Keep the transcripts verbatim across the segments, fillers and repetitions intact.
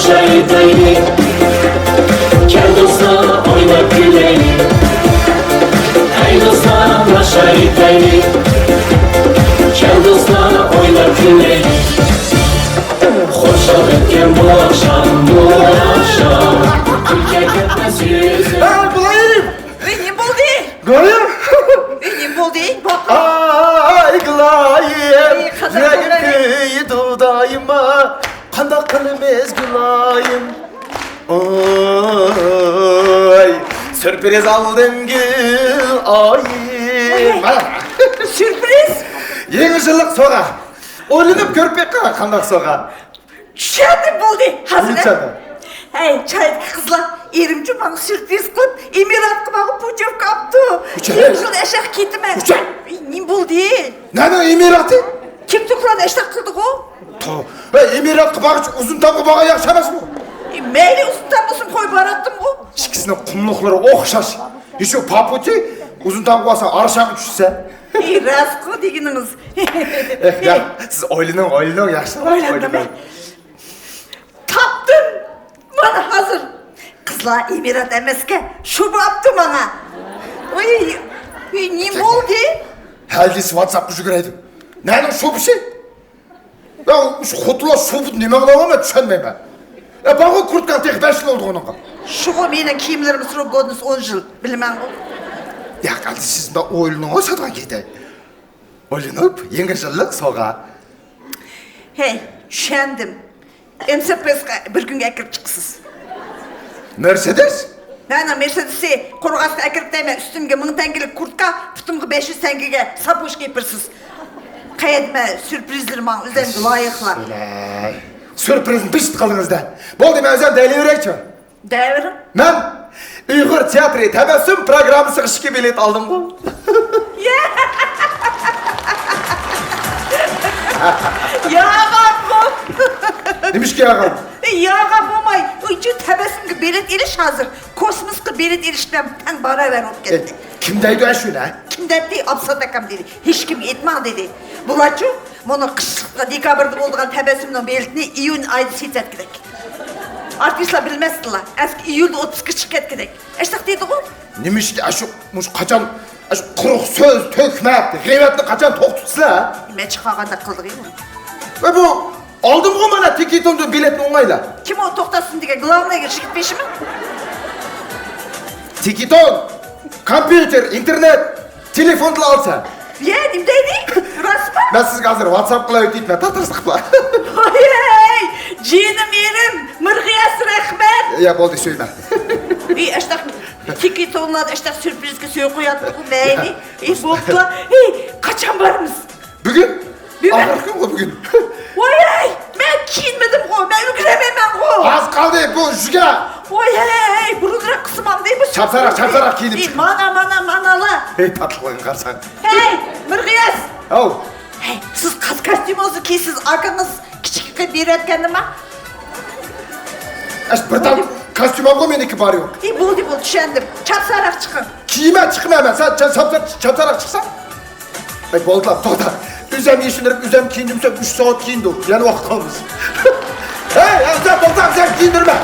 ئېيتايلى، كەل دوستلار ئويناپ كۈلەيلى. ھەي دوستلار، ناخشا ئېيتايلى، كەل دوستلار ئويناپ كۈلەيلى. خۇشال ئۆتكەن بۇ ئاخشام، بۇ ئاخشام، كۈلكە كەتمەس يۈزۈم. ھە، بۇلايىم! ئۆي نېمە بولدى؟ گايىم! ئۆي نېمە بولدى؟ باققىن. ئاي، گۇلايىم! ئەي، قازاق يۈرەكىم بولدى. كۆيىدۇ دائىما. قانداق قىلىمىز گۇلايىم؟ ئوي، سۈرپرىز ئالدىم گۈل ئايىم. ئەي، سۈرپرىز؟ يېڭى يىللىق سوغا. ئويلىنىپ كۆرۈپ بېقىڭ، قانداق سوغا؟ چۈشەندىم، بولدى، ھازىر. نېمە چۈشەندىڭ؟ ھەي، چايدىكى قىزلار، ئېرىمچۇ ماڭا سۈرپرىز قىلىپ، ئېمىراتقا ماڭا پۇچۇركا ئاپتۇ. ئۇچە. يېڭى يىلدا ئەشەق كېتىمەن. ئۇچە. ئەي، نېمە بولدى؟ نەنىڭ ئېمىراتى؟ كىم تۇغقان ئەشتاق قىلدىغۇ؟ تو-، ھەي، ئېمىراتقا بارغۇچە ئۇزۇن تامغا بارغان ياخشى ئەمەسمۇ؟ ئەي، مەيلى، ئۇزۇن تام بولسۇن، قوي باراتتىمغۇ. ئىككىسىنىڭ قۇملۇقلىرى ئوخشاش. ھېچۇ پاپۇچى ئۇزۇن تامغا بارسا ئارشاڭغا چۈشسە. ئەي، راستقۇ دېگىنىڭىز. ئېھ، يا، سىز ئويلىنىڭ، ئويلىنىڭ، ياخشى. ئويلاندىم. ئويلىنىڭ. تاپتىم! مانا ھازىر. قىزلار ئېمىرات ئەمەسكەن، شۇ بوپتۇ ماڭا. ۋاي، ۋاي، نېمە بولدى؟ ھەل دېسە ۋاتساپقا يۈگۈرەيدۇ. نەنىڭ شۇبىسى؟ يا، شۇ خوتۇنلار شۇبىدا نېمە قىلىۋالغان، مەن چۈشەنمەيمەن. يا، بارغۇ كۇرتكاڭ تېخى بەش يىل بولدى ئۇنىڭغا. شۇغۇ مېنىڭ كىيىملىرىم سروك годности ئون يىل، بىلىمەنغۇ. يا، قانداق سىز مۇنداق ئويلىنىڭغۇ ساتقان كېتەي. ئويلىنىپ، يېڭى يىللىق سوغا. ھەي، چۈشەندىم. ئېم سى پېسقا بىر كۈنگە ئەكىرىپ چىقىسىز. مېرسېدېس؟ مانا مېرسېدېسنى قورغاسقا ئەكىرىپ دەيمەن، ئۈستۈمگە مىڭ تەڭگىلىك كۇرتكا، پۇتۇمغا بەش يۈز تەڭگىگە ساپوچكا يېپىرىسىز. قەيەتمە سۈرپرىزلىرىماڭ ئۆزەمگە لايىقلا. سۈرپرىزنى بىشت قىلدىڭىز دە. بولدى، مەن ئۆزەم دەيلىۋېرەيچۇ. دەۋېرىڭ. مەن ئۇيغۇر تىياتىرى تەبەسسۇم پروگراممىسىغا ئىككى بېلەت ئالدىمغۇ. ياغانغۇ. نېمىشقا ياغان؟ ياغان بولماي، ئۇنچە تەبەسسۇمغا بېلەت ئېلىش ھازىر كوسموسقا بېلەت ئېلىش بىلەن تەڭ باراۋەر بولۇپ كەتتى. كىم دەيدۇ ئاشۇنى، ھە؟ كىم دەتتى؟ ئابسات ئاكام دېدى. ھېچكىمگە ئېيتماڭ دېدى. بۇلارچۇ، مۇنۇ قىشلىققا دېكابىردا بولىدىغان تەبەسسۇمنىڭ بېلىتىنى ئىيۇن ئايدا سېتىۋەتكۈدەك. ئارتىسلار بىلمەستىلا، ئەسكى ئىيۇلدا ئوتتۇزغا چىقىپ كەتكۈدەك. ئەشتاق دېدىغۇ. نېمىشقا ئاشۇ، مۇشۇ قاچان، ئاشۇ قۇرۇق سۆز، تۆھمەت، غەيۋەتنى قاچان توختىتىسىلەر؟ مەن چىقارغاندەك قىلدىغۇ. ۋە بۇ ئالدىمغۇ مانا تىكىتوندىن بېلەتنى ئوڭايلا. كىم ئۇ توختاتسۇن دېگەن، گلوۋنوي يىگىت بېشىمۇ؟ تىكىتون، كومپيۇتېر، ئىنتېرنېت، تېلېفوندىلا ئالسا. يە، نېمە دەيدۇ؟ راستمۇ؟ مەن سىزگە ھازىر ۋاتساپ قىلاۋېتىمەن، تاتارسلىق بىلەن. ۋاي، جېنىم ئېرىم، مىرغىياس، رەھمەت. يا، بولدى، سۆيمە. ئى، ئاشتاق تىكىتونلار ئاشتاق سۈرپرىزگە سۆي قوياتتىغۇ مەيلى. ئى، بوپتۇ. ئى، قاچان بارىمىز؟ بۈگۈن؟ بۈگۈن؟ ئاخىرقى كۈنغۇ بۈگۈن. ۋاي، مەن كىيىنمىدىمغۇ، مەن ئۈلگۈرەلمەيمەنغۇ. ئاز قالدى بۇ يۈگە. ۋاي، بۇرۇنراق قىلسىمام دەيمۇ. چاپسانراق، چاپسانراق كىيىنىپ چىق. مانا، مانا، مانالا. ھەي، تاتلىقلىقىغا قارىساڭ. ھەي، مىرغىياس. ھاۋ. ھەي، سىز قىز كاستيۇمىڭىزنى كىيسىز، ئاكىڭىز كىچىككە بېرىۋەتكەندىما؟ ئەش، بىر تال كاستيۇم ئالغۇ مېنىڭكى بار يوق. ئى، بولدى، بولدى، چۈشەندىم. چاپسانراق چىقىڭ. كىيمە چىقىمەن مەن. سەن چاپ-، چاپ-، چاپسانراق چىقساڭ. ئەي، بولدىلا، توختا. ئۆزەم يېشىندۈرۈپ، ئۆزەم كىيىندۈرمىسەم، ئۈچ سائەت كىيىندۇر. يەنە ۋاقىت قالمىسۇن. ھەي، ئەمسە توختا، ئۆزەم كىيىندۈرمە.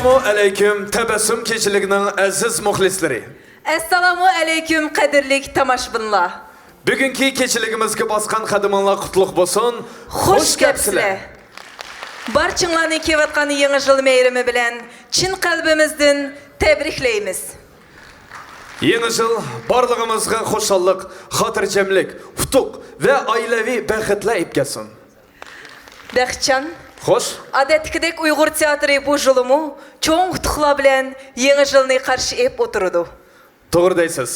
ئەلەيكۇم، تەبەسسۇم كېچىلىكىنىڭ ئەزىز مۇخلىسلىرى. ئەسسالامۇ ئەلەيكۇم، قەدىرلىك تاماشىبىنلار. بۈگۈنكى كېچىلىكىمىزگە باسقان قەدىمىڭلار قۇتلۇق بولسۇن. خۇش كەپسىلەر. بارچىڭلارنى كېلىۋاتقان يېڭى يىل مەيرىمى بىلەن چىن قەلبىمىزدىن تەبرىكلەيمىز. يېڭى يىل بارلىقىمىزغا خۇشاللىق، خاتىرجەملىك، ئۇتۇق ۋە ئائىلىۋى بەختلەر ئېلىپ كەلسۇن. بەختجان. خوش. ئادەتتىكىدەك ئۇيغۇر تىياتىرى بۇ يىلىمۇ چوڭ ئۇتۇقلار بىلەن يېڭى يىلنى قارشى ئېلىپ ئولتۇرىدۇ. توغرا دەيسىز.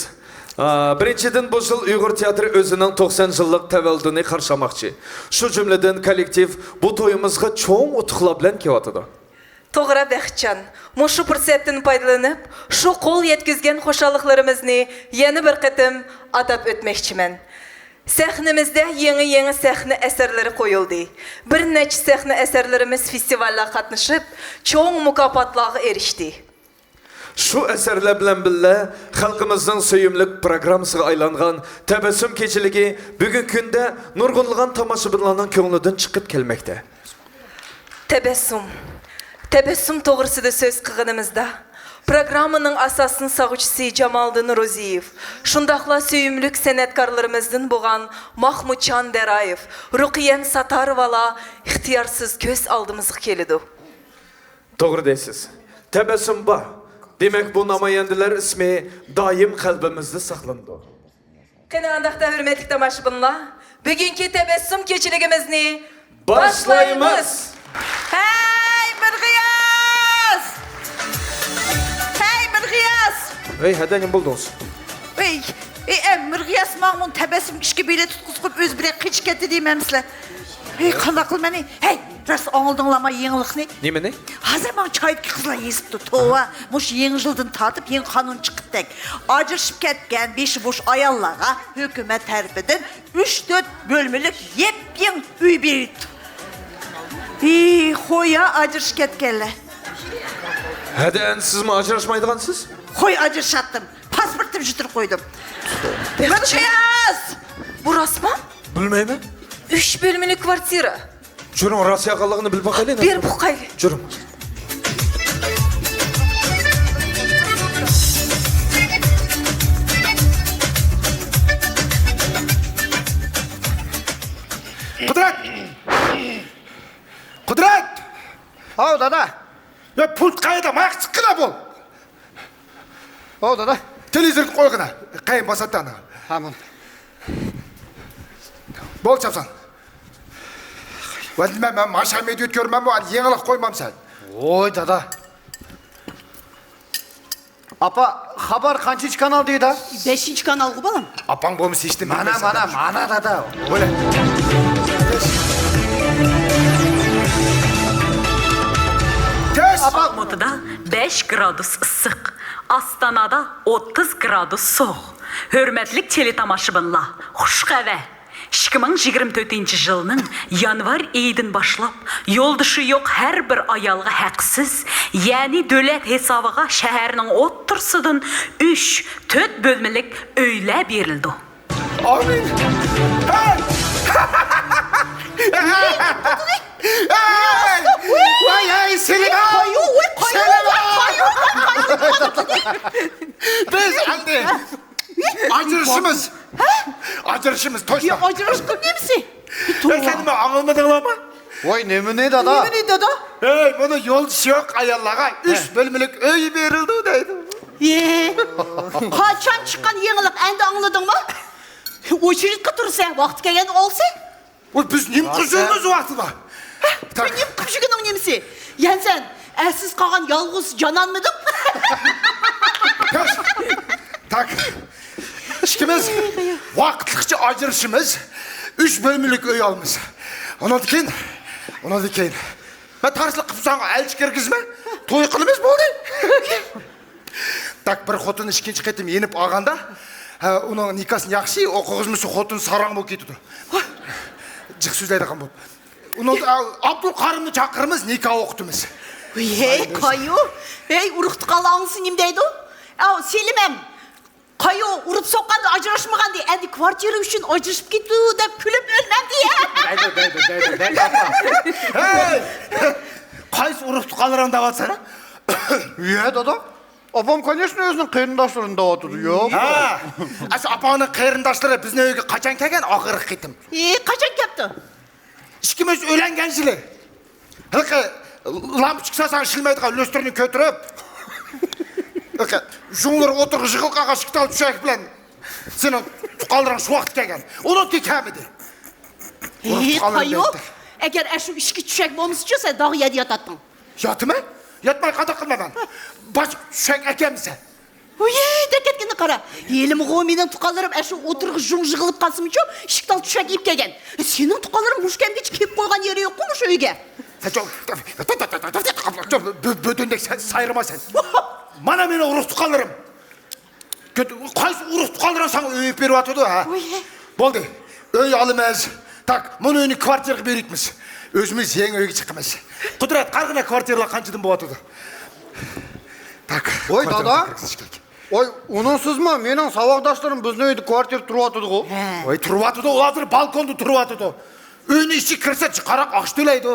ئا، بىرىنچىدىن، بۇ يىل ئۇيغۇر تىياتىرى ئۆزىنىڭ توقسان يىللىق تەۋەللۇدىنى قارشى ئالماقچى. شۇ جۈملىدىن كوللېكتىپ بۇ تويىمىزغا چوڭ ئۇتۇقلار بىلەن كېلىۋاتىدۇ. توغرا، بەختجان. مۇشۇ پۇرسەتتىن پايدىلىنىپ، شۇ قول يەتكۈزگەن خۇشاللىقلىرىمىزنى يەنە بىر قېتىم ئاتاپ ئۆتمەكچىمەن. سەھنىمىزدە يېڭى-يېڭى سەھنە ئەسەرلىرى قويۇلدى. بىر نەچچە سەھنە ئەسەرلىرىمىز فېستىۋاللارغا قاتنىشىپ، چوڭ مۇكاپاتلارغا ئېرىشتى. شۇ ئەسەرلەر بىلەن بىللە، خەلقىمىزنىڭ سۆيۈملۈك پىروگراممىسىغا ئايلانغان تەبەسسۇم كېچىلىكى بۈگۈنكى كۈندە نۇرغۇنلىغان تاماشىبىنلارنىڭ كۆڭلىدىن چىقىپ كەلمەكتە. تەبەسسۇم. تەبەسسۇم توغرىسىدا سۆز قىلغىنىمىزدا، پىروگراممىنىڭ ئاساسىي ساغۇچىسى جامالىدىن روزىيېۋ، شۇنداقلا سۆيۈملۈك سەنئەتكارلىرىمىزدىن بولغان ماھمۇتجان دەرايېۋ، رۇقىيەم ساتاروۋالار ئىختىيارسىز كۆز ئالدىمىزغا كېلىدۇ. توغرا دەيسىز. تەبەسسۇم بار. دېمەك، بۇ نامايەندىلەر ئىسمى دائىم قەلبىمىزدە ساقلىنىدۇ. قېنى، ئانداقتا، ھۆرمەتلىك تاماشىبىنلار، بۈگۈنكى تەبەسسۇم كېچىلىكىمىزنى باشلايمىز. ھەي، مىرغىياس! ھەي، مىرغىياس! ھەي، ھەدە، نېمە بولدىڭىز؟ ۋەي، ئەي، ئەي، مىرغىياس ماڭا مۇنۇ تەبەسسۇمغا ئىككى بىلەت تۇتقۇزۇپ، ئۆزى بىلەن قېچىپ كەتتى دەيمەنمۇ سىلەر؟ ھەي، قانداق قىلىمەن؟ ھەي، راست ئاڭلىدىڭلارمۇ يېڭىلىقنى؟ نېمىنى؟ ھازىر ماڭا چايدىكى قىزلار يېزىپتۇ. توۋا، مۇشۇ يېڭى يىلدىن تارتىپ يېڭى قانۇن چىقىپتەك. ئاجرىشىپ كەتكەن بېشى بوش ئاياللارغا ھۆكۈمەت تەرىپىدىن ئۈچ تۆت بۆلمىلىك يېپيېڭى ئۆي بېرىلىپتۇ. ھېي، خويا ئاجرىشىپ كەتكەنلەر. ھەدە، ئەمدى سىزمۇ ئاجراشمايدىغانسىز؟ خوي، ئاجرىشاتتىم. پاسپورتۇمنى يىتتۈرۈپ قويدۇم. بەختىياز! بۇ راستمۇ؟ بىلمەيمەن. ئۈچ بۆلمىلىك كۋارتىرا. جۈرۈڭ، راست يالغانلىقىنى بىلىپ باقايلى. بېرىپ ئۇقايلى. جۈرۈڭ. قۇدرەت! قۇدرەت! ھاۋ، دادا. يا، پۇل قەيەردە؟ ماياق چىققىنا بول. ھاۋ، دادا. تېلېۋىزورنى قويغىنا. قەيەن باساتتى ئانا. ھە، بول. بول، چاپسان. ۋە نېمە، مەن ماشا مېدىيا كۆرمەممۇ، يېڭىلىق قويمامسەن. ۋوي، دادا. ئاپا، خەۋەر قانچىنچى كانال دەيدۇ؟ بەشىنچى كانالغۇ، بالام. ئاپاڭ بولمىسا ھېچنېمە مانا، بىلمەيسەن. مانا، مانا، دادا. بولە. تېز. ئالمۇتىدا بەش گرادۇس ئىسسىق، ئاستانادا ئوتتۇز گرادۇس سوغۇق. ھۆرمەتلىك تېلېتاماشىبىنلار، خۇش خەۋەر! ئىككى مىڭ يىگىرمە تۆتىنچى يىلنىڭ يانۋار ئېيىدىن باشلاپ، يولدىشى يوق ھەر بىر ئايالغا ھەقسىز، يەنى دۆلەت ھېسابىغا شەھەرنىڭ ئوتتۇرىسىدىن ئۈچ، تۆت بۆلمىلىك ئۆيلەر بېرىلىدۇ. ئامىن. ھەي! ھەي! ۋاي، ھەي، سېلىم! قايۇ، ۋاي، قايۇ، سېلىم! قايۇ، قايۇ، قايۇ. بىز ئەمدى ئاجرىشىمىز. ھە؟ ئاجرىشىمىز، توشتا. يا، ئاجراشقان نېمىسى؟ يا، سەن نېمە ئاڭلىمىدىڭلارمۇ؟ ۋاي، نېمىنى، دادا؟ نېمىنى، دادا؟ ھەي، بۇنى يولدىشى يوق ئاياللارغا ئۈچ بۆلمىلىك ئۆي بېرىلدى دەيدۇ. يې. قاچان چىققان يېڭىلىق، ئەمدى ئاڭلىدىڭمۇ؟ ئوچېرېدكە تۇرسا، ۋاقتى كەلگەندە ئالسا. ۋاي، بىز نېمە قىلىپ يۈرىمىز ۋاقتىدا؟ ھە؟ تاك. سەن نېمە قىلىپ يۈرگىنىڭ نېمىسى؟ يەنى سەن ئەرسىز قالغان يالغۇز جانانمىدىڭ؟ تاك. ئىككىمىز ۋاقىتلىقچە ئاجرىشىمىز. ئۈچ بۆلمىلىك ئۆي ئالىمىز. ئۇنىڭدىن كېيىن، ئۇنىڭدىن كېيىن مەن تارسلىق قىلىپ ساڭا ئەلچى كىرگۈزمە. توي قىلىمىز، بولدى. تاك، بىر خوتۇن ئىككىنچى قېتىم يېنىپ ئالغاندا، ھە، ئۇنىڭ نىكاسىنى ياخشى ئوقۇغۇزمىسا، خوتۇن ساراڭ بولۇپ كېتىدۇ. جىق سۆزلەيدىغان بولۇپ. ئۇنىڭ، ئابدۇل قارىمنى چاقىرىمىز، نىكاھ ئوقۇتىمىز. ھەي، قايۇ. ھەي، ئۇرۇق تۇغقانلار ئاڭلىسا نېمە دەيدۇ؟ ئاۋۇ سېلىم ھەم. قايۇ، ئۇرۇپ سوققاندا ئاجراشمىغان دېدى، ئەمدى كۋارتىرا ئۈچۈن ئاجرىشىپ كېتىدۇ دەپ كۈلۈپ ئۆلمەمدۇ يا. دەيدۇ، دەيدۇ، دەيدۇ، دەيدۇ، ئاپا. ھەي! قايسى ئۇرۇق تۇغقانلىرىڭ دەۋاتسانا؟ يە، دادا. ئاپام، كونېچنو، ئۆزىنىڭ قېرىنداشلىرىنى دەۋاتىدۇ، يا. ھە. ئاشۇ ئاپاڭنىڭ قېرىنداشلىرى بىزنىڭ ئۆيگە قاچان كەلگەن ئاخىرقى قېتىم؟ ئى، قاچان كەپتۇ؟ ئىككىمىز ئۆيلەنگەن يىلى. ھېلىقى لامپۇچكا سالساڭ ئىشلىمەيدىغان لۈسترىنى كۆتۈرۈپ، ھېلىقى ژۇڭلىرى ئوتتۇرىغا يىغىلىپ قالغان ئىككى تال چۈشەك بىلەن سېنىڭ تۇغقانلىرىڭ شۇ ۋاقىت كەلگەن. ئۇنىڭكى كەلمىدى. ھېي، قايۇ، ئەگەر ئەشۇ ئىككى چۈشەك بولمىسىچۇ، سەن داغ يەردە ياتاتتىڭ. ياتىمەن؟ ياتماي قانداق قىلىمەن مەن؟ باش چۈشەك ئەكەمسەن. ۋۇي، دىققەتكىنە قارا. ھېلىمۇغۇ مېنىڭ تۇغقانلىرىم ئەشۇ ئوتتۇرىغا ژۇڭ يىغىلىپ قالسىمۇچۇ، ئىككى تال چۈشەك ئېلىپ كەلگەن. سېنىڭ تۇغقانلىرىڭ مۇشۇ كەمگىچە كېلىپ قويغان يېرى يوققۇ مۇشۇ ئۆيگە؟ سەن چوڭ، بۆ-، بۆتۈندەك سايرىما سەن. مانا مېنىڭ ئۇرۇق تۇغقانلىرىم. قايسى ئۇرۇق تۇغقانلىرىڭ ساڭا ئۆي ئېلىپ بېرىۋاتىدۇ، ھە؟ ۋۇي. بولدى. ئۆي ئالىمىز. تاك، مۇنۇ ئۆينى كۋارتىرىغا بېرىۋېتىمىز. ئۆزىمىز يېڭى ئۆيگە چىقىمىز. قۇدرەت، قارىغىنا كۋارتىرىلار قانچىدىن بولۇۋاتىدۇ. تاك، ۋوي، كۋارتىرىغا دادا. كىرگۈزۈش كېرەك. ۋوي، ئۇنىڭسىزمۇ مېنىڭ ساۋاقداشلىرىم بىزنىڭ ئۆيدە كۋارتىرا تۇرۇۋاتىدىغۇ. ھە. ۋوي، تۇرۇۋاتىدۇ، ئۇلار ھازىر بالكوندا تۇرۇۋاتىدۇ. ئۆينىڭ ئىچىگە كىرسە، جىقراق ئاقچا تۆلەيدۇ.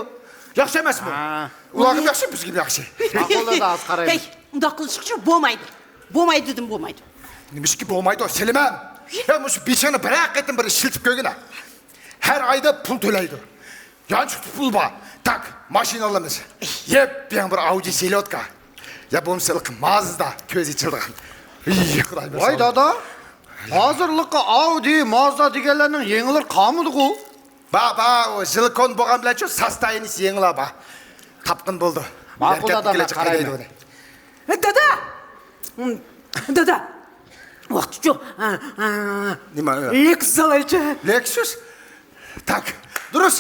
ياخشى ئەمەسمۇ؟ ھە. ئۇلارغىمۇ ياخشى، بىزگىمۇ ياخشى. ماقۇل دادا، ھازىر قارايمىز. ھەي، ئۇنداق قىلىشقىچۇ بولمايدۇ. بولمايدۇ دېدىم، بولمايدۇ. نېمىشقا بولمايدۇ، سېلىمەم؟ يا، مۇشۇ بېشىڭنى بىرەر قېتىم بىر ئىشلىتىپ كۆرگىنە. ھەر ئايدا پۇل تۆلەيدۇ. يانچۇقتا پۇل بار. تاك، ماشىنا ئالىمىز. يېپيېڭى بىر ئاۋدى سېليوتكا. يا بولمىسا مازدا كۆز ئېچىلىدىغان. ئىي، خۇدايىم، ۋاي دادا، ھازىرلىققا ئاۋدى، مازدا دېگەنلەرنىڭ يېڭىلىرى قالمىدىغۇ. بار، بار، ئۇ ژىلكون بولغان بىلەنچۇ ساستاينىس يېڭىلار بار. تاپقىن بولدى. ماقۇل دادا، مەن قارايمەن. دادا! دادا! ۋاقتىچۇ، نېمە؟ لېكسۇس ئالايچۇ. لېكسۇس؟ تاك، دۇرۇس.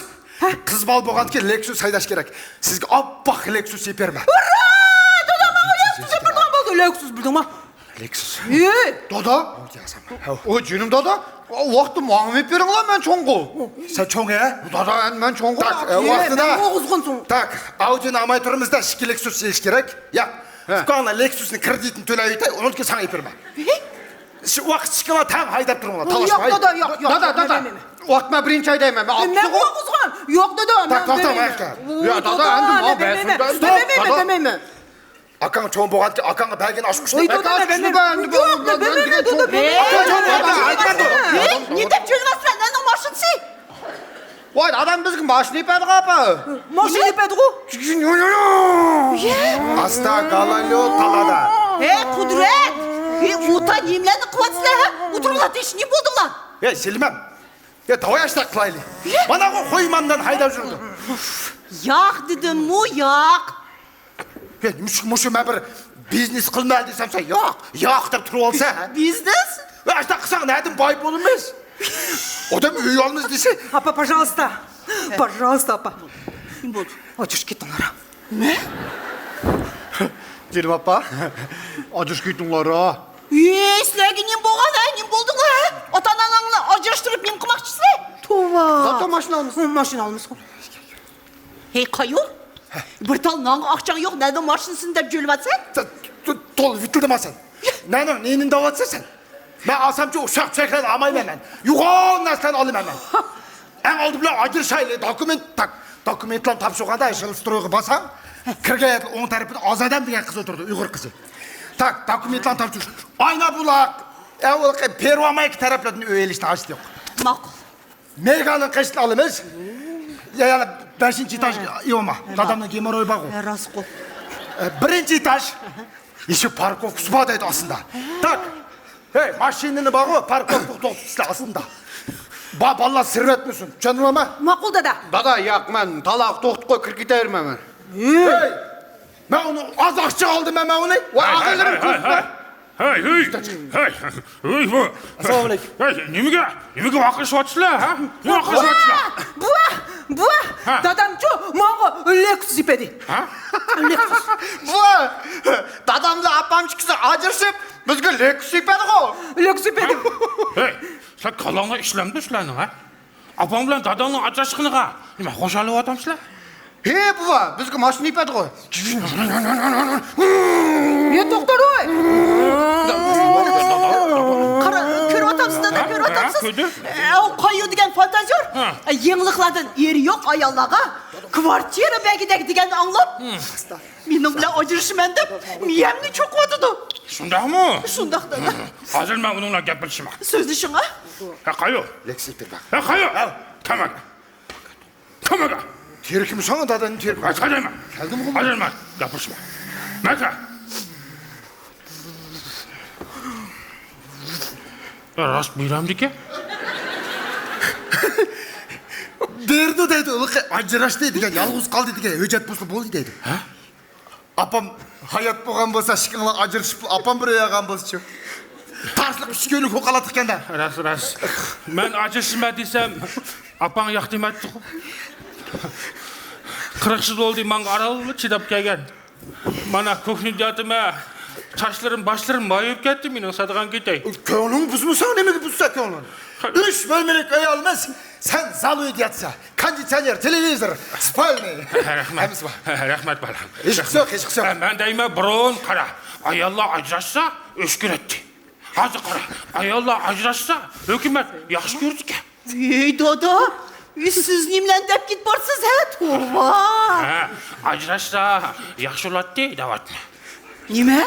قىز بالا بولغاندىكىن لېكسۇس ھەيدەش كېرەك. سىزگە ئاپئاق لېكسۇس ئېلىپ بېرىمەن. ئۇررا! دادا، ماڭا لېكسۇس ئېلىپ بېرىدىغان بولدى. لېكسۇس بىلدىڭما؟ لېكسۇس. ئى! دادا؟ ھەۋ. ئوي، جېنىم دادا، ۋاقتى ماڭا ئېلىپ بېرىڭلار، مەن چوڭغۇ. سەن چوڭ، ھە؟ دادا، ئەن مەن چوڭغۇ. تاك، ئە، ۋاقتىدا. مەن ئوغۇزغۇن سوڭ. تاك، ئاۋدىنى ئالماي تۇرىمىزدا، ئىككى لېكسۇس ئېلىش كېرەك. ياق. ھە. ئۇكاڭلار لېكسۇسنى كرېدىتىنى تۆلەۋېتەي، ئۇنىڭكى ساڭا ئېلىپ بېرىمەن. ھە؟ شۇ ۋاقىت ئىككىڭلار تەڭ ھايداپ تۇرۇڭلار، تالاشماي. ياق، دادا، ياق، ياق. دادا، دادا. بەرمەيمەن. ۋاقىت مەن بىرىنچى ھەيدەيمەن، مەن مەن ئاپىسىغۇ. ئوغۇزغا. ياق، دادا، ئەمدى ماڭا بەرسۇن. بەرمەيمەن، بەرمەيمەن. ئاكاڭ چوڭ بولغانكى، ئاكاڭغا بەرگىن ئاشۇ قۇشنى. ۋاي، دادا، بەرمەيمەن. ياق، بەرمەيمەن، دادا، بەرمەيمەن. ئاكاڭ چوڭ بولغانكى، ئاكاڭغا بەرگىن ئاشۇ قۇشنى. ۋاي، دادا، ئەمدى بۇ بىلەن دېگەن چوڭ. ھەي، نېمە دەپ جۆيلىۋاتىسىلەر، نەنىڭ ماشىنىسى؟ ۋاي، دادام بىزگە ماشىنا ئېلىپ بەردىغۇ، ئاپا. ماشىنا ئېلىپ بەردىغۇ؟ ئاستا، گالاليو تالادا. ھەي، قۇدرەت! ھەي، ئوتا نېمىلەرنى قىلىۋاتىسىلەر، ھە؟ ئولتۇرۇڭلار، دېيىش، نېمە بولدۇڭلار؟ ھەي، سېلىمەم. يا، داۋاي ئاشتاق قىلايلى. مانا بۇ خوي ماندان ھايداپ يۈرىدۇ. ياق دېدىممۇ، ياق. يا، مۇشۇ، مۇشۇ مەن بىر بىزنېس قىلىمەن دېسەم، سەن ياق، ياق دەپ تۇرۇۋالسا، ھە؟ بىزنېس؟ يا، ئاشتاق قىلساڭ نەدىن باي بولىمىز؟ ئادەم ئۆي ئالىمىز دېسە. ئاپا، пожалуйста. Пожалуйста، ئاپا. نېمە بولدى؟ ئاجرىشىپ كېتىڭلار. نېمە؟ جېنىم ئاپا، ئاجرىشىپ كېتىڭلار. ئى، سىلەرگە نېمە بولغان، ھە؟ نېمە بولدۇڭلار، ھە؟ ئاتا-ئاناڭلارنى ئاجراشتۇرۇپ نېمە قىلماقچىسىلەر؟ توۋا. زاتو ماشىنا ئالمىسۇن. ماشىنا ئالمىسۇن. ھەي، قايۇ! بىر تال نانغا ئاقچاڭ يوق، نەدىن ماشىنىسىنى دەپ جۆيلۈۋاتىسەن؟ سەن تو-، تو-، تولا ۋىتىلدىما سەن؟ نەنىڭ نېنىنى دەۋاتىسەن سەن؟ مەن ئالسامچۇ ئۇششاق چۈشەكلەرنى ئالمايمەن مەن. يوغان نەرسىلەرنى ئالىمەن مەن. ئەڭ ئالدى بىلەن ئاجرىشايلى، دوكۇمېنت، تاك، دوكۇمېنتلارنى تاپشۇرغاندا ژىلسترويغا بارساڭ، كىرگەن يەردە ئوڭ تەرىپىدە ئازادەم دېگەن قىز ئولتۇرىدۇ، ئۇيغۇر قىزى. تاك، دوكۇمېنتلارنى تاپشۇر. ئاينابۇلاق، ئەۋۋەلقى پېرۋامايكا تەرەپلەردىن ئۆي ئېلىشنىڭ ھاجىتى يوق. ماقۇل. مېگانىڭ قېشىدىن ئالىمىز. يا، يەنە بەشىنچى ئېتاژ ئىۋما. ھە. دادامنىڭ گېموررويى بارغۇ. ھە، راستقۇ. ئە، بىرىنچى ئېتاژ. يېشىل پاركوفكىسى بار دەيدۇ ئاستىدا. تاك. ھەي، ماشىنىنى بارغۇ، پاركوفكىغا توختىتىسىلەر ئاستىدا. با-، بالىلار سىرۋەتمىسۇن. چۈشەندىڭلارمۇ؟ ماقۇل، دادا. دادا، ياق، مەن تالاغا توختىتىپ قويۇپ كىرىپ كېتەۋېرىمەن مەن. ھەي! مەن ئۇنى ئاز ئاقچىغا ئالدىم مەن، مەن ئۇنى. ۋاي، ھەي، ئاغىنىلىرىم ھەي، كۆرسىتە. ھەي، ھەي، ھەي، ھەي، ھەي، بۇ. ئەسسالامۇئەلەيكۇم. ھەي، نېمىگە، نېمىگە ۋارقىرىشىۋاتىسىلەر، ھە؟ نېمە ۋارقىرىشىۋاتىسىلەر؟ بۇۋا، بۇۋا، ھە. دادامچۇ ماڭا لېكسۇس ئېلىپ بەردى. ھە؟ لېكسۇس. بۇۋا، دادام بىلەن ئاپام ئىككىسى ئاجرىشىپ، بىزگە لېكسۇس ئېلىپ بەردىغۇ. لېكسۇس ئېلىپ بەردى. ھەي، سەن كاللاڭلار ئىشلەمدۇ شۇلارنىڭ، ھە؟ ئاپاڭ بىلەن داداڭنىڭ ئاجراشقىنىغا نېمە خۇشال بولۇۋاتامسىلەر؟ ھې، بوۋا، بىزگە ماشىنا ئېلىپ بەردىغۇ. ھې، توختاڭ، ھوي. قارا، كۆرۈۋاتامسىز، دادا، ھە؟ كۆرۈۋاتامسىز؟ ھە، كۆردۈم. ئەۋ، قايۇ دېگەن فانتازيور. ھە. يېڭىلىقلاردىن ئېرى يوق ئاياللارغا كۋارتىرا بەرگۈدەك دېگەننى ئاڭلاپ، مېنىڭ بىلەن ئاجرىشىمەن دەپ مېيەمنى چوقۇۋاتىدۇ. شۇنداقمۇ؟ شۇنداق، دادا. ھازىر مەن ئۇنىڭ بىلەن گەپلىشىمەن. سۆزلىشىڭ، ھە؟ ھە، قايۇ. ھە، قايۇ. تاماكا. تاماكا. تېرىكمۇ ساڭا دادانى تېرىك. ھە، قارايمەن. كەلدىمغۇ. ھازىر مەن گەپلىشىمەن. مەكە. راست بېرەمدىكەن؟ بېرىدۇ دەيدۇ، ئۇلۇغ ئاجراشتى دېگەن، يالغۇز قالدى دېگەن، ھۆججەت بولسا بولدى دەيدۇ. ھە؟ ئاپام ھايات بولغان بولسا، ئىككىڭلار ئاجرىشىپ، ئاپام بىر ئۆي ئالغان بولسىچۇ؟ تارسلىق ئۈچ كۈنلۈك بولۇپ قالاتتىكەن-دە. راست، راست. مەن ئاجرىشىمەن دېسەم، ئاپاڭ ياق دېمەپتىغۇ. قىرىق يىل بولدى ماڭا ئاران چىداپ كەلگەن. مانا، كوكنى دېيەتتىمەن، چاچلىرىم، باشلىرىم مايىپ كەتتى مېنىڭ، سادىغان كېتەي. كۆڭلۈڭ بۇزمىسا، نېمىگە بۇزسا كۆڭلۈڭنى؟ ئۈچ بۆلمىلىك ئۆي ئالىمىز، سەن زال ئۆيدە ياتسا، كوندىتسىيونېر، تېلېۋىزور، سپالنىي. رەھمەت. ھەممىسى بار. رەھمەت، بالام. ھېچقىسى يوق، ھېچقىسى يوق. مەن دەيمەن، بۇرۇن قارا، ئاياللار ئاجراشسا، ئۆچ كۆرەتتى. ھازىر قارا، ئاياللار ئاجراشسا، ھۆكۈمەت ياخشى كۆرىدىكەن. ۋىي، دادا، ۋىي، سىز نېمىلەرنى دەپ كېتىپ بارسىز، ھە؟ توۋا! ھە، ئاجراشسا ياخشى بولاتتى دەۋاتىمەن. نېمە؟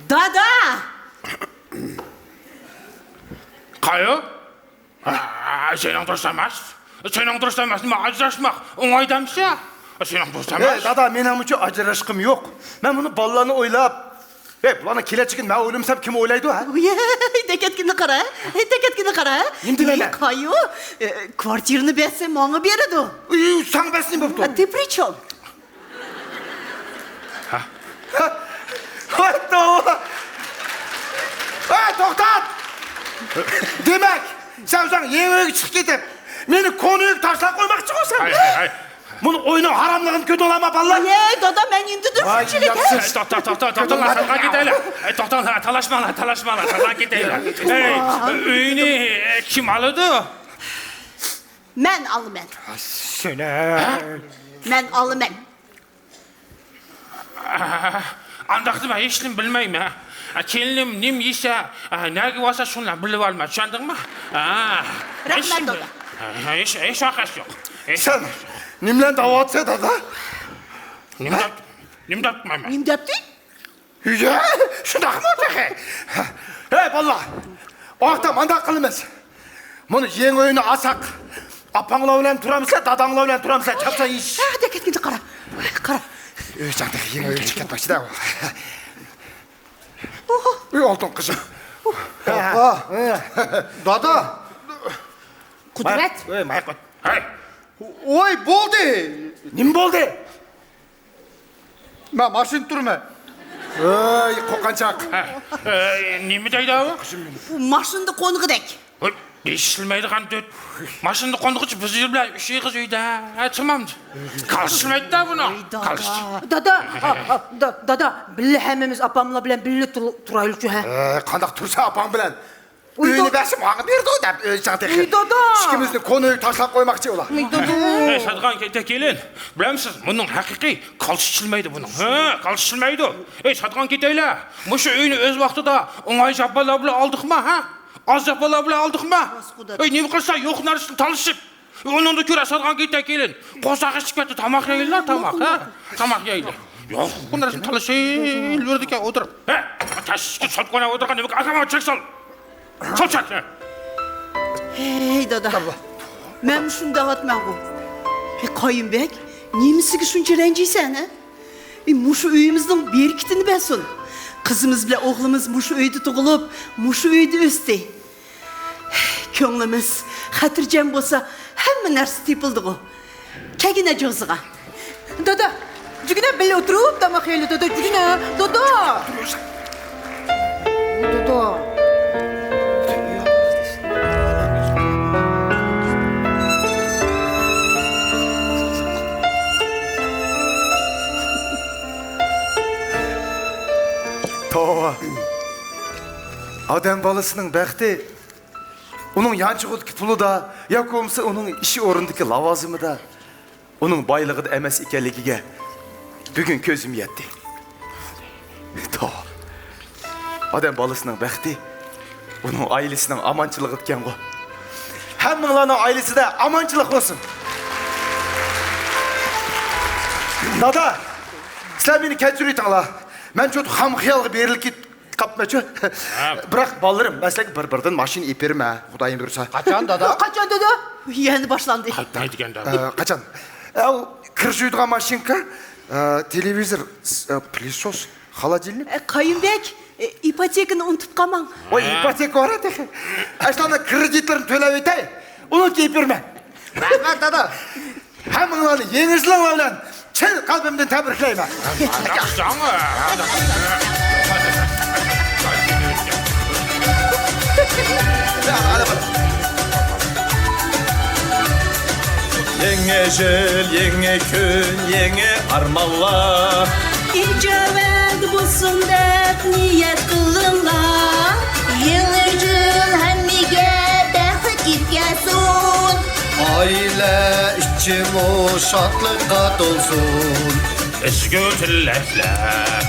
دادا! قايۇ؟ ھە، سېنىڭ دۇرۇس ئەمەس. سېنىڭ دۇرۇس ئەمەس. نېمە ئاجراشماق ئوڭاي دەمسە؟ سېنىڭ دۇرۇس ئەمەس. ھەي، دادا، مېنىڭمۇچۇ ئاجراشقۇم يوق. مەن بۇنى بالىلارنى ئويلاپ، ھەي، بۇلارنىڭ كېلەچىكىنى مەن ئويلىمىسام، كىم ئويلايدۇ، ھە؟ ۋىي، دىققەتكىنى قارا، دىققەتكىنى قارا. نېمە دېمەيمەن؟ قايۇ، ئە، كۋارتىرىنى بەرسە، ماڭا بېرىدۇ. ئۇي، ساڭا بەرسە نېمە بوپتۇ؟ ئە، تېپرىچوم. ھە؟ ۋاي، توۋا! ۋاي، توختات! دېمەك، سەن ئۆزۈڭ يېڭى ئۆيگە چىقىپ كېتىپ، مېنى كونا ئۆيگە تاشلاپ قويماقچىغۇ سەن؟ ھەي، ھەي، ھەي. بۇنىڭ ئۆينىڭ ھاراملىقىنى كۆردۈڭلارمۇ، بالىلار؟ ۋاي، دادا، مەن ئىندىدۇر ۋاي، شۇنچىلىك، ھە؟ ياپسىز. توختا، توختا، توختاڭلار، سادىغان كېتەيلى. ئەي، توختاڭلار، تالاشماڭلار، تالاشماڭلار، سادىغان كېتەيلى. ئەي، ئۆينى، ئە، كىم ئالىدۇ؟ مەن ئالىمەن. سېنى. مەن ئالىمەن. ئانداقتا مەن ھېچنېمە بىلمەيمەن. كېلىنىم نېمە يېسە، نەگە بارسا شۇنى بىلىۋالىمەن، چۈشەندىڭمۇ؟ رەھمەت، دادا. ھېچ، ھېچ ۋەقەسى يوق. سەن نېمىلەرنى دەۋاتىسەن، دادا؟ نېمە دەپ، نېمە دەپتىمەن مەن؟ نېمە دەپتى؟ يا، شۇنداقمۇ تېخى؟ ھەي، بالىلار، ئۇ ۋاقىتتا مانداق قىلىمىز. مانا يېڭى ئۆينى ئالساق، ئاپاڭلار بىلەن تۇرامسىلەر، داداڭلار بىلەن تۇرامسىلەر، چاپسان ئىش. ھە، دىققەتكىنى قارا، قارا. ئۆي جان تېخى يېڭى ئۆيگە چىقىپ كەتمەكچىدە ئۇ. ئۇي، ئالتۇن قىزىم. ئاپا. دادا. قۇدرەت. ھەي، مايقۇت. ھەي. ۋوي، بولدى. نېمە بولدى؟ مەن ماشىنىدا تۇرىمەن. ۋوي، قورققانچاق. ھە، ئە، نېمە دەيدۇ ئۇ؟ ماشىنىدا قونغۇدەك. ۋوي، بېشى ئىشلىمەيدىغان دۆت. ماشىنىدا قونغۇچە بىز بىلەن ئۈچ ئېغىز ئۆيدە. ھە، تامام. كالىسى ئىشلىمەيدۇ-دە بۇنىڭ. ۋوي، دادا. كالىسى. دادا، ئا، ئا، دا-، دادا، بىللە ھەممىمىز ئاپاملار بىلەن بىللە تۇر-، تۇرايلىچۇ، ھە؟ ئە، قانداق تۇرسا ئاپاڭ بىلەن؟ ئۆينى بەرسە ماڭا بېرىدۇ دەپ ئۆزىچىڭ تېخى. ئۇي، دادا. ئىككىمىزنى كونا ئۆيگە تاشلاپ قويماقچى ئۇلار. ئۇي، دادا. ئەي، سادىغان كېتەي كېلىن. بىلەمسىز، بۇنىڭ ھەقىقىي كالىسى ئىشلىمەيدۇ بۇنىڭ. ھە، كالىسى ئىشلىمەيدۇ. ئەي، سادىغان كېتەيلە. مۇشۇ ئۆينى ئۆز ۋاقتىدا ئوڭاي جاپالار بىلەن ئالدۇقما، ھە؟ ئاز جاپالار بىلەن ئالدۇقما. ئەي، نېمە قىلسا يوق نەرسىنى تالىشىپ. ئۇنىڭدا كۆرە سادىغان كېتەي كېلىن. قورساق ئېچىپ كەتتى، تاماق يەيلى، تاماق، ھە؟ تاماق يەيلى. يوق، بۇ نەرسىنى تالىشىۋېرىدىكەن ئولتۇرۇپ. ھە؟ تەشكە سوتقۇنە ئولتۇرغان نېمە ئاكاما چەك سال. سال چەك، ھە. ھەي، دادا. مەن شۇنداق دەۋاتىمەنغۇ. ھەي، قايۇم بەگ، نېمىسىگە شۇنچە رەنجىيسەن، ھە؟ ھەي، مۇشۇ ئۆيىمىزنىڭ بەرىكىتىنى بەرسۇن. قىزىمىز بىلەن ئوغلىمىز مۇشۇ ئۆيدە تۇغۇلۇپ، مۇشۇ ئۆيدە ئۆستى. كۆڭلىمىز خاتىرجەم بولسا، ھەممە نەرسە تېپىلىدىغۇ. كەگىنە جوزىغا. دادا، جۈگىنە بىللە ئولتۇرۇپ تاماق يەيلى، دادا، جۈگىنە، دادا. دادا. توۋا. ئادەم بالىسىنىڭ بەختى ئۇنىڭ يانچۇقىدىكى پۇلىدا ياكى بولمىسا ئۇنىڭ ئىش ئورنىدىكى لاۋازىمىدا، ئۇنىڭ بايلىقىدا ئەمەس ئىكەنلىكىگە بۈگۈن كۆزۈم يەتتى. توۋا. ئادەم بالىسىنىڭ بەختى ئۇنىڭ ئائىلىسىنىڭ ئامانچىلىقىدىكەنغۇ. ھەممىڭلارنىڭ ئائىلىسىدە ئامانچىلىق بولسۇن. دادا، سىلەر مېنى كەچۈرۈۋېتىڭلار. مەن شۇ خام خىيالغا بېرىلىپ كېتىپ قاپتىمەن شۇ. ھە. بىراق، بالىلىرىم، مەن سىلەرگە بىر-بىردىن ماشىنا ئېلىپ بېرىمەن، خۇدايىم بۇيرۇسا. قاچان، دادا؟ قاچان، دادا؟ يەنە باشلاندى. قايتمايدىكەن، دادا. ئە، قاچان؟ ئە، ئۇ كىر يۇيىدىغان ماشىنكا، ئە، تېلېۋىزور، س-، ئە، پىلىسوس، خالادىلنىك. ئە، قايۇمبەگ، ئە، ئىپوتېكىنى ئۇنتۇپ قالماڭ. ۋاي، ھە. ئىپوتېكا بار تېخى. ئاشۇلارنىڭ كرېدىتلىرىنى تۆلەۋېتەي، ئۇنىڭ كېيىن بېرىمەن. رەھمەت، دادا. ھەممىڭلارنى يېڭى يىلىڭلار بىلەن چىن قەلبىمدىن تەبرىكلەيمەن. يېڭى يىل، يېڭى كۈن، يېڭى ئارمانلار. ئىجابەت بولسۇن دەپ نىيەت قىلىڭلار. يېڭى يىل ھەممىگە بەخت يېتىپ كەلسۇن. ئائىلە ئىچىمۇ شادلىققا تولسۇن. ئەزگۈ تىلەكلەر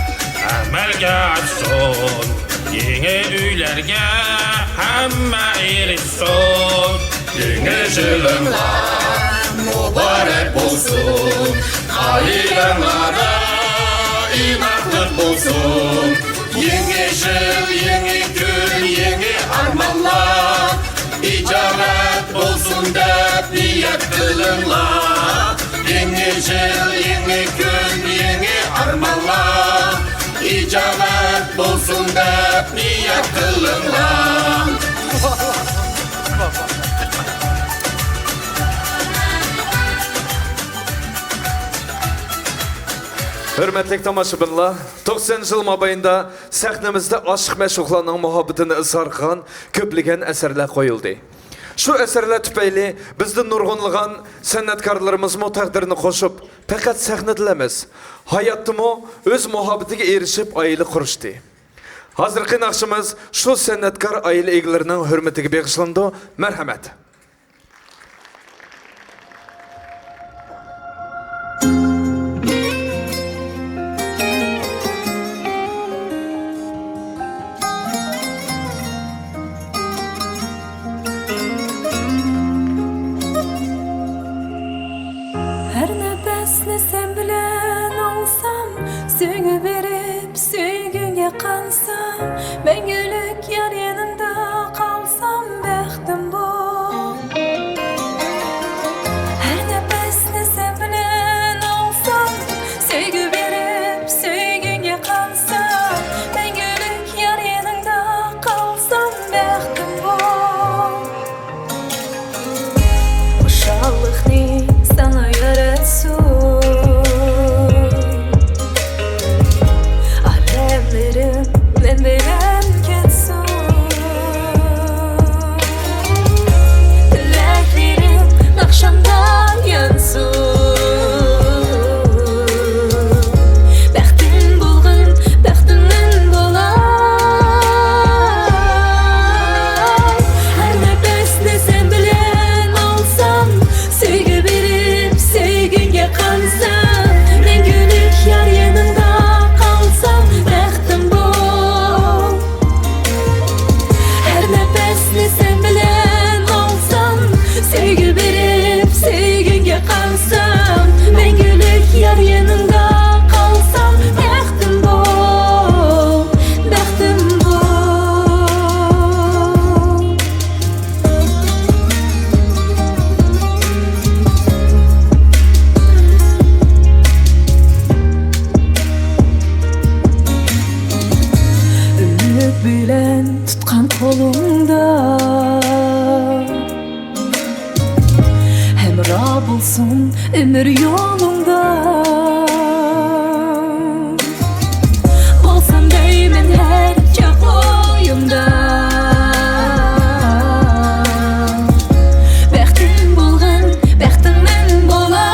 ئەمەلگە ئاشسۇن. يېڭى ئۆيلەرگە ھەممە ئېرىشسۇن. يېڭى يىلىڭلار مۇبارەك بولسۇن. ئائىلەڭلاردا ئىناقلىق بولسۇن. يېڭى يىل، يېڭى كۈن، يېڭى ئارمانلار. ئىجابەت بولسۇن دەپ نىيەت قىلىڭلار. يېڭى يىل، يېڭى كۈن، يېڭى ئارمانلار. ئىجابەت بولسۇن دەپ نىيەت قىلىڭلار. ھۆرمەتلىك تاماشىبىنلار، توقسان يىل مابەينىدە سەھنىمىزدە ئاشىق-مەشۇقلارنىڭ مۇھەببىتىنى ئىزھار قىلغان كۆپلىگەن ئەسەرلەر قويۇلدى. شۇ ئەسەرلەر تۈپەيلى بىزدىن نۇرغۇنلىغان سەنئەتكارلىرىمىزمۇ تەقدىرىنى قوشۇپ، پەقەت سەھنىدىلا ئەمەس، ھاياتتىمۇ ئۆز مۇھەببىتىگە ئېرىشىپ، ئائىلە قۇرۇشتى. ھازىرقى ناخشىمىز شۇ سەنئەتكار ئائىلە ئىگىلىرىنىڭ ھۆرمىتىگە بېغىشلىنىدۇ. مەرھەمەت. ھەر نەپەسنى سەن بىلەن ئالسام، سۆيگۈ بېرىپ سۆيگۈڭگە قانسام، مەڭگۈلۈك يار يېنىڭدا قالسام، بەختىم بۇ. ھەر نەپەسنى سەن بىلەن ئالسام، سۆيگۈ بېرىپ سۆيگۈڭگە قانسام، مەڭگۈلۈك يار يېنىڭدا قالسام، بەختىم بۇ. خۇشاللىقنى ساڭا ياراتسۇن. ئالەملىرىم مەن بىلەن كەتسۇن. تىلەكلىرىم ناخشامدا يانسۇن. بەختىم بولغىن، بەختىمدىن بولاي. ھەر نەپەسنى سەن بىلەن ئالسام، سۆيگۈ بېرىپ سۆيگۈڭگە قانسام، مەڭگۈلۈك يار يېنىڭدا قالسام، بەختىم بۇ. ھەر نەپەسنى سەن بىلەن ئالسام، سۆيگۈ بېرىپ سۆيگۈڭگە قانسام، مەڭگۈلۈك يار يېنىڭدا قالسام، بەختىم بۇ، بەختىم بۇ. ئۈمىد بىلەن تۇتقان قولۇڭدا، ھەمراھ بولسۇن ئۆمۈر يولۇڭدا. بولسام دەيمەن ھەر چاغ ئويۇمدا. بەختىم بولغىن، بەختىڭ مەن بولاي.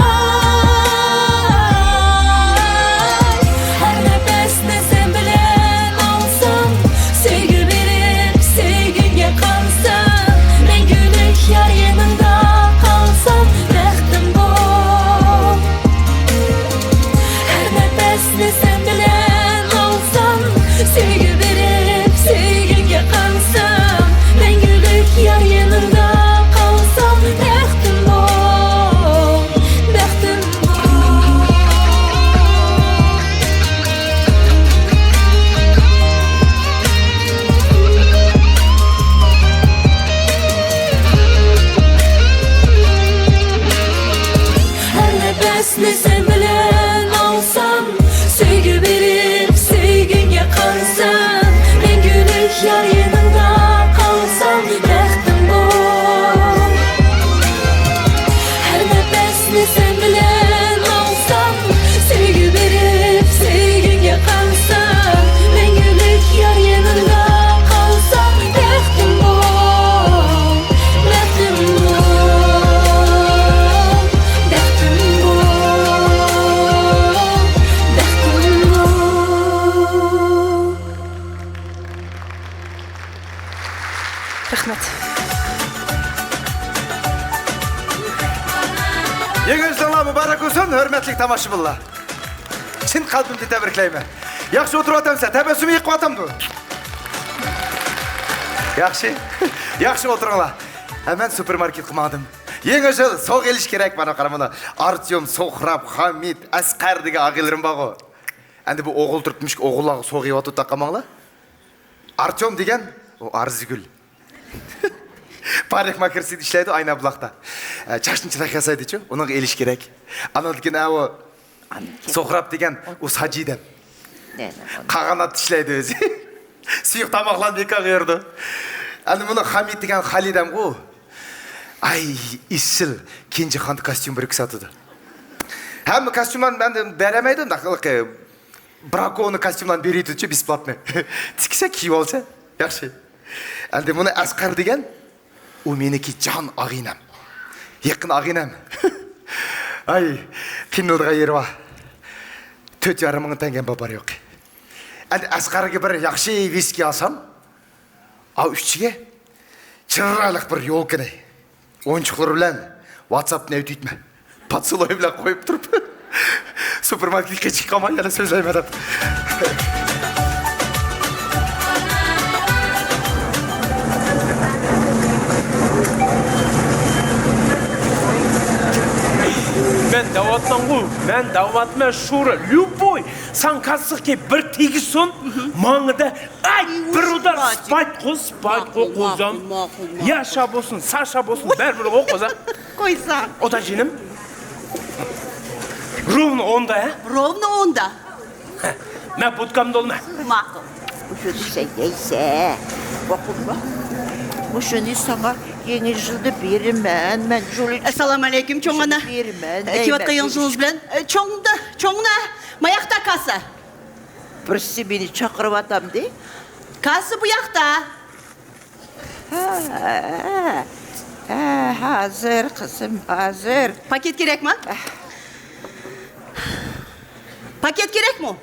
ھەر نەپەسنى سەن بىلەن ئالسام، سۆيگۈ بېرىپ سۆيگۈڭگە قانسام، مەڭگۈلۈك يار يېنىڭدا قالسام، بەختىم بۇ. رەھمەت. يېڭى يىلىڭلار مۇبارەك بولسۇن، ھۆرمەتلىك تاماشىبىنلار. چىن قەلبىمدىن تەبرىكلەيمەن. ياخشى ئولتۇرۇۋاتامسىلەر؟ تەبەسسۇم يېقىۋاتامدۇ؟ ياخشى. ياخشى ئولتۇرۇڭلار. ھە، مەن سۇپېرماركېتقا ماڭدىم. يېڭى يىل سوۋغا ئېلىش كېرەك، مانا قارا، مانا ئارتيوم، سوھراب، خامىت، ئەسقەر دېگەن ئاغىنىلىرىم بارغۇ. ئەمدى بۇ ئوغۇل تۇرۇپتىمىش، ئوغۇللارغا سوۋغا يېۋاتىدۇ، تاقىماڭلار. ئارتيوم دېگەن، ئۇ ئارزۇگۈل. پارىخماكېرسىدا ئىشلەيدۇ، ئاينابۇلاقتا. ئە، چاچنى چىرايلىق ياسايدىچۇ، ئۇنىڭغا ئېلىش كېرەك. ئانىڭدىن كېيىن، ئەۋۇ سوھراب دېگەن، ئۇ ساجىدەم. قاغاناتتا ئىشلەيدۇ ئۆزى. سۇيۇق تاماقلارنى بىكارغا يەيدۇ. ئەمدى مۇنۇ خامىت دېگەن خالىدەمغۇ. ئاي، ئىسسىل كېنجىخاندا كاستيۇم بىركە ساتىدۇ. ھەممە كاستيۇملارنى مەن بېرەلمەيدۇ، ئۇنداق براكوۋنى كاستيۇملارنى بېرىۋېتىدۇچۇ، بېسپلاتنى. تىكسە كىيىۋالسا ياخشى. ئەمدى مۇنۇ ئەسقەر دېگەن، ئۇ مېنىڭكى جان ئاغىنەم. يېقىن ئاغىنەم. ئاي، قىينىلىدىغان يېرى بار. تۆت يارىم مىڭ تەڭگەم بار، بار يوقى. ئەمدى ئەسقەرگە بىر ياخشى ۋىسكى ئالسام، ئاۋۇ ئۈستىگە چىرايلىق بىر يولكىنى، ئويۇنچۇقلىرى بىلەن ۋاتساپنى ئۆتۈيتمە. پاتسىلوي بىلەن قويۇپ تۇرۇپ، سۇپېرماركېتكە كېچىكىپ قالماي يەنە سۆزلەيمەن دەپ. مەن دەۋاتماڭغۇ، مەن دەۋاتمەن، شۇرا، ليۇبوي، ساڭا كاسسىغا بىر تېگىشسۇن، ماڭىدە، ئاي، بىر ئۇدا سپايتقۇ، سپايتقۇ، قوزام. ماقۇل، ماقۇل، ماقۇل. ياشا بولسۇن، ساشا بولسۇن، بەرىبىر ئوقۇزا. قويسا. ئۇدا جېنىم. روۋنو ئوندا، ھە؟ روۋنو ئوندا. مەن بۇتكامدا بولىمەن. ماقۇل. شۇنى سەن يەيسە. بوقۇم، بوقۇم. مۇشۇنى ساڭا يېڭى يىلدا بېرىمەن. مەن جۇلى ئەسسالامۇ ئەلەيكۇم، چوڭ ئانا. بېرىمەن. ئە، كېلىۋاتقان يېڭى يىلىڭىز بىلەن. ئە، چوڭدا، چوڭنا. ماياقتا كاسا. بىرسى مېنى چاقىرىۋاتامدى. كاسا بۇ ياقتا. ھە، ھە، ھە، ھازىر، قىزىم، ھازىر. پاكېت كېرەكمۇ؟ پاكېت كېرەكمۇ؟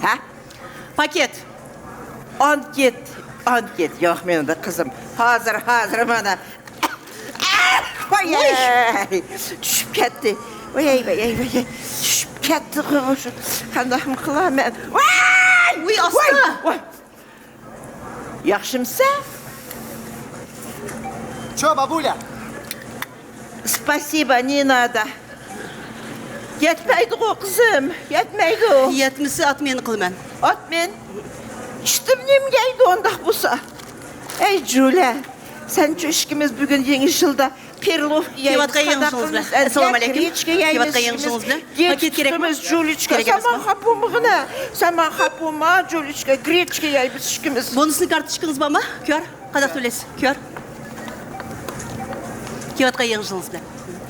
ھە؟ پاكېت. ئانكېت، ئانكېت. ياق، مېنىڭدە قىزىم. ھازىر، ھازىر مانا. ۋاي، ۋاي. چۈشۈپ كەتتى. ۋاي، ۋاي، ۋاي، ۋاي. چۈشۈپ كەتتىغۇ مۇشۇ. قانداقمۇ قىلارمەن؟ ۋاي! ۋاي، ئاستا! ۋاي، ۋاي. ياخشىمسەن؟ چۆ، بابۇلە. Спасибо, не надо. يەتمەيدىغۇ، قىزىم، يەتمەيدۇ. يەتمىسە، ئاتمىنى قىلىمەن. ئاتمىن؟ ئىشتىم نېمە يەيدۇ ئۇنداق بولسا؟ ئەي، جۇلە، سەنچۇ ئىككىمىز بۈگۈن يېڭى يىلدا پېرلوف يەيمىز، كېلىۋاتقان يېڭى يىلىڭىز بىلەن. ئەسسالامۇ ئەلەيكۇم. كېلىۋاتقان يېڭى يىلىڭىز بىلەن. پاكېت كېرەكمۇ؟ جۇلىچكا، سەن ماڭا خاپا بولمىغىنا. سەن ماڭا خاپا بولما، جۇلىچكا، گرېچكا يەيمىز ئىككىمىز. بونۇسنى كارتوچكىڭىز بارمۇ؟ كۆر. قانداق تۆلەيسىز؟ كۆر. كېلىۋاتقان يېڭى يىلىڭىز بىلەن.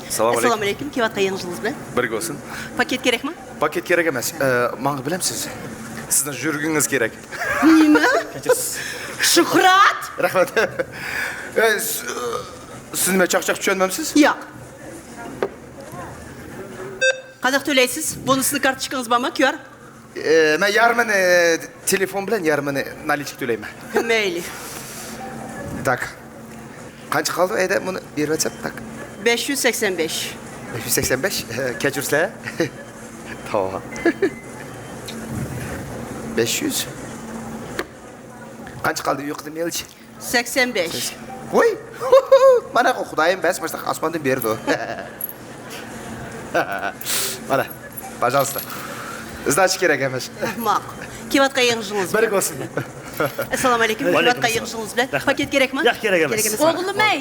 ئەسسالامۇ ئەلەيكۇم. ئەسسالامۇ ئەلەيكۇم. كېلىۋاتقان يېڭى يىلىڭىز بىلەن. بىرگە بولسۇن. پاكېت كېرەكمۇ؟ پاكېت كېرەك ئەمەس. ئە، ماڭا بىلەمسىز؟ سىزنىڭ يۈرىكىڭىز كېرەك. نېمە؟ كەچۈرسىز. شۇھرەت! رەھمەت. ئە، س-، سىز نېمە چاقچاق چۈشەنمەمسىز؟ ياق. قانداق تۆلەيسىز؟ بونۇسنى كارتوچكىڭىز بارمۇ؟ كيۇ ئار؟ ئە، مەن يارىمىنى تېلېفون بىلەن، يارىمىنى نالىچكا تۆلەيمەن. مەيلى. تاك. قانچە قالدى ئەيدە بۇنى بېرىۋەتسەم؟ تاك. بەش يۈز سەكسەن بەش. بەش يۈز سەكسەن بەش؟ كەچۈرسىلە. تاۋا. بەش يۈز. قانچە قالدى يۇقىرىدا مېلىچ؟ سەكسەن بەش. ۋوي! مانا خۇدايىم بەس ماشتاق ئاسماندىن بېرىدۇ. مانا، пожалуйста. Сдача كېرەك ئەمەس. ماقۇل. كېلىۋاتقان يېڭى يىلىڭىز بىلەن. بەرىك بولسۇن. ئەسسالامۇ ئەلەيكۇم. كېلىۋاتقان يېڭى يىلىڭىز بىلەن. رەھمەت. پاكېت كېرەكمۇ؟ ياق، كېرەك ئەمەس. كېرەك ئەمەس. ئوغلۇم-ئەي!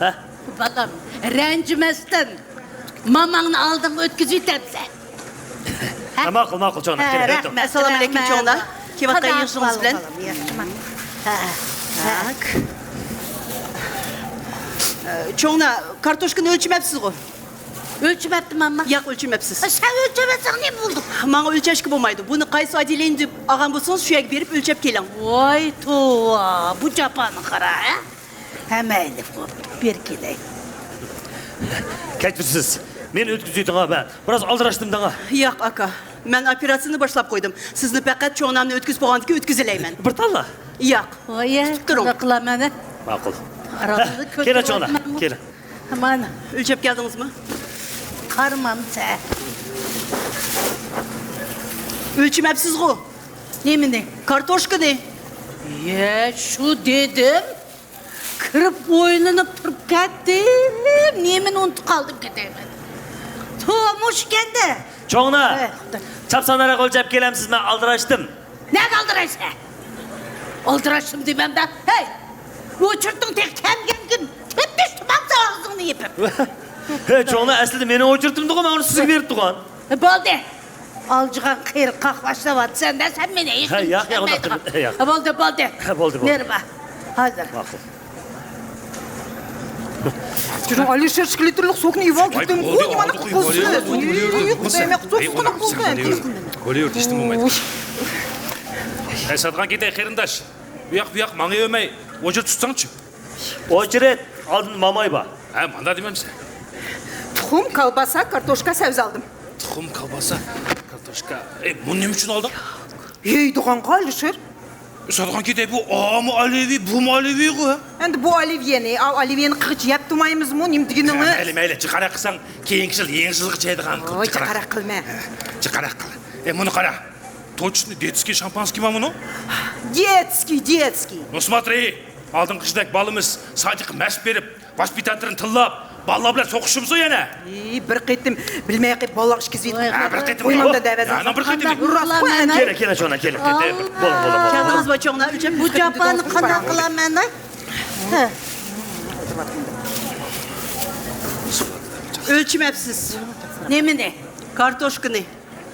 ھە؟ بالام، رەنجىمەستىن ماماڭنى ئالدىڭغا ئۆتكۈزۈۋېتەمسەن. ھە، ماقۇل، ماقۇل، چوڭ. ھە، رەھمەت. ئەسسالامۇ ئەلەيكۇم، چوڭلار. كېلىۋاتقان يېڭى يىلىڭىز بىلەن. ياخشىمۇ؟ ھە. تاك. ئە، چوڭلار، كارتوشكىنى ئۆلچىمەپسىزغۇ؟ ئۆلچىمەپتىمەنما؟ ياق، ئۆلچىمەپسىز. سەن ئۆلچىمەسەڭ نېمە بولدى؟ ماڭا ئۆلچەشكە بولمايدۇ. بۇنى قايسى ئوتدېلېنىيە دەپ ئالغان بولسىڭىز، شۇ يەرگە بېرىپ ئۆلچەپ كېلىڭ. ۋاي توۋا، بۇ جاپانى قارا، ھە؟ ھە، مەيلى، بوپتۇ، بېرىپ كېلەي. كەچۈرسىز، مېنى ئۆتكۈزۈۋېتىڭ، مەن بىراز ئالدىراشتىم دەڭا. ياق، ئاكا، مەن ئوپېراتسىيەنى باشلاپ قويدۇم. سىزنى پەقەت چوڭنامنى ئۆتكۈزۈپ بولغاندىن كېيىن ئۆتكۈزەلەيمەن. بىر تاللا. ياق. ۋايە، تۇتۇپ تۇرۇڭ. قانداق قىلامەن؟ ماقۇل. ئارىڭىزنى كېلىڭ، چوڭلار، كۆتۈرۈۋاتىمەنمۇ؟ كېلىڭ. مانا. ئۆلچەپ كەلدىڭىزمۇ؟ قارىمامسە. ئۆلچىمەپسىزغۇ؟ نېمىنى؟ كارتوشكىنى. يە، شۇ دېدىم. كىرىپ ئويلىنىپ تۇرۇپ كەتتىم. نېمىنى ئۇنتۇپ قالدىم كېتەيمەن. تومۇش ئىكەندە. چوڭلار، ئەي، خۇدا. چاپسانراق ئۆلچەپ كېلەمسىز، مەن ئالدىراشتىم. نەگە ئالدىرايسەن؟ ئالدىراشتىم دېمەمدە. ھەي، ئۇچۇرتۇڭ تېخى كەلمىگەن كۈن تېپىشتىم ئاغزىڭنى يېپىپ. ھەي، چوڭلار، ئەسلىدە مېنىڭ ئۇچۇرتۇمدىغۇ، مەن ئۇنى سىزگە بېرىپتىغان. بولدى. ئالجىغان قېرى قاقباشلاۋاتىسەن-دە، سەن مېنى ھېچ ھە، ياق، ياق، ئۇنداق دېمەيدىغان. دېمەڭ، ياق. ھە، بولدى، بولدى. ھە، بولدى، بولدى. نېرى بار. ھازىر. ماقۇل. جۇرۇڭ، ئالىشىر، ئىككى لىتىرلىق سوكنى ئېلىۋال، ۋاي، دېدىم. بولدى، ئۇي، نېمە ئالدۇق، قىلىسىز؟ ئالدۇق، ئۇي، ئۇي، ئۇي، ئۇي، دېمەك، ئالدۇق، سوكنى ئالدۇق، قىلسا، ئالدۇق. ئالدۇق. ھەي، ساتقان كېتەي، قېرىنداش. ئۇ ياق، بۇ ياق ماڭىۋەرمەي، ئوچۇرتۇپ تۇتساڭچۇ؟ ئوچېرېد، ئالدىن ماماي بار. ھە، ماندا دېمەمسەن. تۇخۇم، كالباسا، كارتوشكا، سەۋزە ئالدىم. تۇخۇم، كالباسا، كارتوشكا. ئەي، بۇنى نېمە ئۈچۈن ئالدىڭ؟ يەيدىغانغا، ئالىشىر. ساتقان كېتەي، بۇ ئامۇ ئالىۋى، بۇمۇ ئالىۋىغۇ. ئەمدى بۇ ئالىۋىيەنى، ئاۋۇ ئالىۋىيەنى قىلغىچە يەپ تۇرمايمىزمۇ؟ نېمە دېگىنىڭىز؟ مەيلى، مەيلى، جىقاراق قىلساڭ، كېيىنكى يىل يېڭى يىلغىچە يەيدىغان. ۋاي، جىقاراق قىلما. ھە، جىقاراق قىل. ئەي، مۇنى قارا. توچنى دېتسكىي شامپانسكىيما مۇنۇ؟ دېتسكىي، دېتسكىي. Ну смотри، ئالدىنقى قىشتەك بالىمىز سادىققا مەس بېرىپ، ۋاسپىتاتېرنى تىللاپ، بالىلار بىلەن سوقۇشىمىزۇ يەنە؟ ئى، بىر قېتىم بىلمەي قېلىپ بالىلارغا ئىچكۈزۈپ يېتىڭ. ھە، بىر قېتىم. قويمامدا دەۋەتسەڭ. يەنە بىر قېتىم. قانداق قىلىمەن؟ كېلە، كېلە، چونا، كېلە، كېلە. بولۇڭ، بولۇڭ، بولۇڭ. كەلدىڭىزمۇ چوڭلار؟ ئۆلچەپ بۇ جاپانى قانداق قىلامەن؟ ھە. ئۆلچىمەپسىز. نېمىنى؟ كارتوشكىنى.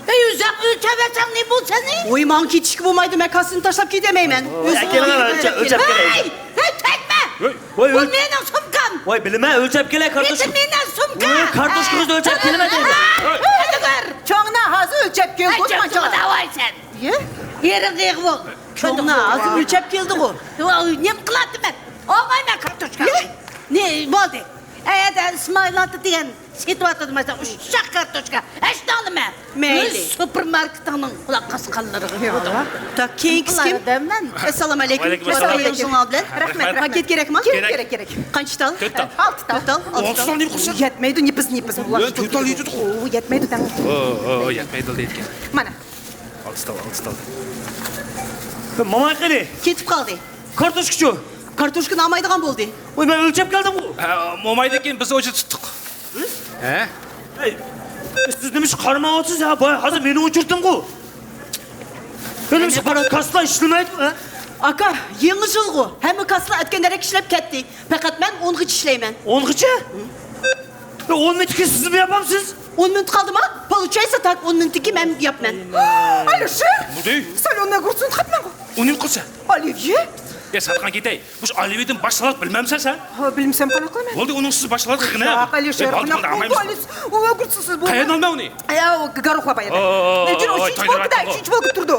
ئەي، ئۆزۈڭ ئۆلچەۋەرسەڭ نېمە بولسۇن؟ ۋوي، ماڭا كېتىشكە بولمايدۇ، مەن كاسسىنى تاشلاپ كېتەلمەيمەن. ئۆزۈڭ ئەكېلىڭلار، ئۆلچەپ، ئۆلچەپ كېلەي. ھەي، ھەي، تەگمە! ۋوي، ۋوي، بۇ مېنىڭ سومكام. ۋوي، بىلىمەن، ئۆلچەپ كېلە، كارتوشكا. بۇ مېنىڭ سومكام. ۋوي، كارتوشكىڭىزنى ئۆلچەپ كېلىمەن دەيمەن. ھەي، ھەي، ھەي. چوڭنا، ھازىر ئۆلچەپ كېلىدۇ، ھەي، چوڭنا. داۋايسەن. يە؟ يېرىڭغا يىغىۋال. چوڭنا، ھازىر ئۆلچەپ كېلىدىغۇ. ۋوي، نېمە قىلاتتىم مەن؟ ئالمايمەن كارتوشكا. يە؟ نە، بولدى. ئەدە ئىسمائىل ئاتا دېگەن سېتىۋاتىدۇ، مانا، ئۇششاق كارتوشكا. ئەشنى ئالىمەن. مەيلى. ئۆز سۇپېرماركېتىڭنىڭ قۇلاق قاسقانلىرىغا. ياق. تا كېيىنكىسى كىم؟ دەممەن. ئەسسالامۇ ئەلەيكۇم. ۋەئەلەيكۇم ئەسسالام. يېڭى يىلىڭلار بىلەن. رەھمەت. پاكېت كېرەكمۇ؟ كېرەك، كېرەك، كېرەك. قانچە تال؟ تۆت تال. ئالتە تال. ئالتە تال. ئالتە تال. يەتمەيدۇ، نېپىز، نېپىز. ئۇلار يا، تۆت تال يېتىدۇ. ئۇ يەتمەيدۇ، تەڭ. ئۇ، ئۇ، يەتمەيدۇ دەيدىكەن. مانا. ئالتە تال، ئالتە تال. ماماي قېنى؟ كېتىپ قالدى. كارتوشكىچۇ؟ كارتوشكىنى ئالمايدىغان بولدى. ۋوي، مەن ئۆلچەپ كەلدىمغۇ. ھە، مومايدىن كېيىن بىز ئوچۇرتۇپ تۇتتۇق. ھە؟ ئەي، سىز نېمە ئىش قارىمايۋاتىسىز ھە؟ بايا ھازىر مېنىڭ ئوچۇرتۇمغۇ. نېمە ئىش قارا، كاسسىلا ئىشلىمەيدۇ ھە؟ ئاكا، يېڭى يىلغۇ. ھەممە كاسسىلار ئەتكەندەرەك ئىشلەپ كەتتى. پەقەت مەن ئونغىچە ئىشلەيمەن. ئونغىچە؟ ئون مىنۇتتىن كېيىن سىزمۇ ياپامسىز؟ ئون مىنۇت قالدىما؟ Получается так، ئون مىنۇتتىن كېيىن مەن ياپىمەن. ئالىشىر! سالوننى ئۆگرىتىپ قاپمەنغۇ. ئۇنى نېمە قىلسا؟ ئالىۋيې! يا، ساتقان كېتەي. مۇشۇ ئالىۋيېدىن باش سالاق بىلمەمسەن سەن؟ ھە، بىلمىسەم قانداق قىلىمەن؟ بولدى، ئۇنىڭسىز باش سالاق قىلغىنا. ياق، ئالىشىر، قانداق قىلىمەن؟ ئۇ ئۆگرىتسىڭىز بولدى. قايەردىن ئالىمەن ئۇنى؟ ئە، ئۇ گاروخلا بايا. ئۇ، ئۇ، ئۇ، ئۇ، ئۈچىنچى بولكىدا، ئۈچىنچى بولكىدا تۇرىدۇ.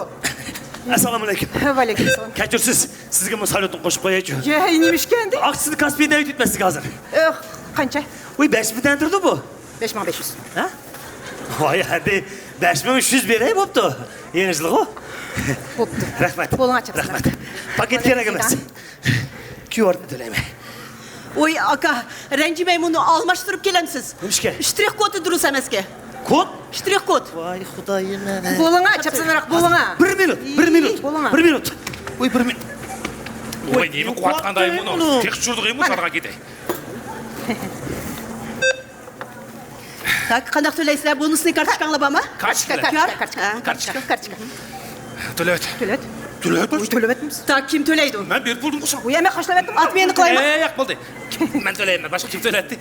ئەسسالامۇ ئەلەيكۇم. ۋەئەلەيكۇم ئەسسالام. كەچۈرسىز، سىزگە مۇ ساليۇتنى قوشۇپ قويايچۇ. يە، نېمە ئىش ئىكەندى؟ ئاكسىيىدە كاسپىي دەۋېتىپتىمەن سىزگە ھازىر. ئىخ، قانچە؟ ۋوي، بەش مىڭ تەن تۇرىدۇ بۇ. بەش مىڭ بەش يۈز. ھە؟ ۋاي، ھەدى بەش مىڭ ئۈچ يۈز بېرەي، بوپتۇ. يېڭى يىلغۇ. بوپتۇ. رەھمەت. قولۇڭ ئاچىقسۇن. رەھمەت. پاكېت كېرەك ئەمەس. كيۇ ئاردا تۆلەيمەن. ۋوي، ئاكا، رەنجىمەي مۇنى ئالماشتۇرۇپ كېلەمسىز؟ نېمىشقا؟ شترىخ كودى دۇرۇس ئەمەسكەن. كود؟ شترىخ كود. ۋاي خۇدايىم مەن. بولۇڭا، چاپسانراق بولۇڭا. بىر مىنۇت، بىر مىنۇت. بولۇڭا. بىر مىنۇت. ۋوي، بىر مىنۇت. ۋوي، نېمە قىلىۋاتقاندا مۇنى؟ تېخى چۈشۈردىغى مۇ ساتقان كېتەي. تاك، قانداق تۆلەيسىلەر؟ بونۇسنى كارتوچكاڭلار بارمۇ؟ كارتوچكا. كارتوچكا، كارتوچكا، كارتوچكا. تۆلەت. تۆلەت. تۆلەت. ۋوي، تۆلەتمىز. تاك، كىم تۆلەيدۇ؟ مەن بېرىپ بولدۇم قوشاق. ۋوي، ئەمە قاچىلاۋەتتىم. ئات مېنى قىلايمۇ؟ ئە، ياق، بولدى. مەن تۆلەيمەن، باشقا كىم تۆلەتتى؟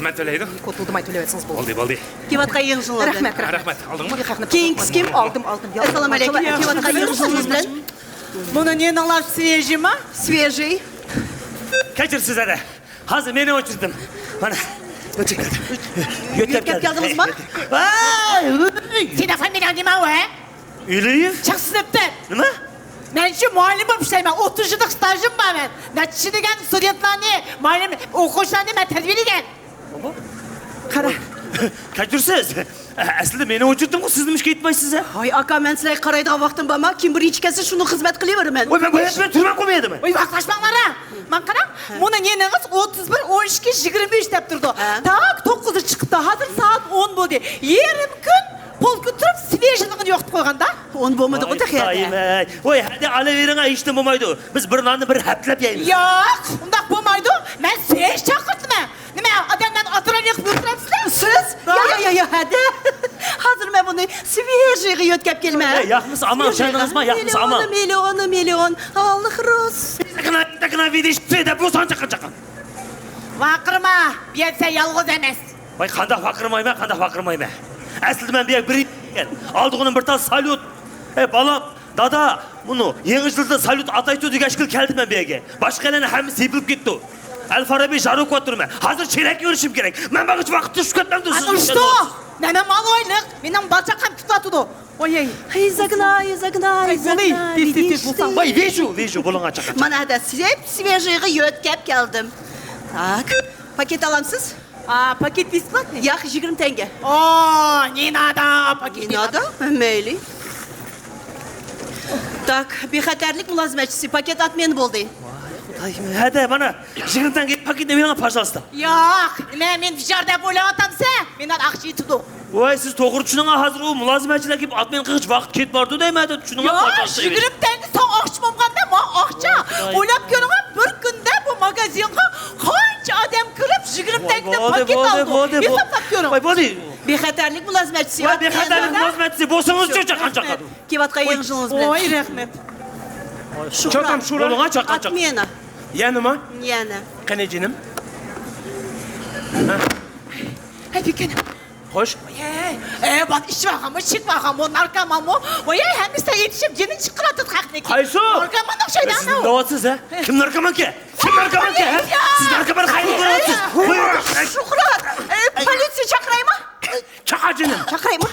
مەن تۆلەيدۇ. كوتۇلدىماي تۆلەۋەتسىڭىز بولدى. بولدى، بولدى. كېلىۋاتقان يېڭى يىلىڭلار بىلەن. رەھمەت، رەھمەت. رەھمەت. ئالدىڭمۇ؟ كېيىنكىسى كىم؟ ئالدىم، ئالدىم. ياق، ئەسسالامۇ ئەلەيكۇم. ماشاللا. كېلىۋاتقان يېڭى يىلىڭىز بىلەن. بۇنى نېنىڭلار سۋېژىيما؟ سۋېژىي. كەچۈرسىز ھەدە. ھازىر مېنى ئۆچۈردۈم. مانا، ئۆچۈپ كەلدىم. يۆتكەپ كەلدىڭىزمۇ؟ ۋاي! سېنىڭ فامىلىيەڭ نېمە ئۇ، ھە؟ ئۆلۈيۈم. چىق سىنىپتىن. نېمە؟ مەن شۇ مۇئەللىم بولۇپ ئىشلەيمەن. ئوتتۇز يىللىق ستاژىم بار مەن. نەچچە دېگەن ستۇدېنتلارنى، مۇئەللىم ئوقۇغۇچىلارنى مەن تەربىيەلىگەن. قارا. كەچۈرسىز. ئە، ئەسلىدە مېنىڭ ھۆججىتىمغۇ، سىز نېمىشقا ئېيتمايسىز، ھە؟ ھاي ئاكا، مەن سىلەرگە قارايدىغان ۋاقتىم بارما؟ كىم بىرىنچى كەلسە شۇنىڭ خىزمەت قىلىۋېرىمەن. ۋاي، مەن بۇ ھەپتىدە تۈرمە قويمايدىمەن. ۋاي، ۋاقىتلاشماڭلار ھە. ماڭا قاراڭ، مۇنى نېنىڭىز ئوتتۇز بىر، ئون ئىككى، يىگىرمە ئۈچ دەپ تۇرىدۇ. ھە. تاك توققۇزدا چىقىپتۇ، ھازىر سائەت ئون بولدى. يېرىم كۈن پولكا تۇرۇپ، سۋېژىينىڭىنى يوقىتىپ قويغاندا. ئون بولمىدىغۇ تېخى. خۇدايىم ئەي. ۋاي، ھەدە ئالىۋېرىڭ، ھېچنېمە بولمايدۇ. بىز بىر ناننى بىر ھەپتىلەپ يەيمىز. ياق، ئۇنداق بولمايدۇ. مەن سۋېژ چاقىرتىمەن. نېمە، ئادەملەرنى ئاترولنى قىلىپ ئۆلتۈرەمسىلەر؟ سىز؟ ياق، ياق، ياق، ياق، ھەدە. ھازىر مەن بۇنى سۋېژىيغا يۆتكەپ كېلىمەن. ئەي، ياقمىسا ئامان، چاينىڭىزما، ياقمىسا ئامان. مىليون، مىليون، مىليون. ئاللاھ روز. تاكنا، تاكنا، ۋىدىش، دە، بۇ سان چاققان چاققان. ۋارقىرىما، بۇ يەردە سەن يالغۇز ئەمەس. ۋاي، قانداق ۋارقىرىمايمەن، قانداق ۋارقىرىمايمەن. ئەسلىدە مەن بۇ يەرگە بىرىنچى كەلگەن. ئالدىغىنىم بىر تال ساليۇت. ئەي، بالام، دادا، مۇنۇ يېڭى يىلدا ساليۇت ئاتايتۇ دېگەچكىلا كەلدىم مەن بۇ يەرگە. باشقا يەرلەرنىڭ ھەممىسى يېپىلىپ كېتىپتۇ. ئەل فارابى ژاروكى ئاتىرىمەن. ھازىر چېرەككە يۈرۈشۈم كېرەك. مەن ماڭغىچە ۋاقىت توشۇپ كەتمەمدۇ سىز؟ ئۇشتۇ! مەن مال ئايلىق. مېنىڭ بالا چاقام كۈتۈۋاتىدۇ. ۋاي، ھەي. ھەي، زاگناي، زاگناي، ۋاي، بولدى، زاگناي، تېز، تېز، تېز بولساڭ. ۋاي، ۋىژۇ، ۋىژۇ، بولۇڭا چاققان. مانا ھەدە سېپ سۋېژىيغا يۆتكەپ كەلدىم. تاك، پاكېت ئالامسىز؟ А, пакет бесплатный? ياق، يىگىرمە تەڭگە. ئو، نېنادا پاكېت؟ نېنادا؟ مەيلى. تاك، بىخەتەرلىك مۇلازىمەتچىسى، پاكېت ئاتمېنى بولدى. ۋاي خۇدايىم، ھەدە، مانا يىگىرمە تەڭگە پاكېتنى بېرىڭ، پاژالىستا. ياق، نېمە، مېنى بىچارە دەپ ئويلاۋاتامسەن؟ مېنىڭ ئاقچا يېتىدۇ. ۋاي، سىز توغرا چۈشىنىڭ، ھازىر ئۇ مۇلازىمەتچىلەر كېلىپ ئاتمېنى قىلغىچە ۋاقىت كېتىپ بارىدۇ دەيمەن، چۈشىنىڭ. ياق، پاژالىستا يىگىرمە تەڭگە ساڭا ئاقچا بولمىغاندا، ماڭا ئاقچا. ۋاي خۇدايىم. ئويلاپ كۆرۈڭ، بىر كۈندە بۇ ماگازىنغا قانچە ئادەم كىرىپ، يىگىرمە تەڭگىدە پاكېت ئالدى. ھېسابلاپ كۆرۈڭ. ۋاي، بولدى. بىخەتەرلىك مۇلازىمەتچىسى. ۋاي، بىخەتەرلىك مۇلازىمەتچىسى بولسىڭىزچۇ، چاققان چاققان. كېلىۋاتقان يېڭى يىلىڭىز بىلەن. ۋاي، رەھمەت. شۇكران. چاققان، شۇكران. بولۇڭا، چاققان، چاققان. ئاتمېنى. يەنىما؟ يەنە. قېنى جېنىم؟ ھە. ھەي، بىكەن. خوش. ۋاي، ئەي، بات ئىچىۋالغانمۇ، چېكىۋالغانمۇ، ناركومانمۇ؟ ۋاي، ھەممىسى يېتىشىپ، جېنى چىقىرىۋاتىدۇ خەقنىڭكى. قايسى؟ ناركوماننىڭ شەيدانى. سىز نېمە دەۋاتىسىز، ھە؟ كىم ناركومانكەن؟ كىم ناركومانكەن، ھە؟ سىز ناركومان قايمۇ كۆرۈۋاتىسىز؟ شۇكران، ئەي، پولىتسىيە چاقىرايمۇ؟ چاقىر جېنىم. چاقىرايمۇ؟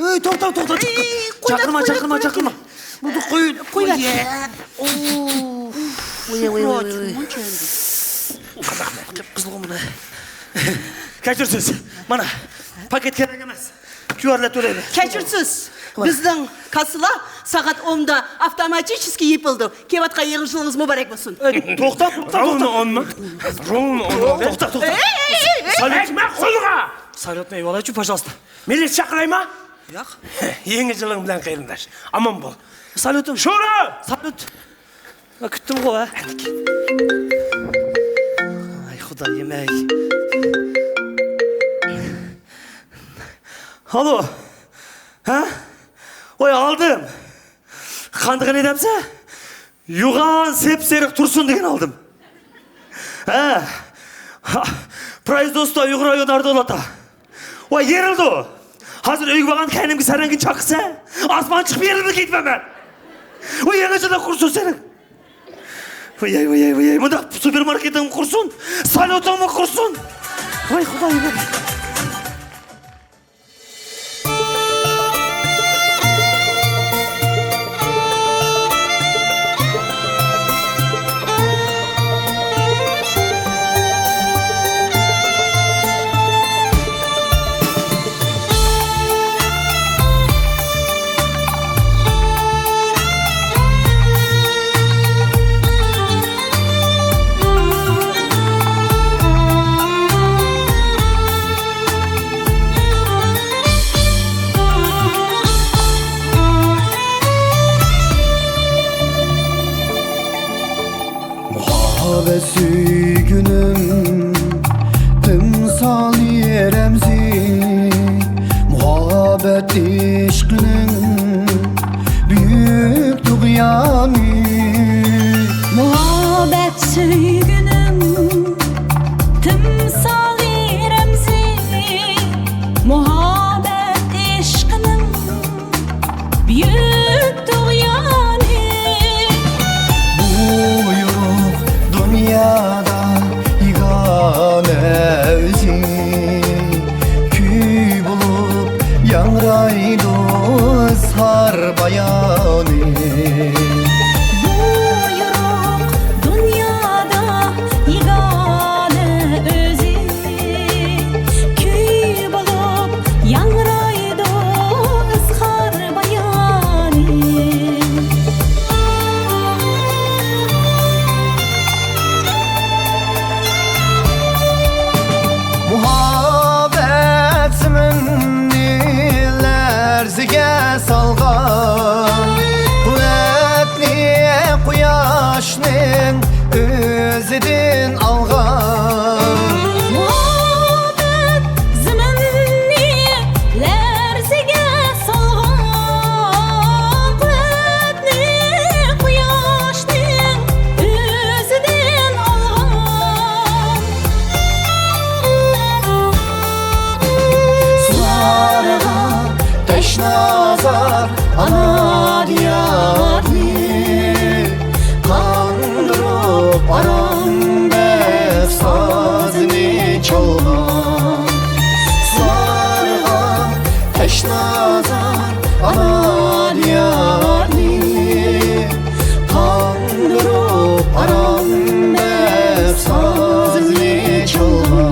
ئەي، توختا، توختا، توختا. ئەي، قويۇڭ، چاقىرما، قويۇڭ، چاقىرما، قويۇڭ، چاقىرما. قويۇڭ. بۇنى قويۇڭ. قويۇۋەر. ئوف. ۋاي، ۋاي، ۋاي، ۋاي. قىپقىزىلغۇ بۇنى. كەچۈرسىز. مانا، پاكېت كېرەك ئەمەس. كيۇئارلا تۆلەيمەن. كەچۈرسىز. بىزنىڭ كاسسىلار سائەت ئوندا ئاپتوماتىچېسكىي يېپىلىدۇ. كېلىۋاتقان يېڭى يىلىڭىز مۇبارەك بولسۇن. ئەي، توختا، توختا، توختا. روۋنو ئونمۇ؟ روۋنو ئونمۇ؟ توختا، توختا. ئەي، ئەي، ئەي، ئەي. ساليۇت. ئەي، مەن قولغا. ساليۇتنى ئېۋالايچۇ، پاژالىستا. مىللەت چاقىرايما؟ ياق. يېڭى يىلىڭ بىلەن قېرىنداش. ئامان بول. ساليۇتۇم. شورا! ساليۇت. مەن كۈتتۈمغۇ، ھە؟ ئاي، خۇدايىم، ئەي. ئالو. ھە؟ ۋاي، ئالدىم. قاندىقىنى دەمسە؟ يوغان سېپسېرىق تۇرسۇن دېگەن ئالدىم. ھە. پرايزدوستا ئۇيغۇر رايونى ئاردا ئۇلاتا. ۋاي، يېرىلدى. ھازىر ئۆيگە بارغاندا كەينىمگە سەرەڭگىنى چاققىسە، ئاسمان چىقىپ يېرىلدى كېتىمەن مەن. ۋاي، يېڭىچىلىق قۇرسۇن سېنىڭ. ۋاي، ۋاي، ۋاي، ۋاي، مۇنداق سۇپېرماركېتىڭمۇ قۇرسۇن، ساليۇتۇڭمۇ قۇرسۇن. ۋاي، خۇدايىم. مۇھەببەت سۆيگۈنىڭ تىمسالى رەمزى، مۇھەببەت ئىشقىنىڭ بۈيۈك تۇغيانى. مۇھەببەت سۆيگۈنىڭ تىمسالى رەمزى، مۇھەببەت ئىشقىنىڭ بۈيۈك تۇغيانى. بۇيرۇق دۇنيادا يېگانە ئۆزى، كۈي بولۇپ ياڭرايدۇ سار بايانى. بۇيرۇق دۇنيادا يېگانە ئۆزى، كۈي بولۇپ سالغان، قۇۋۋەتنى قۇياشنىڭ ئۆزىدىن ئالغان. مۇھەببەت زېمىننى لەرزىگە سالغان، قۇۋۋەتنى قۇياشنىڭ ئۆزىدىن ئالغان. سۇلارغا تەشنازار ئانا دىيارنى، قاندۇرۇپ ئارام بەخت سازىنى چالغان. سۇلارغا تەشنازار ئانا دىيارنى، قاندۇرۇپ ئارام بەخت سازىنى چالغان.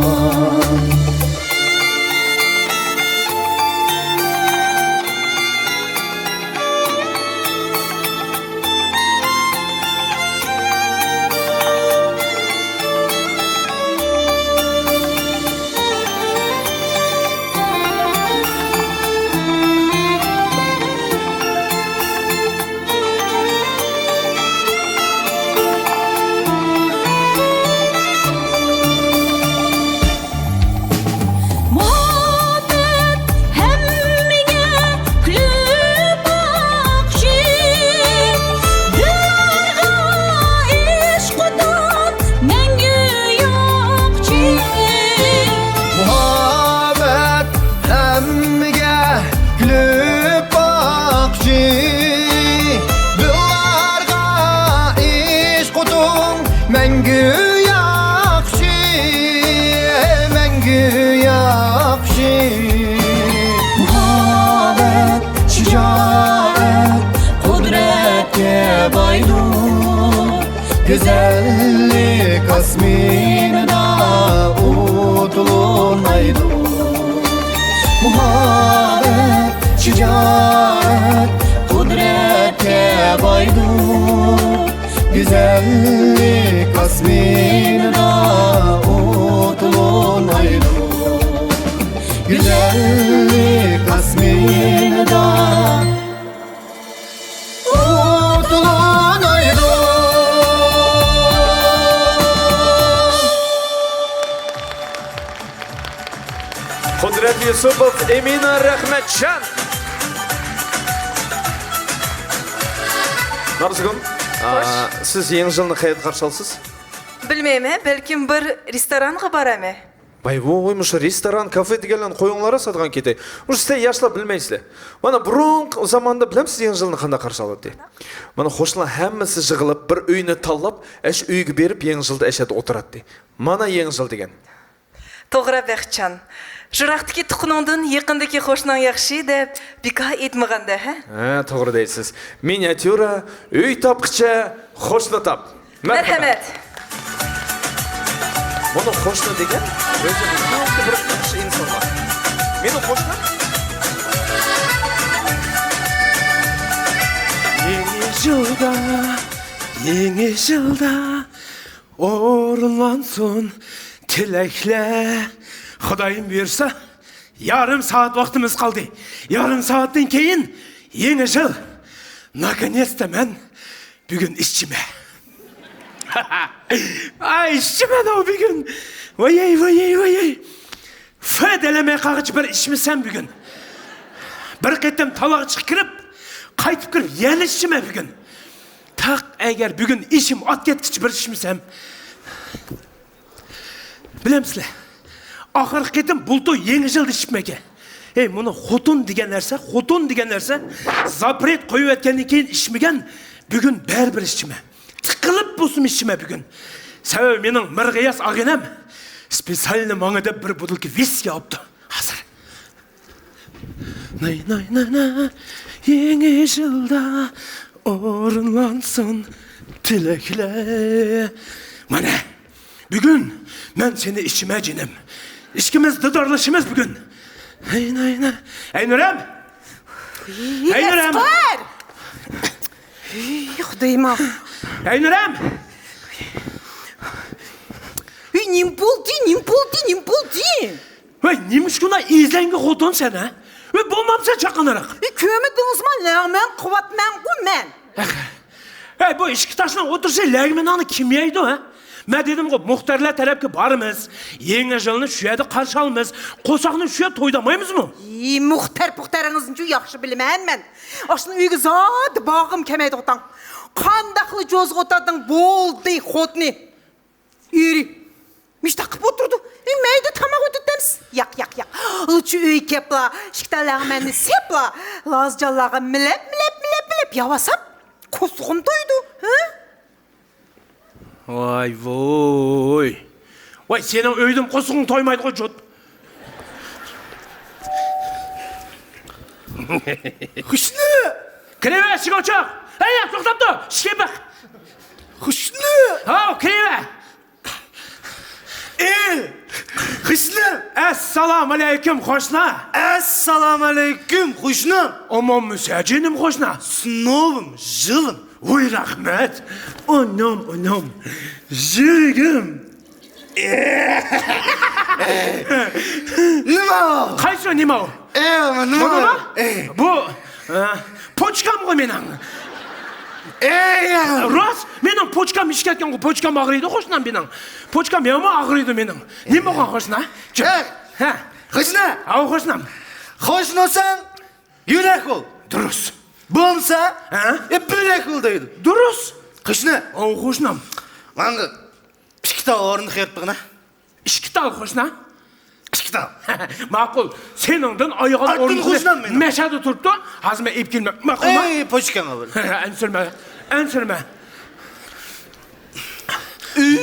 مۇھەببەت ھەممىگە كۈلۈپ باققۇچى، دىللارغا ئىشق ئوتۇن مەڭگۈ ياققۇچى. مۇھەببەت ھەممىگە كۈلۈپ باققۇچى، دىللارغا ئىشق ئوتۇن مەڭگۈ ياققۇچى، مەڭگۈ ياققۇچى. مۇھەببەت شىجائەت قۇدرەتكە بايدۇر، گۈزەللىك ئاسمىنىدا ئوتلىنايدۇ. مۇھەببەت شىجائەت قۇدرەتكە بايدۇر، گۈزەللىك ئاسمىنىدا ئوتلىنايدۇ. گۈزەللىك ئاسمىنىدا ئوتلىنايدۇ. قۇدرەت يۈسۈپوف، ئېمىنە رەھمەتجان. نارزىگۈل، ئا، سىز يېڭى يىلنى قەيەردە قارشى ئالىسىز؟ بىلمەيمەن، بەلكىم بىر رېستورانغا بارىمەن. ۋاي، ۋوي، مۇشۇ رېستوران، كافې دېگەنلەرنى قويۇڭلار، ساتىدىغان كېتەي. مۇشۇ سىلەر ياشلار بىلمەيسىلەر. مانا بۇرۇنقى زاماندا بىلەمسىز يېڭى يىلنى قانداق قارشى ئالاتتى؟ مانا قوشنىلار ھەممىسى يىغىلىپ، بىر ئۆينى تاللاپ، ئەش ئۆيگە بېرىپ يېڭى يىلدا ئەشەدە ئولتۇراتتى. مانا يېڭى يىل دېگەن. توغرا، بەختجان. يىراقتىكى تۇغقىنىڭدىن يېقىندىكى قوشناڭ ياخشى دەپ بىكار ئېيتمىغاندا، ھە؟ ھە، توغرا دەيسىز. مىنىاتيۇرا، ئۆي تاپقىچە قوشنا تاپ. مەرھەمەت. مەرھەمەت. بۇنى قوشنا دېگەن ئۆزى بىر ياخشى ئىنسان بار. مېنىڭ قوشنام. يېڭى يىلدا، يېڭى يىلدا ئورۇنلانسۇن تىلەكلەر. خۇدايىم بۇيرۇسا، يارىم سائەت ۋاقتىمىز قالدى. يارىم سائەتتىن كېيىن يېڭى يىل. Наконец-то مەن بۈگۈن ئىچىمەن. ئاي، ئىچىمەن ئاۋۇ بۈگۈن. ۋايەي، ۋايەي، ۋايەي. فە دەلەمەي قالغىچە بىر ئىچمىسەم بۈگۈن. بىر قېتىم تالاغا چىقىپ كىرىپ، قايتىپ كىرىپ يەنە ئىچىمەن بۈگۈن. تاق ئەگەر بۈگۈن ئىشىم ئات كەتكىچە بىر ئىچمىسەم. بىلەمسىلەر؟ ئاخىرقى قېتىم بۇلتۇر يېڭى يىلدا ئىچىپمەنكەن. ھەي، مۇنۇ خوتۇن دېگەن نەرسە، خوتۇن دېگەن نەرسە، زاپرېت قويۇۋەتكەندىن كېيىن ئىچمىگەن، بۈگۈن بەرىبىر ئىچىمەن. تىقىلىپ بولسىمۇ ئىچىمەن بۈگۈن. سەۋەبى مېنىڭ مىرغىياس ئاغىنەم سپېتسالنى ماڭا دەپ بىر بوتۇلكا ۋىسكى ئاپتۇ. ھازىر. ناي، ناي، ناي، ناي. يېڭى يىلدا ئورۇنلانسۇن تىلەكلەر. مانا، بۈگۈن مەن سېنى ئىچىمەن، جېنىم. ئىككىمىز دىدارلىشىمىز بۈگۈن. ھەي، ناي، ناي. ھەي، نۇرەم! ھەي، نۇرەم! ئەسقەر! ھەي، خۇدايىم-ئاي. ھەي، نۇرەم! ھەي، نېمە بولدى، نېمە بولدى، نېمە بولدى؟ ۋاي، نېمىشقا ئۇنداق ئېزەڭگە خوتۇن سەن، ھە؟ ۋاي، بولمامسەن چاققانراق. ئى، كۆرمىدىڭىزمۇ؟ لەڭمەن قىلىۋاتىمەنغۇ مەن. ھەي، بۇ ئىككى تاشنىڭ ئوتتۇرىسى لەگمىنىڭنى كىم يەيدۇ، ھە؟ مەن دېدىمغۇ، مۇختەرلەر تەرەپكە بارىمىز. يېڭى يىلنى شۇ يەردە قارشى ئالىمىز. قورساقنى شۇ يەردە تويدىمايمىزمۇ؟ ئى، مۇختەر پۇختەرىڭىزنىچۇ ياخشى بىلىمەن مەن. ئاشۇنى ئۆيگە زادى بارغۇم كەلمەيدىغۇ تاڭ. قانداقلا جوزغا ئوتاتىڭ، بولدى، خوتۇنى. ئېرى مۇشتاق قىپ ئولتۇرىدۇ. ئى، مەيدە تاماق ئۆتۈتەمسىز؟ ياق، ياق، ياق. لۇچى ئۆيگە كەپلا، ئىككى تال لەڭمەننى سېپلا، لازجانلارغا مىلەپ، مىلەپ، مىلەپ، مىلەپ ياۋاسام، قورسىقىم تويىدۇ. ھە؟ ۋاي ۋوي. ۋاي، سېنىڭ ئۆيدىن قورسىقىڭ تويمايدىغۇ جۇت. خوشنا! كىرىۋەر، ئىشىك ئوچۇق. ھەي، ياق، توختاپ تۇر. ئىشىكنى بېق. خوشنا! ھاۋ، كىرىۋەر. ئېي، خوشنا! ئەسسالامۇئەلەيكۇم، خوشنا. ئەسسالامۇئەلەيكۇم، خوشنا. ئامانمۇ سەن، جېنىم خوشنا؟ سىنوۋۇم، ژىلىم. ۋوي، رەھمەت. ئانام، ئانام. ژىرىگىم. نېمە ئۇ؟ قايسى نېمە ئۇ؟ ئە، نېمە ئۇ؟ بۇنىما؟ ئە. بۇ، ئە، پوچكامغۇ مېنىڭ. ئە، يا. راست، مېنىڭ پوچكام ئىشىپ كەتكەنغۇ، پوچكام ئاغرىيدۇ، خوشنام مېنىڭ. پوچكام يامان ئاغرىيدۇ مېنىڭ. نېمە بولغان خوشنا؟ ھە. ھە. خوشنا. ھاۋ، خوشنام. خوش بولساڭ، يۈرەك بول. دۇرۇس. بولمىسا، ھە؟ ئە، بۆرەك بول دەيدۇ. دۇرۇس. خوشنا. ھاۋ، خوشنام. ماڭا ئىككى تال ئورۇندۇق يىغىپ بېقىڭا. ئىككى تال خوشنا؟ ئىككى تال. ماقۇل. سېنىڭدىن ئايىغان ئورۇندۇقنى مەشەدە تۇرۇپتۇ. ھازىر مەن ئېلىپ كېلىمەن. ماقۇلمۇ؟ ئەي، پوچكاڭغا بېرىڭ. ئەنسىرىمە. ئەنسىرىمە.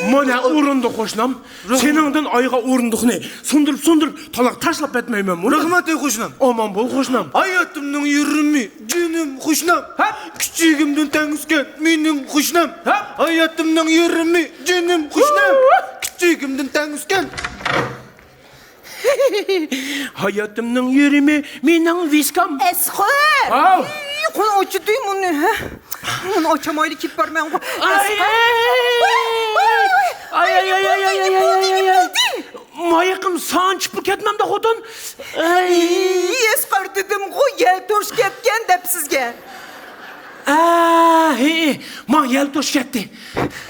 مانا ئورۇندۇق خوشنام. سېنىڭدىن ئايىغان ئورۇندۇقنى سۇندۇرۇپ، سۇندۇرۇپ، تالاغا تاشلاپ كەتمەيمەن بۇنى. رەھمەت، ئەي خوشنام. ئامان بول خوشنام. ھاياتىمنىڭ يېرىمى جېنىم خوشنام. ھە؟ كىچىكىمدىن تەڭ ئۆسكەن مېنىڭ خوشنام. ھە؟ ھاياتىمنىڭ يېرىمى جېنىم خوشنام. كىچىكىمدىن تەڭ ئۆسكەن. ھاياتىمنىڭ يېرىمى مېنىڭ ۋىسكام. ئەسقەر! ھاۋ! ئىي، قول ئاچىدۇ مۇنى، ھە؟ مۇنى ئاچالمايلا كېتىپ بارىمەنغۇ. ئاي! ئەسقەر! ۋاي، ۋاي، ۋاي! ئاي، ئاي، ئاي، ئاي، ئاي، ئاي، ئاي، ئاي، ئاي، ئاي، ئاي! بولدى، بولدى! مايىقىم سانچىپلا كەتمەمدۇ خوتۇن؟ ئەي! ئەي، ئەسقەر دېدىمغۇ، يەل توشۇپ كەتكەن دەپ سىزگە. ئە، ھې، ماڭا يەل توشۇپ كەتتى.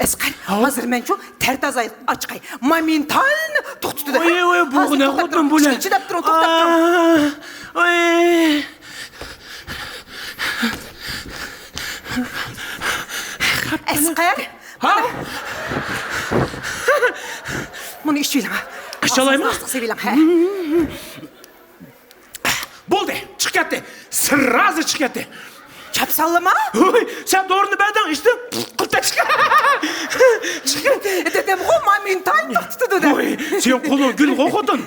ئەسقەر، ھاۋ. ھازىر مەنچۇ تەرتازا ئاچىقاي. مومېنتالنو توختىتىدۇ. ئوي، ئوي، بۇ ھازىر نە توختاپ قىلدىم تۇرۇڭ. بۇ نە؟ ئىشىكنى چىداپ تۇرۇڭ، توختاپ تۇرۇڭ. ئاي، ئاي. ئەسقەر. ھاۋ. مۇنى ئىچىۋېلىڭ. ئىچالايمۇ؟ ئاستىغا سېلىۋېلىڭ، ھە. بولدى، چىقىپ كەتتى. سرازۇ چىقىپ كەتتى. چاپسانلىما؟ ھوي، سەن دورىنى بەردىڭ، ئىچتىم، قىلتە چىقتى. چىقىپ كەتتى. دېدىمغۇ، مومېنتالنو توختىتىدۇ دەپ. ۋوي، سېنىڭ قولۇڭ گۈلغۇ خوتۇن.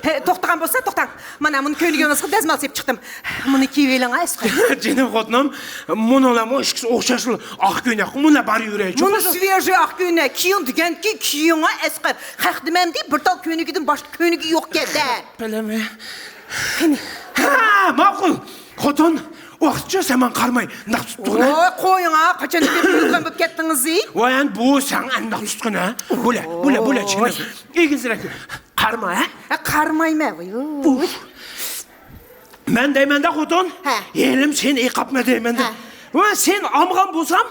ھە، توختىغان بولسا توختاڭ. مانا مۇنى كۆينىكىڭىزگە دەزمال سېلىپ چىقتىم. مۇنى كىيىۋېلىڭ، ئەسقەر. جېنىم خوتۇنۇم، مۇنىڭلارمۇ ئىككىسى ئوخشاشلا ئاق كۆينەك، مۇنۇلار بار يۈرەيچۇ. مۇنى سۋېژىي ئاق كۆينەك، كىيىڭ دېگەنكى كىيىڭ، ئەسقەر. خەق دېمەمدى، بىر تال كۆينىكىدىن باشقا كۆينىكى يوق ئىكەن-دە. بىلىمەن. قېنى. ھە، ماقۇل. خوتۇن، ۋاقىتچە سەن ماڭا قارىماي، ناق تۇتتۇغىنە. ۋاي، قويۇڭ ھە، قاچان بېرىپ يۈرىدىغان بولۇپ كەتتىڭىز؟ ۋاي، ئەن بۇ سەن ئەن ناق تۇتقىنە. بۇلە، بۇلە، بۇلە، چىنە. ئېگىزرەك. قارىما، ھە؟ ھە، قارىمايمەن، ۋاي. بۇ. مەن دەيمەن-دە، خوتۇن. ھە. ھېلىم سېنى ئېقاپمەن دەيمەن-دە. ھە. ۋە سېنى ئامغان بولسام،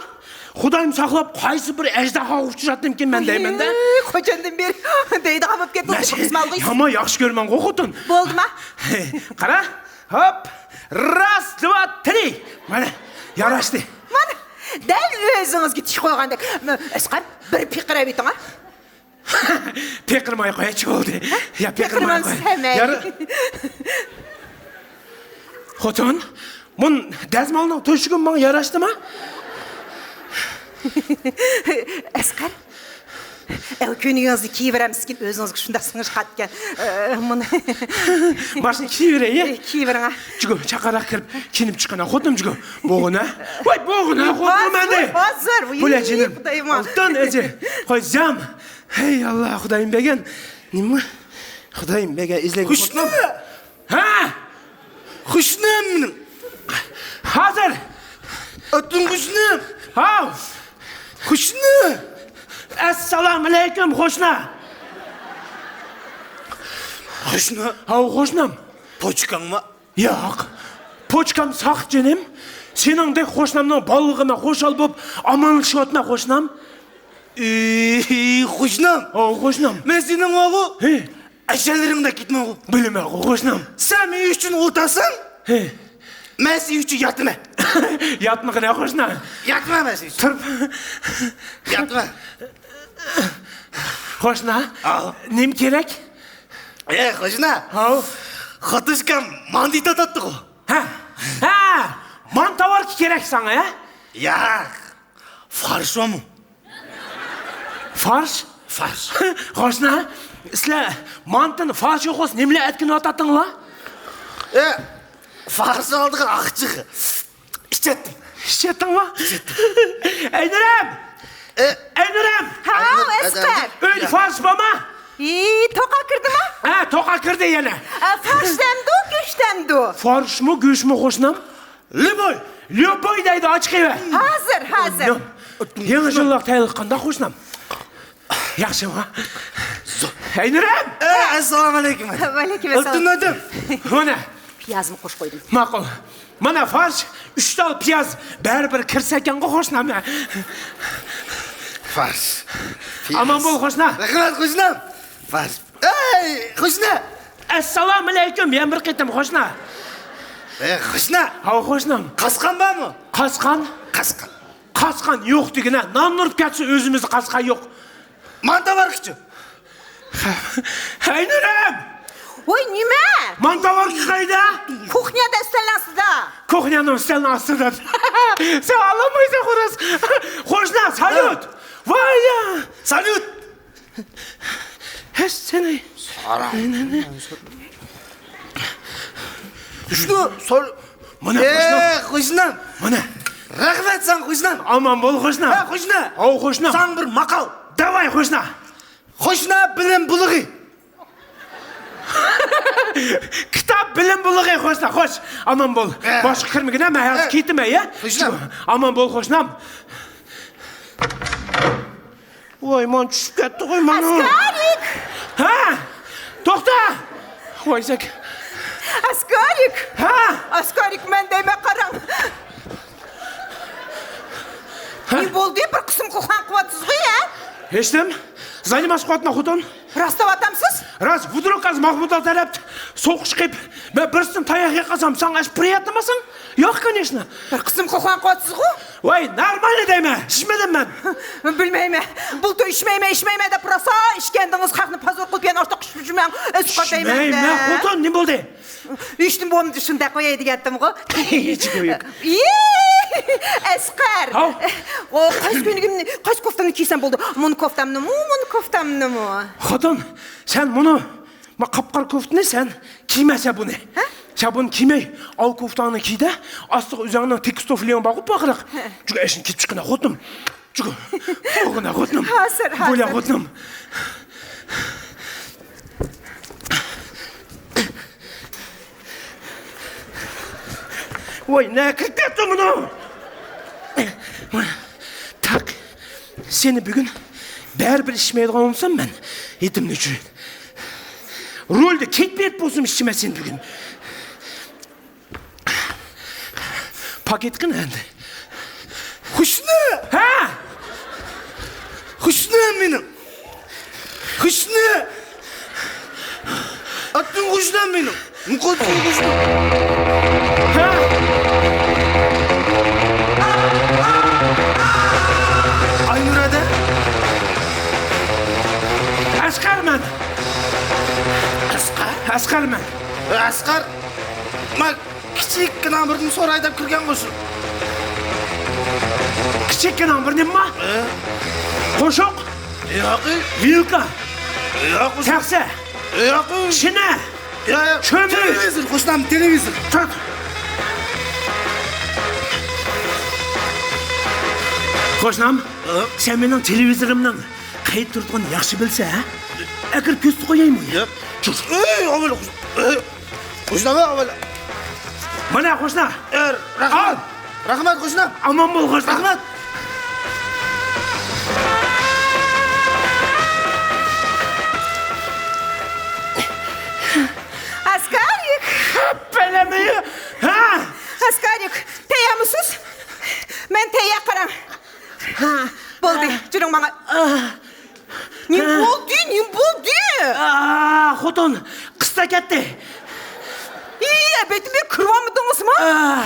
خۇدايىم ساقلاپ، قايسى بىر ئەجدىھاغا ئۇچراتتىمكىن مەن دەيمەن-دە. ئېي، قاچاندىن بېرى دەيدىغان بولۇپ كەتتىڭىز، مەن سېنى يامان ياخشى كۆرىمەنغۇ، خوتۇن. بولدىما؟ قارا، ھوپ، راس، دىۋا، تىرى. مانا، ياراشتى. مانا، دەل ئۆزىڭىزگە تىك قويغاندەك. ئەسقەر، بىر پىقىرىۋېتىڭ، ھە؟ پىقىرماي قويايچۇ بولدى. ھە؟ يا، پىقىرماي قوي. يار-، خوتۇن، مۇن دەزمالنىڭ تۆشۈكى ماڭا ياراشتىما؟ ئەسقەر، ئەل كۆينىكىڭىزنى كىيىۋېرەمسىكىن، ئۆزىڭىزگە شۇنداق سىڭىشقانىكەن. ئە، مۇنى. ماشۇنى كىيىۋېرەي، يە؟ ئە، كىيىۋېرىڭ، ھە. جۇگۇ، چاقاراق كىرىپ، كىيىنىپ چىققىنا، خوتۇن جۇگۇ. بوغۇنا. ۋاي، بوغۇنا، خوتۇن مەندە. ھازىر، ۋاي، بۇلە جېنىم. خۇدايىم. ئالتۇن ئەجە. قويسام. ھەي، ئاللا، خۇدايىم بەرگەن. نېمە؟ خۇدايىم بەرگەن، ئىزلەيمەن. خوتۇن. ھە؟ خوشنام مېنىڭ. ھازىر. ئاتىڭ خوشنام. ھاۋ. خوشنا. ئەسسالامۇئەلەيكۇم، خوشنا. خوشنا. ھاۋ، خوشنام. پوچكاڭما؟ ياق، پوچكام ساق جېنىم. سېنىڭدەك قوشنامنىڭ بالىلىقىنى خۇشال بولۇپ ئامانلىشىۋاتىمەن قوشنام. ئېي، قوشنام. ئاۋۇ قوشنام. مەن سېنىڭ ماۋۇ ھە. ئەجەللىرىڭدە كېتىمەنغۇ. بىلىمەنغۇ قوشنام. سەن مەن ئۈچۈن ئولتۇرساڭ، ھە. مەن سەن ئۈچۈن ياتىمەن. ياتمىغىنە قوشنام. ياتماڭ مەن سەن ئۈچۈن. تۇرۇپ. ياتماڭ. قوشنا، ئاۋۇ. نېمە كېرەك؟ ئەي، قوشنا. ھاۋ. خوتۇشكام مانتا ئېتىۋاتاتتىغۇ. ھە، ھە، مانتا باركى كېرەك ساڭا، ھە؟ ياق، فارش بارمۇ؟ فارش؟ فارش. قوشنا، سىلەر مانتىنى فارش يوق بولسا نېمىلەر ئەتكىنىۋاتاتتىڭلار؟ ئە، فارش ئالدىغان ئاقچىق. ئىچەتتىم. ئىچەتتىڭمۇ؟ ئىچەتتىم. ئەينۇرەم! ئە؟ ئەينۇرەم! ھاۋ، ئەينۇر-، ئەسقەر! ئەينۇر-، ئۆيدە يا. فارش بارمۇ؟ ئى، توقا كىردىمۇ؟ ھە، توقا كىردى يەنە. ئە، فارش دەمدۇ، گۆش دەمدۇ؟ فارشمۇ، گۆشمۇ قوشنام؟ ليۇبوي! ليۇبوي دەيدۇ، ئاچىقىۋەر. ھازىر، ھازىر. يېڭى يىللىق تەييارلىق قانداق قوشنام؟ ياخشىمۇ؟ ئەينۇرەم! ئە، ئەسسالامۇئەلەيكۇم. ۋەئەلەيكۇم ئەسسالام. ئۆتۈنۈۋەتتىم. مانا. پىيازمۇ قوشۇپ قويدۇم. ماقۇل. مانا فارش، ئۈچ تال پىياز بەرىبىر كىرسە ئىكەنغۇ قوشنام. فارش. پىياز. ئامان بول قوشنا. رەھمەت قوشنام. فارش. ئەي، قوشنا. ئەسسالامۇئەلەيكۇم، يەنە بىر قېتىم قوشنا. ئەي، قوشنا. ھاۋ، قوشنام. قاسقان بارمۇ؟ قاسقان؟ قاسقان. قاسقان يوق دېگىنە، نان ئۇرۇپ كەتسە ئۆزىمىزدە قاسقان يوق. مانتا باركىچۇ؟ ئەينۇرەم! ۋاي، نېمە؟ مانتا باركى قايدا؟ كوخنيادا، ئۈستەلنىڭ ئاستىدا. كوخنيانىڭ ئۈستەلنىڭ ئاستىدا. سەن ئالالمايسەن، خوراز. قوشنا، ساليۇت! ھە. ۋاي يا! ساليۇت! ھە، سېنى. سارا. شۇ سور-، مانا، ئە، قوشنا. قوشنام. مانا. رەھمەت ساڭا، قوشنام. ئامان بول، قوشنا. ھە، قوشنا. ئاۋۇ، قوشنا. ساڭا بىر ماقال. داۋاي، قوشنا. قوشنا بىلىم بۇلىقى. كىتاب بىلىم بۇلىقى، قوشنا. خوش، ئامان بول. ھە. باشقا كىرمىگىن، مەن ھازىر ھە. كېتىمەن، يا. قوشنا. ئامان بول، قوشنام. ۋاي، مانا چۈشۈپ كەتتى غوي، مانا. ئەسكەرىك! ھە؟ توختا! ۋاي، زەك. ئەسكەرىك! ھە؟ ئەسكەرىك، مەن دەيمەن، قاراڭ. ھە؟ نېمە بولدى؟ بىر قىسىم قىلغان قىلىۋاتىسىزغۇ، ھە؟ ھېچنېمە. زاينىماس قىلىۋاتىمەن، خوتۇن. راست دەۋاتامسىز؟ راست، ۋدروك ھازىر ماخمۇتلار تەرەپتە سوقۇش قىلىپ، مەن بىرسىدىن تاياق يەپ قالسام، ساڭا ئىش پرىياتنىماساڭ؟ ياق، كانېشنا. بىر قىسىم قىلغان قىلىۋاتىسىزغۇ؟ ۋاي، نارمالنى دەيمەن، ئىچمىدىم مەن. بىلمەيمەن. بۇلتۇر ئىچمەيمەن، ئىچمەيمەن دەپ راسا ئىچكەندىڭىز، خەقنى پازۇر قىلىپ يەنە ئارتۇق ئىچمەيمەن. ئىچمەيمەن، خوتۇن، نېمە بولدى؟ ئىچتىن بولمىدى، شۇنداق قوياي دېگەنتىمغۇ. ئىچ قويۇپ. ئەسقەر. ھاۋ. ئۇ قايسى كۆينىكىمنى، قايسى كوفتامنى كىيسەم بولدى؟ مۇنۇ كوفتامنىمۇ، مۇنۇ كوفتامنىمۇ؟ خوتۇن، سەن مۇنۇ، ما قاپقارا كوفتىنى سەن كىيمەسەن بۇنى. ھە؟ سەن بۇنى كىيمەي، ئاۋۇ كوفتاڭنى كىيدە، ئاستىغا ئۆزۈڭنىڭ تېكىستوفلىڭ بارغۇ پاقىراق. ھە. جۈگە ئەشنى كېتىپ چىققىنا خوتۇن. چىقىڭ. بولغىنا خوتۇنۇم. ھازىر، ھازىر. بولە خوتۇنۇم. ۋاي، نە كىرىپ كەتتى مۇنۇ؟ تاق، سېنى بۈگۈن بەرىبىر ئىچمەيدىغان بولسام مەن، ھېيتىمنى ئۆچۈرۈپ. رولدا كەيپىيات بولسىمۇ ئىچىمەن سېنى بۈگۈن. پاكىت قىل ئەمدى. قوشنا! ھە؟ قوشنام مېنىڭ. قوشنا! ئاتتىڭ قوشنام مېنىڭ. مۇقەددەس قوشنام. ھە؟ ئاينۇر ھەدە؟ ئەسقەرمەن. ئەسقەر؟ ئەسقەرمەن. ئەسقەر؟ مەن كىچىككىنە بىردىن سوراي دەپ كىرگەن بولسۇن. كىچىككىنە بىر نېمە؟ ئە؟ قوشۇق؟ ياقى. ۋىلكا؟ ياقى. تەخسە؟ ياقى. شىنە؟ يا، يا. كۆمۈر. تېلېۋىزور، قوشنام، تېلېۋىزور. تۇت. قوشنام، ئە؟ سەن مېنىڭ تېلېۋىزورۇمنىڭ قايدا تۇرىدىغىنىنى ياخشى بىلسە، ھە؟ ئەكىرىپ كۆرسىتىپ قويايمۇ؟ ياق. چۈش. ئەي، ئاۋۋال قوش-، ئەي، قوشنام، ئاۋۋال. مانا، قوشنا. ئە، رەھمەت. ئال. رەھمەت، قوشنا. ئامان بول، قوشنا. رەھمەت. ئەسكەر! بەلەمەي بولدى، جۈرۈڭ ماڭا. نېمە بولدى، نېمە بولدى؟ ئا، خوتۇن، قىستا كەتتى. ئى، ئەبەتمۇ كىرىۋالمىدىڭىزمۇ؟ ئا،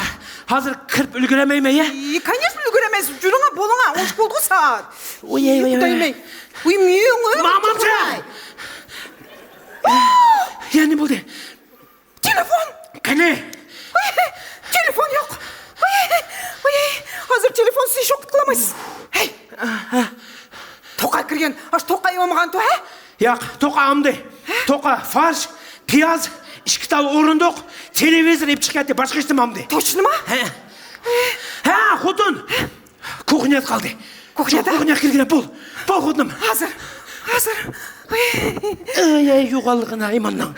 ھازىر كىرىپ ئۈلگۈرەلمەيمەن يا. ئى، كانېشنا ئۈلگۈرەلمەيسىز، جۈرۈڭ، بولۇڭ، ئون ئىككى بولدى سائەت. ئوي، ئوي، ئوي، ئوي. خۇدايىم ئەي. ئۇي، مېڭە. مامامجان! يا، نېمە بولدى؟ تېلېفون! قېنى؟ ئۇي، تېلېفون يوق. ئۇي، ئۇي، ھازىر تېلېفونسىز ھېچ ۋاقىت قىلالمايسىز. ھەي! توقا كىرگەن، ئاشۇ توقا ئېلىۋالمىغانتۇ، ھە؟ ياق، توقا ئالمىدى. توقا، فارش، پىياز، ئىككى تال ئورۇندۇق، تېلېۋىزور ئېلىپ چىقىپ كەتتى، باشقا ھېچنېمە ئالمىدى. توچنىما؟ ھە. ھە، خوتۇن! كوخنيادا قالدى. كوخنيادا؟ كوخنياغا كىرگىنە، بول. بول، خوتۇنۇم. ھازىر، ھازىر. ئەي، ئەي، يوغانلىقىنى ئايماننىڭ.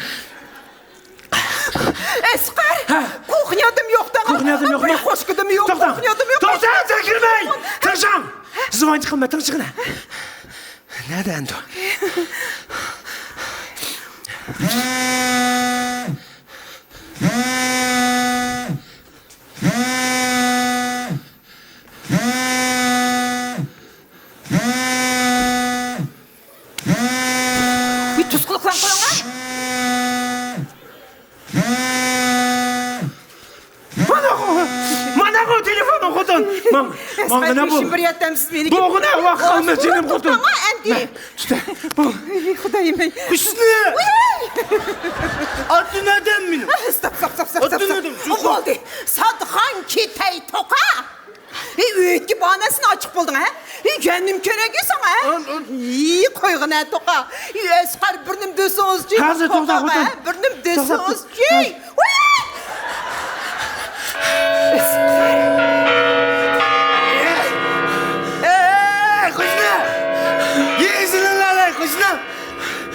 ئەسقەر! ھە؟ كوخنيادىمۇ يوق دەڭ. كوخنيادىمۇ يوقمۇ؟ بىر خوشكىدىمۇ يوق، توختا. كوخنيادىمۇ يوق. توختا، سەن كىرمەي! تىڭشاڭ! زۇۋان چىقىرما، تىڭشىغىنە. نەدە ئەمدى؟ بىر تۇسقۇلۇقلاپ قويۇڭلار. مانا، مانا تېلېفوننىڭ خوتۇن. ماڭ، ماڭغىنا بول. بىر ياردەمسىز مېنى. بولغىنا ۋاقىت قالمىدى، جېنىم خوتۇن. توختاڭا ئەمدى. تۇتە. بول. ئى، خۇدايىم ئەي. خوشنا! ئاتىنى ئادەم مېنىڭ. ئاتىنى ئادەم. بولدى. ساتقان كېتەي توقا. ئى، ئۆيدىكى بانەسىنى ئاچىقىپ بولدۇڭ، ھە؟ ئى، جەننىم كېرەك ساڭا، ھە؟ ئان، ئان. ئى، قويغىنە توقا. ئى، ئەسقەر، بىر نېمە دېسىڭىزچى. ھازىر توختا، توختا، خوتۇن. ھە؟ بىر نېمە دېسىڭىزچى. توختا. ۋاي! ئەسقەر. ئەي، قوشنا! يېزىلىڭلار، قوشنا!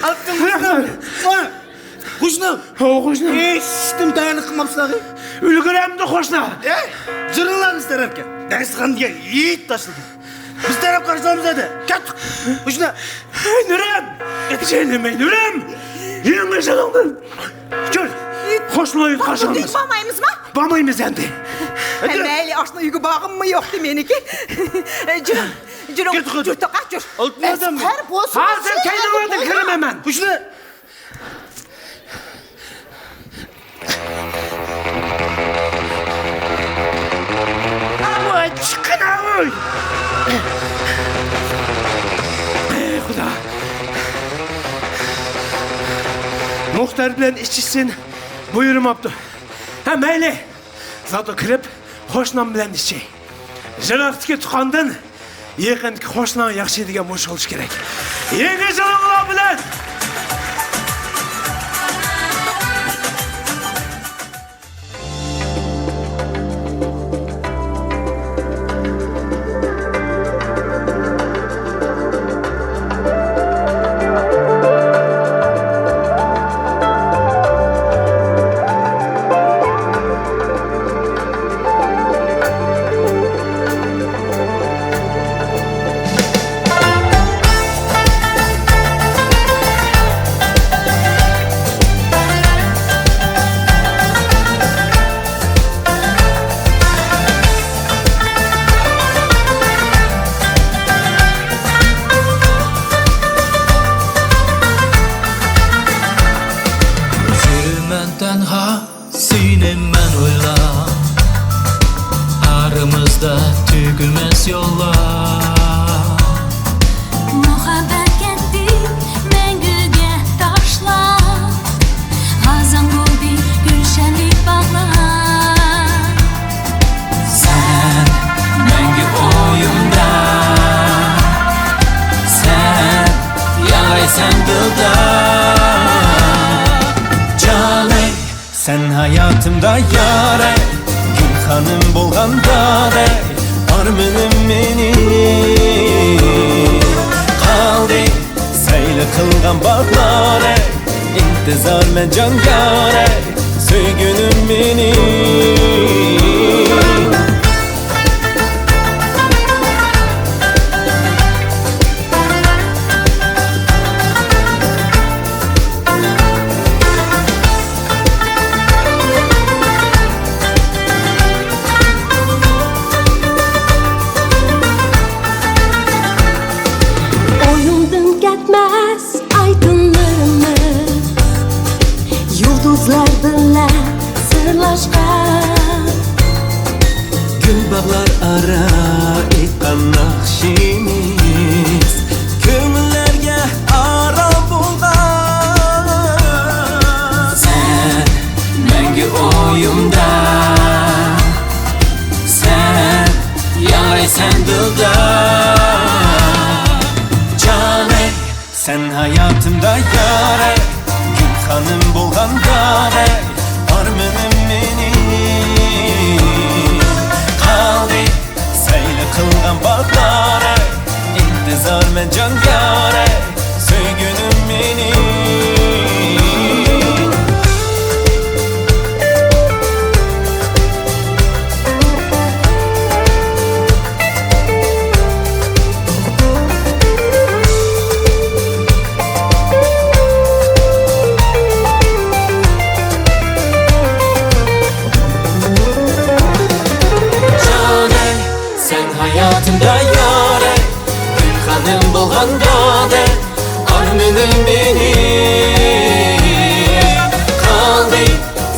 ئالتۇن قوشنا! قوشنام! ھو، قوشنام! ھېچنېمە تەييارلىق قىلماپسىلەر. ئۈلگۈرەمدۇ قوشنا؟ ئەي، جۈرۈڭلار بىز تەرەپكە. دەرسخانىدىكى ھېيت تاشلىدى. بىز تەرەپ قارشىلايمىز ھەدە. كەتتۇق. قوشنا! ھەي، نۇرەم! جېنىم، ھەي، نۇرەم! يېڭى يىلىڭدىن كۆر! قوشنا ئۆيگە قارشى ئالىمىز. بارمايمىزمۇ؟ بارمايمىز ئەمدى. ھەي، مەيلى، ئاشۇ ئۆيگە بارغۇممۇ يوقتى مېنىڭكى. جۈرۈڭ، جۈرۈڭ، كەتتۇق، كەتتۇق. جۈر توقا، جۈر. ئالتۇن ئادەم. ئەسقەر بولسۇن. ھازىر كەينىڭلاردا كىرىمەن مەن. قوشنا! ۋاي، چىققىنا، ۋاي! ئەي، خۇدا! مۇختەر بىلەن ئىچىشسىن بۇيرۇماپتۇ. ھە، مەيلى. زاتو كىرىپ، قوشنام بىلەن ئىچەي. يىراقتىكى تۇغقاندىن يېقىندىكى قوشناڭ ياخشى دېگەن مۇشۇ بولۇشى كېرەك. يېڭى يىلىڭلار بىلەن! يۈرىمەن تەنھا سېنى مەن ئويلاپ، ئارىمىزدا تۈگىمەس يوللار. مۇھەببەت كەتتى مەڭگۈگە تاشلاپ، خازان بولدى گۈلشەنلىك باغلار. سەن مەڭگۈ ئويۇمدا، سەن ياڭرايسەن دىلدا. جانىم، سەن ھاياتىمدا يارەي، گۈلخانىم بولغاندادەك، ئارمىنىم مېنىڭ. قالدى سەيلە قىلغان باغلاردەك، ئىنتىزارمەن جان يارەي، سۆيگۈنۈم مېنىڭ. ئارا ئېيتقان ناخشىمىز كۆڭۈللەرگە ئارام بولغان. سەن مەڭگۈ ئويۇمدا، سەن ياڭرايسەن دىلدا. جانەي، سەن ھاياتىمدا يارەي، گۈل خانىم بولغاندادەي، ئارمىنىم مېنىڭ قالدى سەيلە قىلغان باغلارەي، ئىنتىزارمەن جان يارەي، سۆيگۈنۈم مېنىڭ. جانەي، سەن ھاياتىمدا يارەي، گۈل خانىم بولغاندادەي، ئارمىنىم مېنىڭ قالدى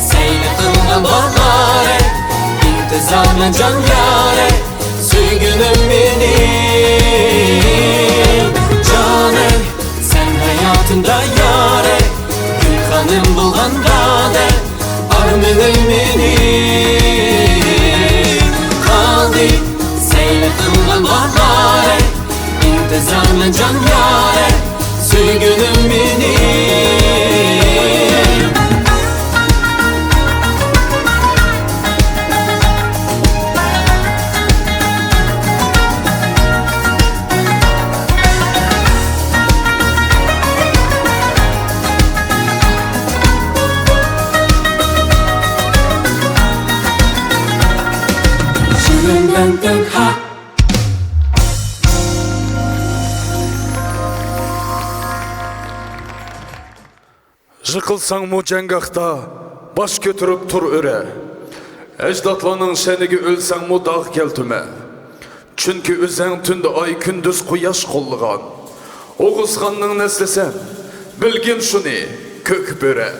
سەيلە قىلغان باغلارەي، ئىنتىزارمەن جان يارەي، سۆيگۈنۈم مېنىڭ. جانەي، سەن ھاياتىمدا يارەي، گۈل خانىم بولغاندادەي، ئارمىنىم مېنىڭ قالدى سەيلە قىلغان باغلارەي، ئىنتىزارمەن جان يارەي، سۆيگۈنۈم مېنىڭ. يىغقىلساڭمۇ جەڭگاھتا باش كۆتۈرۈپ تۇر ئۆرە. ئەجدادلارنىڭ شەنىگە ئۆلسەڭمۇ داغ كەلتۈرمە. چۈنكى ئۆزەڭ تۈندە ئاي، كۈندۈز قۇياش قوللىغان. ئوغۇزخاننىڭ نەسلىسەن، بىلگىن شۇنى، كۆك بۆرە.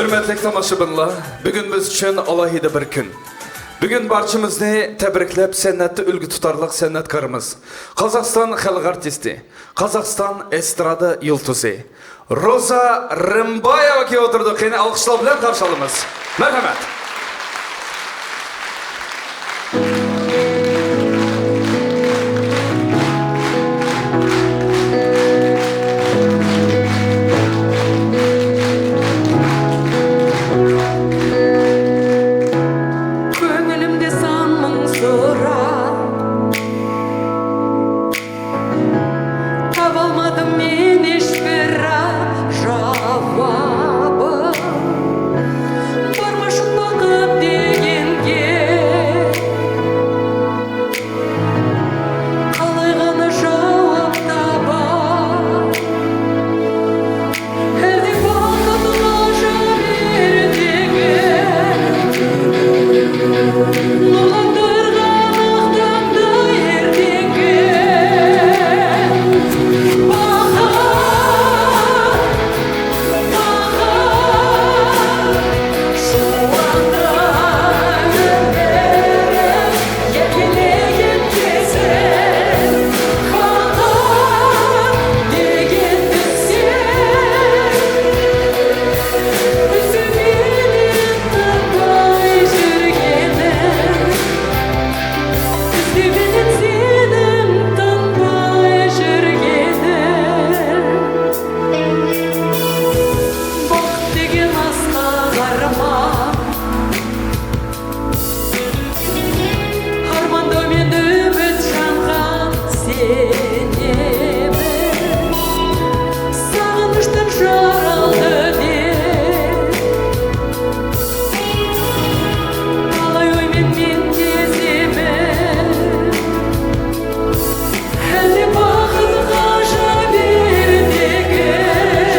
ھۆرمەتلىك تاماشىبىنلار، بۈگۈن بىز ئۈچۈن ئالاھىدە بىر كۈن. بۈگۈن بارچىمىزنى تەبرىكلەپ، سەنئەتتە ئۈلگە تۇتارلىق سەنئەتكارىمىز، قازاقىستان خەلق ئارتىستى، قازاقىستان ئېسترادا يۇلتۇزى روزا رىمبايېۋا كېلىپ ئولتۇردى. قېنى، ئالقىشلار بىلەن قارشى ئالىمىز. مەرھەمەت. كۆڭلۈمدە سان مىڭ سورا، تاپالمىدىم مەن ھېچبىر جاۋابى. بارمىش ۋاقىت دېگەنگە، قالايغىنا جاۋاب تاپاي. ھەدە ۋاقىتقا جان بەردىڭىز، نۇرلاندۇرغان ئاق تامدا ئەردىڭىز. باھار، باھار، شۇ ۋاقىتتا بەخت دېگەن ئاسقاق ئارمان. ئارماندا مەن ئۈمىد جانغان سېنى بىر سېغىنىشتىن جارالدى. قالايمەن مەن تېزىمەن. ھەدە ۋاقىتقا جان بەردىڭىز،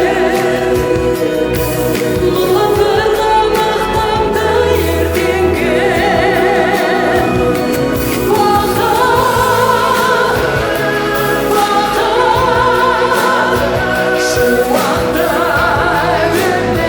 نۇرلاندۇرغان ئاق تامدا ئەردىڭىز. باھار، باھار، شۇ ۋاقىتتا ئۈمىدىم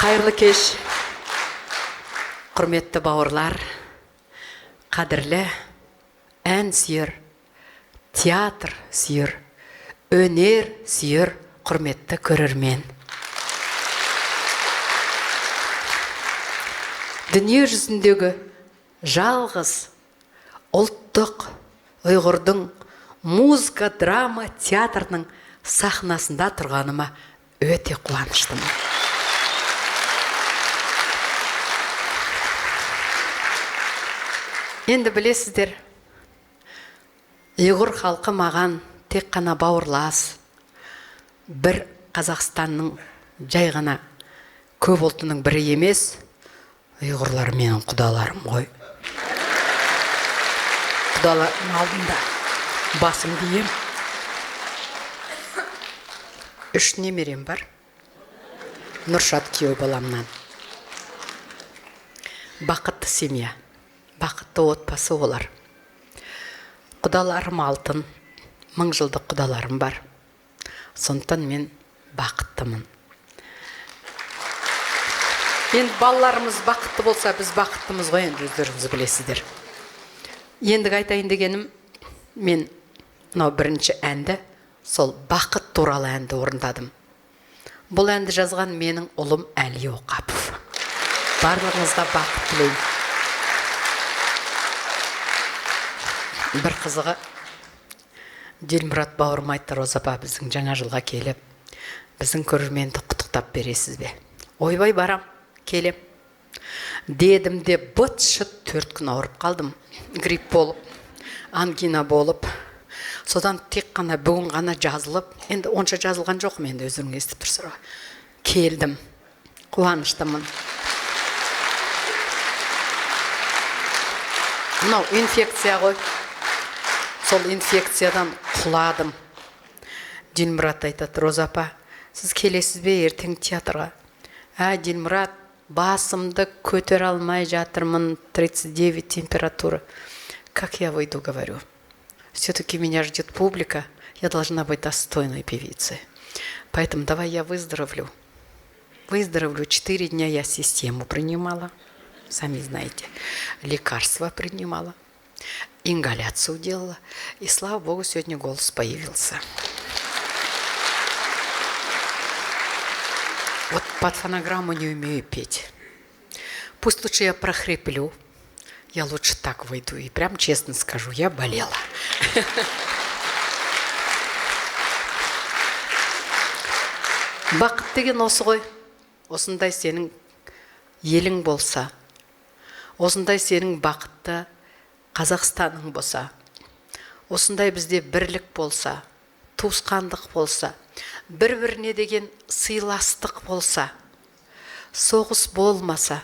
قايىرلىق كەچ، قۇرمەتتە باۋۇرلار، قەدىرلە ئەن سۈيەر، تىياتىر سۈيەر، ئۈنەر سۈيەر، قۇرمەتتە كۆرۈرمەن. دۇنيا يۈزىندىكى يالغۇز ئۇلتۇق ئۇيغۇردىن مۇزىكا دراما تىياتىرنىڭ ساھناسىندا تۇرغانىما ئۆتە قۇۋانچلىقمەن. ئەمدى بىلىسىزدىر، ئۇيغۇر خەلقى ماڭا تېخى قانا باۋۇرلاس، بىر قازاقىستاننىڭ جايغىنا كۆپ ئۇلتىنىڭ بىرى ئەمەس، ئۇيغۇرلار مېنىڭ قۇدالارىم غوي. قۇدالارنىڭ ئالدىندا باسىم دېيىم. ئۈچ نېمىرەم بار. نۇرشات كۈيەۋ بالامنان. باقىتلىق سېميا، باقىتلىق ئوتپاسى ئۇلار. قۇدالارىم ئالتۇن، مىڭ يىللىق قۇدالارىم بار. سوندىن مەن باقىتلىقمەن. ئەمدى بالىلىرىمىز باقىتلىق بولسا، بىز باقىتلىقمىز غوي، ئەمدى ئۆزلىرىڭىز بىلىسىلەر. ئەمدى ئېيتايىن دېگىنىم، مەن مۇنۇ بىرىنچى ئەندە، سول باقىت تۇرالى ئەندى ئورۇندادىم. بۇ ئەندى يازغان مېنىڭ ئۇلۇم ئەلى ئوقاپوف. بارلىقىڭىزغا باقىت تىلەيمەن. بىر قىزىقى، دىلمۇرات باۋۇرۇم ئېيتتى، روزا ئاپا، بىزنىڭ جاڭا يىلغا كېلىپ، بىزنىڭ كۆرۈرمەننى قۇتلۇقلاپ بېرەيسىزبۇ؟ ئويباي، بارام، كېلەم. دېدىم دە، بىت شىت تۆت كۈن ئاغرىپ قالدىم. گرىپپ بولۇپ، ئانگىنا بولۇپ، سودان تېخى غانا، بۈگۈن غانا جازىلىپ، ئەمدى ئۇنچە جازىلغان جوقمەن، ئەمدى ئۆزلىرىڭ ئېسىتىپ تۇرسىلا. كەلدىم. قۇۋانچتىمەن. مۇنۇ ئىنفېكسىيە غوي. سول ئىنفېكسىيەدىن قۇلادىم. دىلمۇرات ئېيتاتتى، روزا ئاپا، سىز كېلەيسىزبۇ ئەتىگەن تىياتىرغا؟ ھە، دىلمۇرات، باسىمنى كۆتۈرەلمەي ياتىمەن، тридцать девять температура. Как я выйду, говорю. Всё-таки меня ждёт публика, я должна быть достойной певицей. Поэтому давай я выздоровлю. Выздоровлю. Четыре дня я систему принимала, сами знаете. Лекарства принимала. Ингаляцию делала. И слава богу, сегодня голос появился. Вот под фонограмму не умею петь. Пусть лучше я прохриплю. Я лучше так выйду. И прям честно скажу, я болела. Бақыт деген осы ғой. Осындай сенің елің болса, осындай сенің бақытты Қазақстаның болса, осындай бізде бірлік болса, туысқандық болса, бір-біріне деген сыйластық болса, соғыс болмаса,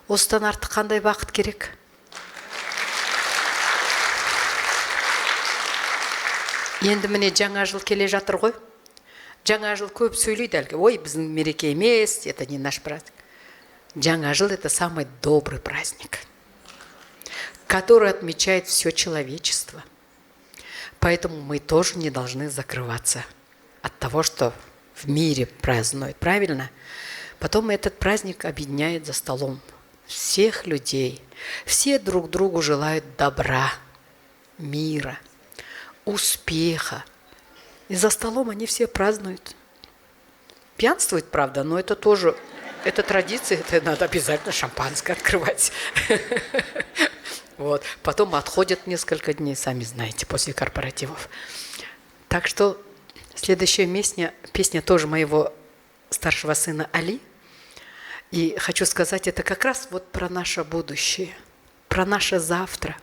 осыдан артық қандай бақыт керек? Енді міне жаңа жыл келе жатыр ғой. Жаңа жыл көп сөйлейді әлгі, ой, біздің мереке емес, это не наш праздник. Жаңа жыл — это самый добрый праздник, который отмечает все человечество. Поэтому мы тоже не должны закрываться от того, что в мире празднуют, правильно? Потом этот праздник объединяет за столом всех людей. Все друг другу желают добра, мира, успеха. И за столом они все празднуют. Пьянствуют, правда, но это тоже, это традиция, это надо обязательно шампанское открывать. Вот. Потом отходят несколько дней, сами знаете, после корпоративов. Так что следующая песня, песня тоже моего старшего сына Али. И хочу сказать, это как раз вот про наше будущее, про наше завтра,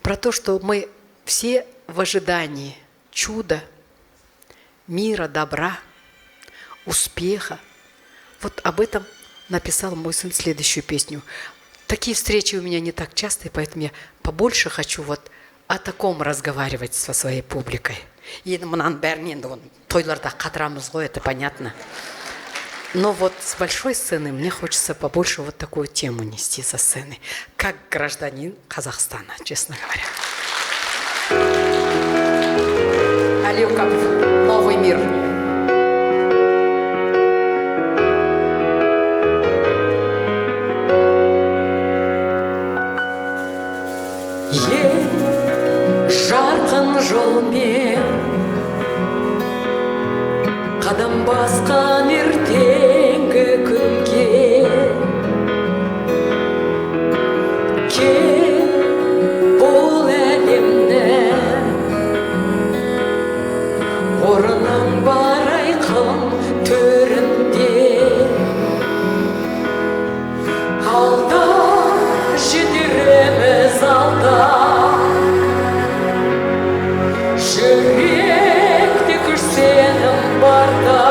про то, что мы все в ожидании чуда, мира, добра, успеха. Вот об этом написал мой сын следующую песню. Такие встречи у меня не так часто, и поэтому я побольше хочу вот о таком разговаривать со своей публикой. Енді мынаның бәрін енді оны тойларда қатырамыз ғой, это понятно. Но вот с большой сцены мне хочется побольше вот такую тему нести со сцены, как гражданин Казахстана, честно говоря. Али Окапов, «Новый мир». Ең жарқын жолмен қадам басқан ертеңгі күнге кел, бұл әлемнің орның бар айқын төрінде. Алда жетеріміз алда, жүректе күш сенім барда.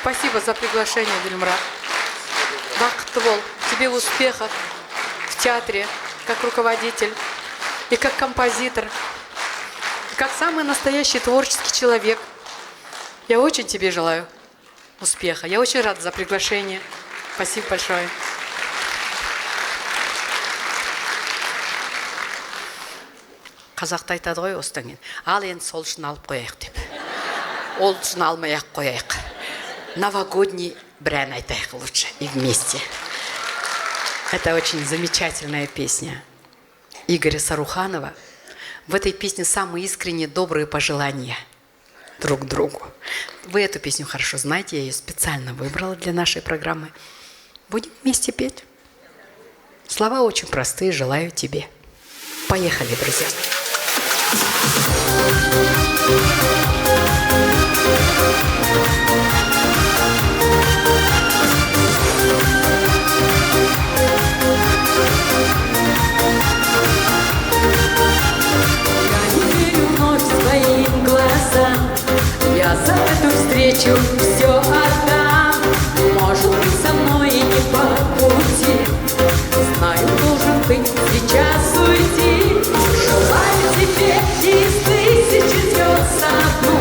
Спасибо за приглашение, Дильмира. Бақытты бол. Тебе успехов в театре, как руководитель и как композитор, и как самый настоящий творческий человек. Я очень тебе желаю успеха. Я очень рада за приглашение. Спасибо большое. Қазақта айтады ғой осыдан кейін, ал енді сол үшін алып қояйық деп. Ол үшін алмай ақ қояйық. Новогодний бір ән айтайық лучше и вместе. Это очень замечательная песня Игоря Саруханова. В этой песне самые искренние добрые пожелания друг другу. Вы эту песню хорошо знаете, я ее специально выбрала для нашей программы. Будем вместе петь. Слова очень простые, желаю тебе. Поехали, друзья. Я не верю вновь своим глазам. Я за эту встречу все отдам. Может быть, со мной и не по пути. Знаю, должен ты сейчас уйти. Желаю тебе из тысячи звезд одну,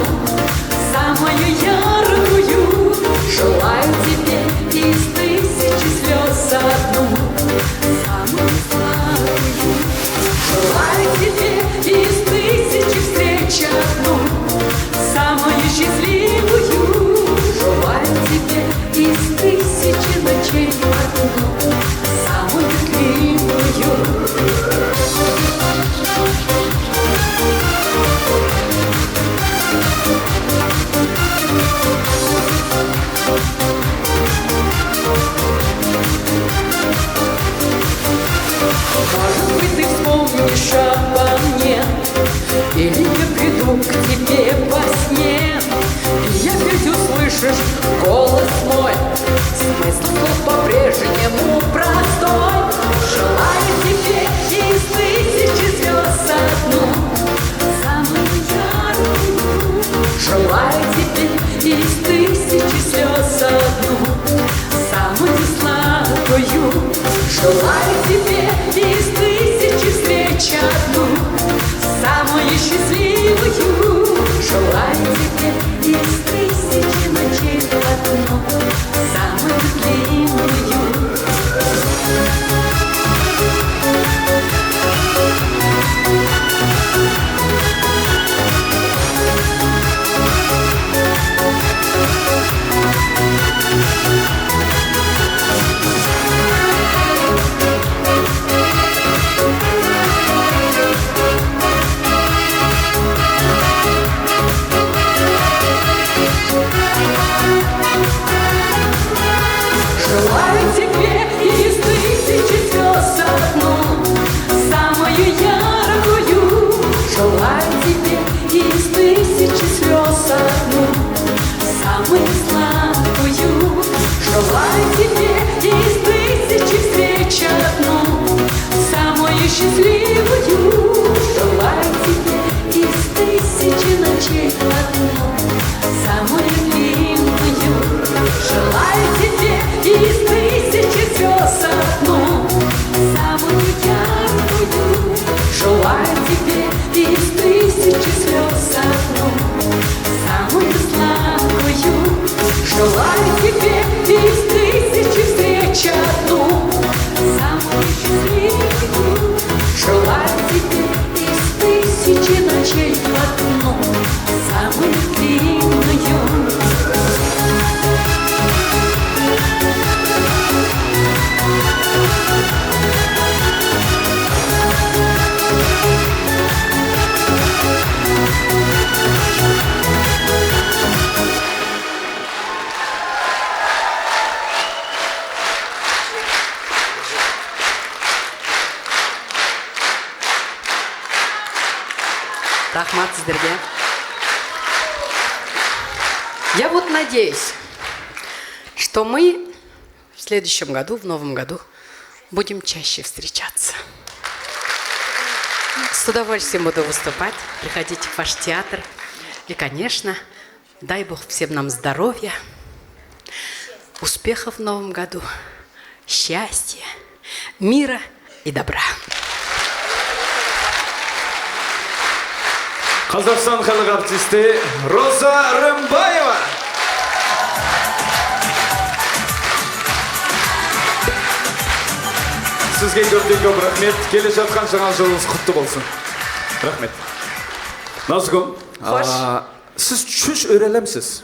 самую яркую. Желаю тебе из тысячи слез одну, самую слабую. Желаю тебе из тысячи встреч одну, самую счастливую. Желаю тебе из тысячи ночей одну, самую длинную. Может быть, ты вспомнишь обо мне, или я приду к тебе во сне, и опять услышишь голос мой. Смысл слов по-прежнему простой. Желаю тебе из тысячи звезд одну, самую яркую. Желаю тебе из тысячи слез одну, самую слабую. Желаю тебе из тысячи встреч одну, самую счастливую. Желаю тебе из тысячи ночей одну, самую длинную. Желаю тебе из тысячи звезд одну, самую яркую. Желаю тебе из тысячи слез одну, самую слабую. Желаю тебе из тысячи встреч одну, самую счастливую. Желаю тебе из тысячи ночей одну, самую длинную. Желаю тебе из тысячи звезд одну, самую яркую. Желаю тебе из тысячи слез одну, самую слабую. Желаю тебе из тысячи встреч одну, самую счастливую. Желаю тебе из тысячи ночей одну, самую длинную. Рахмат сіздерге. Я вот надеюсь, что мы в следующем году, в новом году, будем чаще встречаться. С удовольствием буду выступать. Приходите в ваш театр. И, конечно, дай Бог всем нам здоровья, Успехов в новом году. Счастья, мира и добра. Qozog'iston xalq artisti Roza Rımbayeva. Sizga ko'pdan ko'p rahmat. Kelayotgan yangi yilingiz qutlu bo'lsin. Rahmat. Nazgul, Xo'sh. a, siz tush o'ralamsiz?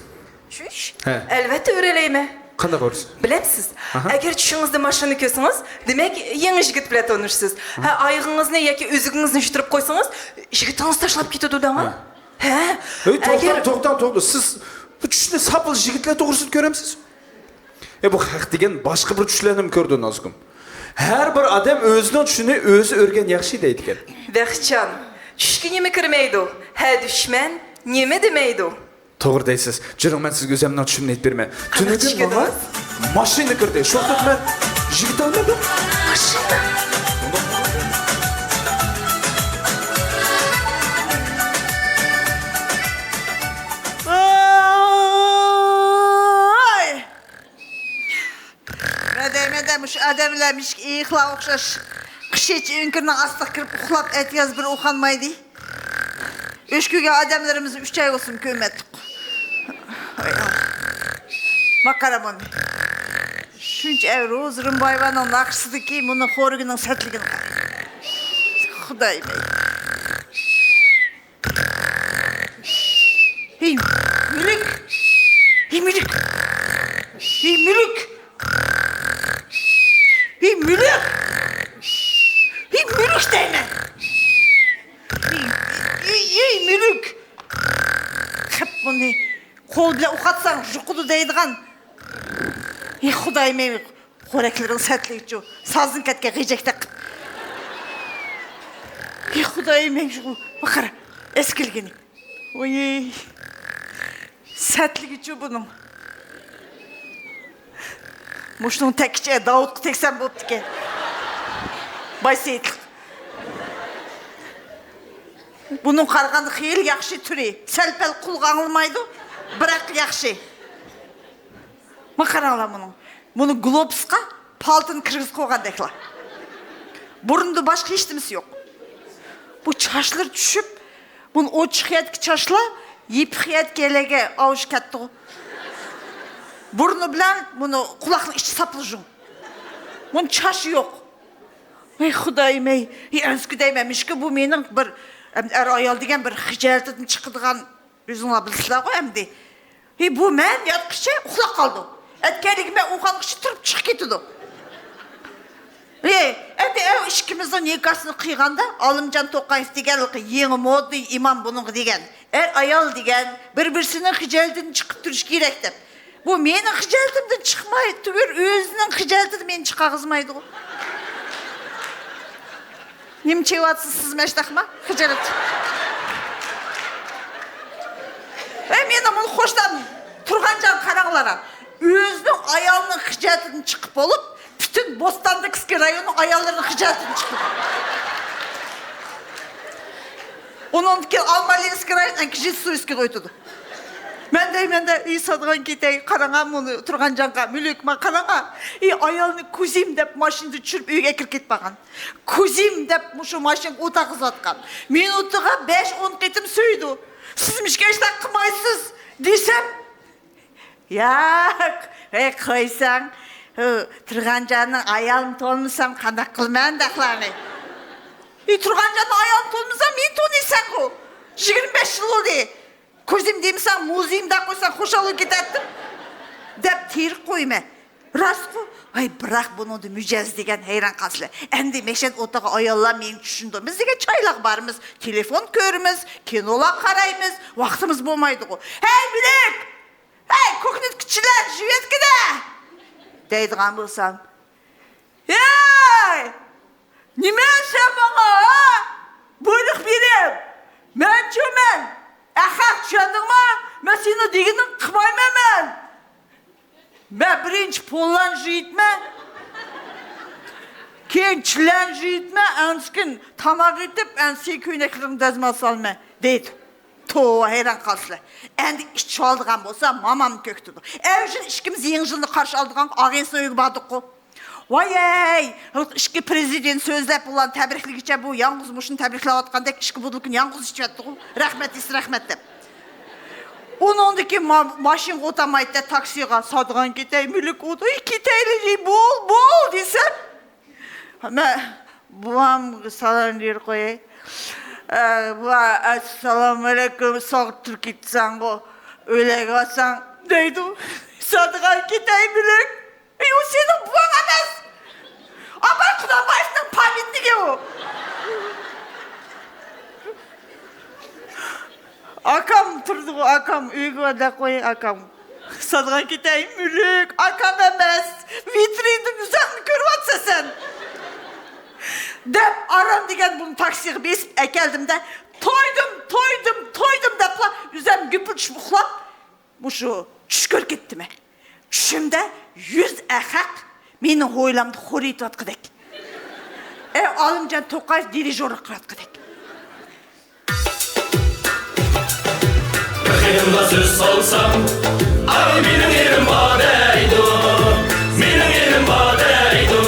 چۈش؟ ھە. ئەلۋەتتە ئۆرەلەيمەن. قانداق ئۆرىسىز؟ بىلەمسىز، ئەگەر چۈشىڭىزدە ماشىنا كۆرسىڭىز، دېمەك، يېڭى يىگىت بىلەن تونۇشىسىز. ھە، ئايىغىڭىزنى ياكى ئۆزىكىڭىزنى يۈتتۈرۈپ قويسىڭىز، يىگىتىڭىز تاشلاپ كېتىدۇ دەڭا. ھە؟ ھەي، توختاڭ، ئەگەر توختاڭ، توختاڭ. سىز بۇ چۈشنى ساپلا يىگىتلەر توغرىسىدا كۆرەمسىز؟ ئە، بۇ خەق دېگەن باشقا بىر چۈشلەرنىمۇ كۆرىدۇ، نازۇگۇم. ھەر بىر ئادەم ئۆزىنىڭ چۈشىنى ئۆزى ئۆرگەن ياخشى دەيدىكەن. بەختجان، چۈشكە نېمە كىرمەيدۇ؟ ھە، دۈشمەن، نېمە دېمەيدۇ؟ توغرا دەيسىز. جۈرۈڭ، مەن سىزگە ئۆزۈمنىڭ چۈشۈمنى ئېيتىپ بېرىمەن. تۈنۈگۈن ماڭا ماشىنا كىردى. شۇ ۋاقىت مەن يىگىت ئالمىدىم. ماشىنا. ۋاي! مەن دەيمەن-دە، مۇشۇ ئادەملەر مىشىك ئېيىقلار ئوخشاش قىشىچە ئۆڭكۈرنىڭ ئاستىغا كىرىپ ئۇخلاپ، ئەتىياز بىر ئۇخلانمايدۇ. ئۆچ كۆرگەن ئادەملىرىمىز ئۈچ ئاي بولسىمۇ كۆرمەتتۇق. ۋاي ئاللا. ماقارا مۇنى. شۇنچە ئەۋ روزا رىمبايېۋانىڭ ناخشىسىدىكى مۇنى خورىكىنىڭ سەتلىكىنى قارا. خۇدايىم ئەي. ھېي، مۈلۈك! ھېي، مۈلۈك! ھېي، مۈلۈك! ھېي، مۈلۈك! ھېي، مۈلۈك دەيمەن! ھېي، ھېي، ھېي، مۈلۈك! خەپ بۇنى قول بىلەن ئۇخلاتساڭ يۇقىدۇ دەيدىغان. ھېي، خۇدايىم ئەي! خورەكلىرىڭ سەتلىگىچۇ، سازدىن كەتكەن غېجەكتەك قىپ. ھېي، خۇدايىم، مەن شۇ، بۇ قارا، ئەسكىلگىنى. ۋوي، سەتلىگىچۇ بۇنىڭ. مۇشۇنىڭ تەككىچە داۋۇتقا تەگسەم بوپتىكەن. بايسېيىتلىق. بۇنىڭ قارىغاندا خېلى ياخشى تۈرى. سەل-پەل قۇلىقى ئاڭلىمايدۇ، بىراق ياخشى. ما قاراڭلار مۇنىڭ. مۇنى گلوبۇسقا پالتىنى كىرگۈزۈپ قويغاندەكلا. بۇرنىدا باشقا ھېچنېمىسى يوق. بۇ چاچلىرى چۈشۈپ، بۇنى ئوچۇق يەردىكى چاچلار يېپىق يەردىكىلەرگە ئاۋۇشۇپ كەتتىغۇ. بۇرنى بىلەن بۇنى قۇلاقنىڭ ئىچى ساپلا جۇڭ. بۇنىڭ چاچى يوق. ئەي خۇدايىم ئەي، ئەنسىكى دەيمەن، مىشكى بۇ مېنىڭ بىر، ئەر-ئايال دېگەن بىر خىجالىتىدىن چىقىدىغان ئۆزۈڭلار بىلىسىلەرغۇ ئەمدى. ھېي، بۇ مەن ياتقىچە ئۇخلاپ قالدى. ئەتىگەنلىكى مەن ئويغانغىچە تۇرۇپ چىقىپ كېتىدۇ. ھېي، ئەمدى ئەۋ ئىككىمىزنىڭ نىكاسىنى قىيغاندا، ئالىمجان توقايېف دېگەن يېڭى مودا ئىمام بۇنىڭغا دېگەن. ئەر-ئايال دېگەن بىر-بىرسىنىڭ خىجالىتىدىن چىقىپ تۇرۇشى كېرەك دەپ. بۇ مېنىڭ خىجالىتىمدىن چىقماي تۇرۇپ، ئۆزىنىڭ خىجالىتىدىن مېنى چىقارغۇزمايدىغۇ. نېمە چېۋاتسىز سىز مەشتەخما؟ خىجالەت. ئەي، مېنىڭ بۇ قوشنام تۇرغانجان قاراڭلار. ئۆزىنىڭ ئايالىنىڭ خىجالىتىدىن چىقىپ بولۇپ، پۈتۈن بوستاندىكىسكى رايوننىڭ ئاياللىرىنىڭ خىجالىتىدىن چىقىپ. ئۇنىڭدىن كېيىن ئالمالىنسكىي رايون، ئەنكىشى سۇيسكىغا ئۆتىدۇ. مەن دەيمەن-دە، ئېسىدىغان كېتەي، قاراڭا مۇنى تۇرغانجانغا، مۈلۈك، ما قاراڭا. ئى، ئايالنى كوزىم دەپ ماشىنىدا چۈشۈرۈپ ئۆيگە ئەكىرىپ كېتىپ بارغان. كوزىم دەپ مۇشۇ ماشىنىغا ئولتۇرغۇزۇۋاتقان. مىنۇتىغا بەش-ئون قېتىم سۆيىدۇ. سىز مىشكەشلەر قىلمايسىز دېسەم، ياق، ھەي، قويساڭ، ھۇ، تۇرغانجاننىڭ ئايالىنى تونۇمىسام قانداق قىلىمەن دەخلانى. ئى، تۇرغانجاننىڭ ئايالىنى تونۇمىسام مېنى تونۇيسەنغۇ. يىگىرمە بەش يىل بولدى. كوزىم دېمىسەڭ، مۇزېيىم دەپ قويساڭ خۇشال بولۇپ كېتەتتىم. دەپ تېرىپ قويىمەن. راستقۇ؟ ۋاي، بىراق بۇنىڭدا مىجەز دېگەن، ھەيران قالىسىلەر. ئەمدى مەشەن ئوتاققا ئاياللار مېنى چۈشىنىدۇ. بىز دېگەن چايلارغا بارىمىز، تېلېفون كۆرىمىز، كىنولار قارايمىز، ۋاقتىمىز بولمايدىغۇ. ھەي، مۈلۈك! ھەي، كوكنىتكىچىلەر، ژىۋېتكىدە! دەيدىغان بولسام، ھەي! نېمە سەن ماڭا، ھە؟ بۇيرۇق بېرىپ، مەنچۇ مەن، ئەخەق، چۈشەندىڭما؟ مەن سېنىڭ دېگىنىڭنى قىلمايمەن مەن. مەن بىرىنچى پولان ژىۋېتمەن، كېيىن چىلان ژىۋېتمەن، ئەنسىكىن تاماق ئېتىپ، ئەنسىكى كۆينەكلىرىڭ دەزمال سالىمەن، دەيدۇ. توۋا، ھەيران قالىسىلەر. ئەمدى ئىچىۋالىدىغان بولسا، مامام كۆكتىدۇ. ئەۋجىن ئىككىمىز يېڭى يىلنى قارشى ئالىدىغان ئاغىنىسىنىڭ ئۆيىگە باردۇققۇ. ۋايەي، ھېلىقى ئىككى پىرېزىدېنت سۆزلەپ، ئۇلارنى تەبرىكلىگۈچە بۇ يالغۇز مۇشۇنى تەبرىكلەۋاتقاندەك ئىككى بوتۇلكىنى يالغۇز ئىچىۋەتتىغۇ. رەھمەت دېسە رەھمەت دەپ. ئۇنىڭدىن كېيىن ما-، ماشىنىغا ئولتۇرمايتتى، تاكسىغا، سادىغان كېتەي، مۈلۈك ئوتۇي كېتەيلى، بول، بول دېسەم، مەن بوۋامغا سالام بېرىپ قوياي. ئە، بوۋا، ئەسسالامۇئەلەيكۇم، ساغ تۇرۇپ كېتىسەنغۇ، ئۆيلەرگە بارساڭ دەيدۇ. سادىغان كېتەي، مۈلۈك. ئەي، ئۇ سېنىڭ بوۋاڭ ئەمەس. ئاپا قۇدامبايېۋنىڭ پامياتنىكى ئۇ. ئاكام تۇرىدىغۇ، ئاكام ئۆيگە بار دەپ قوياي، ئاكام. سادىغان كېتەي، مۈلۈك، ئاكام ئەمەس. ۋىترىنىدىن ئۆزۈڭنى كۆرۈۋاتىسەن سەن. دەپ ئاران دېگەن بۇنى تاكسىغا بېسىپ ئەكەلدىم-دە، تويدۇم، تويدۇم، تويدۇم دەپلا ئۆزۈم گۈپۈلدىشىپ ئۇخلاپ، مۇشۇ چۈش كۆرۈپ كەتتىم. چۈشۈمدە يۈز ئەخەق مېنىڭ ھويلامدا خورىيىتىۋاتقۇدەك. ئەي، ئالىمجان توقايېۋ دىرىژورلۇق قىلىۋاتقۇدەك. بىر قېرىمغا سۆز سالسام، ئاي مېنىڭ ئېرىم بار دەيدۇ، مېنىڭ ئېرىم بار دەيدۇ.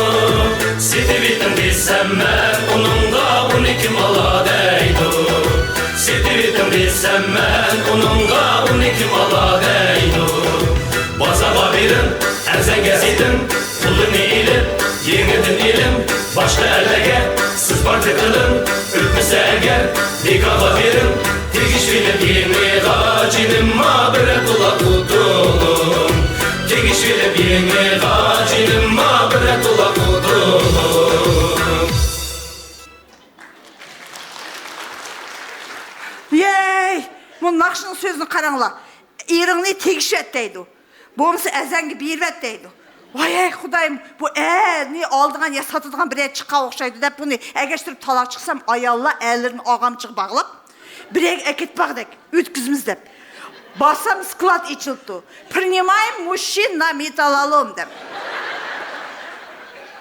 سېتىۋېتىڭ دېسەم مەن ئۇنىڭغا، ئۇنى كىم ئالا دەيدۇ. سېتىۋېتىڭ دېسەم مەن ئۇنىڭغا، ئۇنى كىم ئالا دەيدۇ. بازارغا بېرىڭ، ئەرزانگە سېتىڭ، پۇلىنى ئېلىپ، يېڭىدىن ئېلىڭ. باشقا ئەرلەرگە سىز پارتى قىلىڭ، ئۆتمىسە ئەگەر، بىكارغا بېرىڭ. تېگىشىۋېلىپ يېڭىغا جېنىمما بىرەر تولا قۇتۇلۇڭ. تېگىشىۋېلىپ يېڭىغا جېنىمما بىرەر تولا قۇتۇلۇڭ. يەي، بۇ ناخشىنىڭ سۆزىنى قاراڭلار. ئېرىڭنى تېگىشىۋەت دەيدۇ. بولمىسا ئەرزانگە بېرىۋەت دەيدۇ. ۋاي خۇدايىم، بۇ ئەرنى ئالىدىغان يا ساتىدىغان بىرەر چىققان ئوخشايدۇ دەپ بۇنى ئەگەشتۈرۈپ تالاغا چىقسام، ئاياللار ئەرلىرىنى ئاغامچىغا باغلاپ، بىر يەرگە ئەكېتىپ باغدەك ئۆتكۈزىمىز دەپ. بارسام سكلاد ئېچىلىپتۇ. Принимаем мужчин на металлолом دەپ.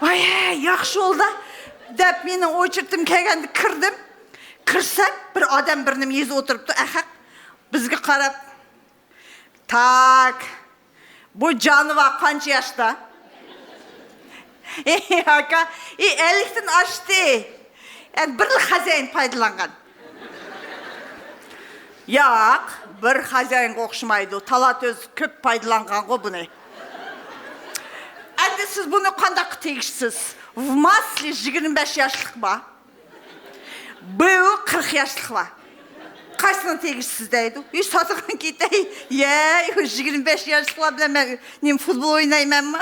ۋاي، ياخشى بولدى دەپ مېنىڭ ئوچېرتىم كەلگەندە كىردىم. كىرسەم، بىر ئادەم بىر نېمە يېزىپ ئولتۇرۇپتۇ، ئەخەق. بىزگە قاراپ، تاك، بۇ جانىۋار قانچە ياشتا؟ ئاكا، ئى، ئەللىكتىن ئاشتى. ئەمدى بىرلا خازايىن پايدىلانغان. ياق، بىر خازايىنغا ئوخشىمايدۇ. تالا-تۆز كۆپ پايدىلانغانغۇ بۇنى. ئەمدى سىز بۇنى قانداق تېگىشسىز؟ В масле يىگىرمە بەش ياشلىق بار. بۇ قىرىق ياشلىق بار. قايسىنى تېگىشسىز دەيدۇ. ئى، ساتىغان كېتەي. يە، يىگىرمە بەش ياشلىقلار بىلەن مەن نېمە، فۇتبول ئوينايمەنمۇ؟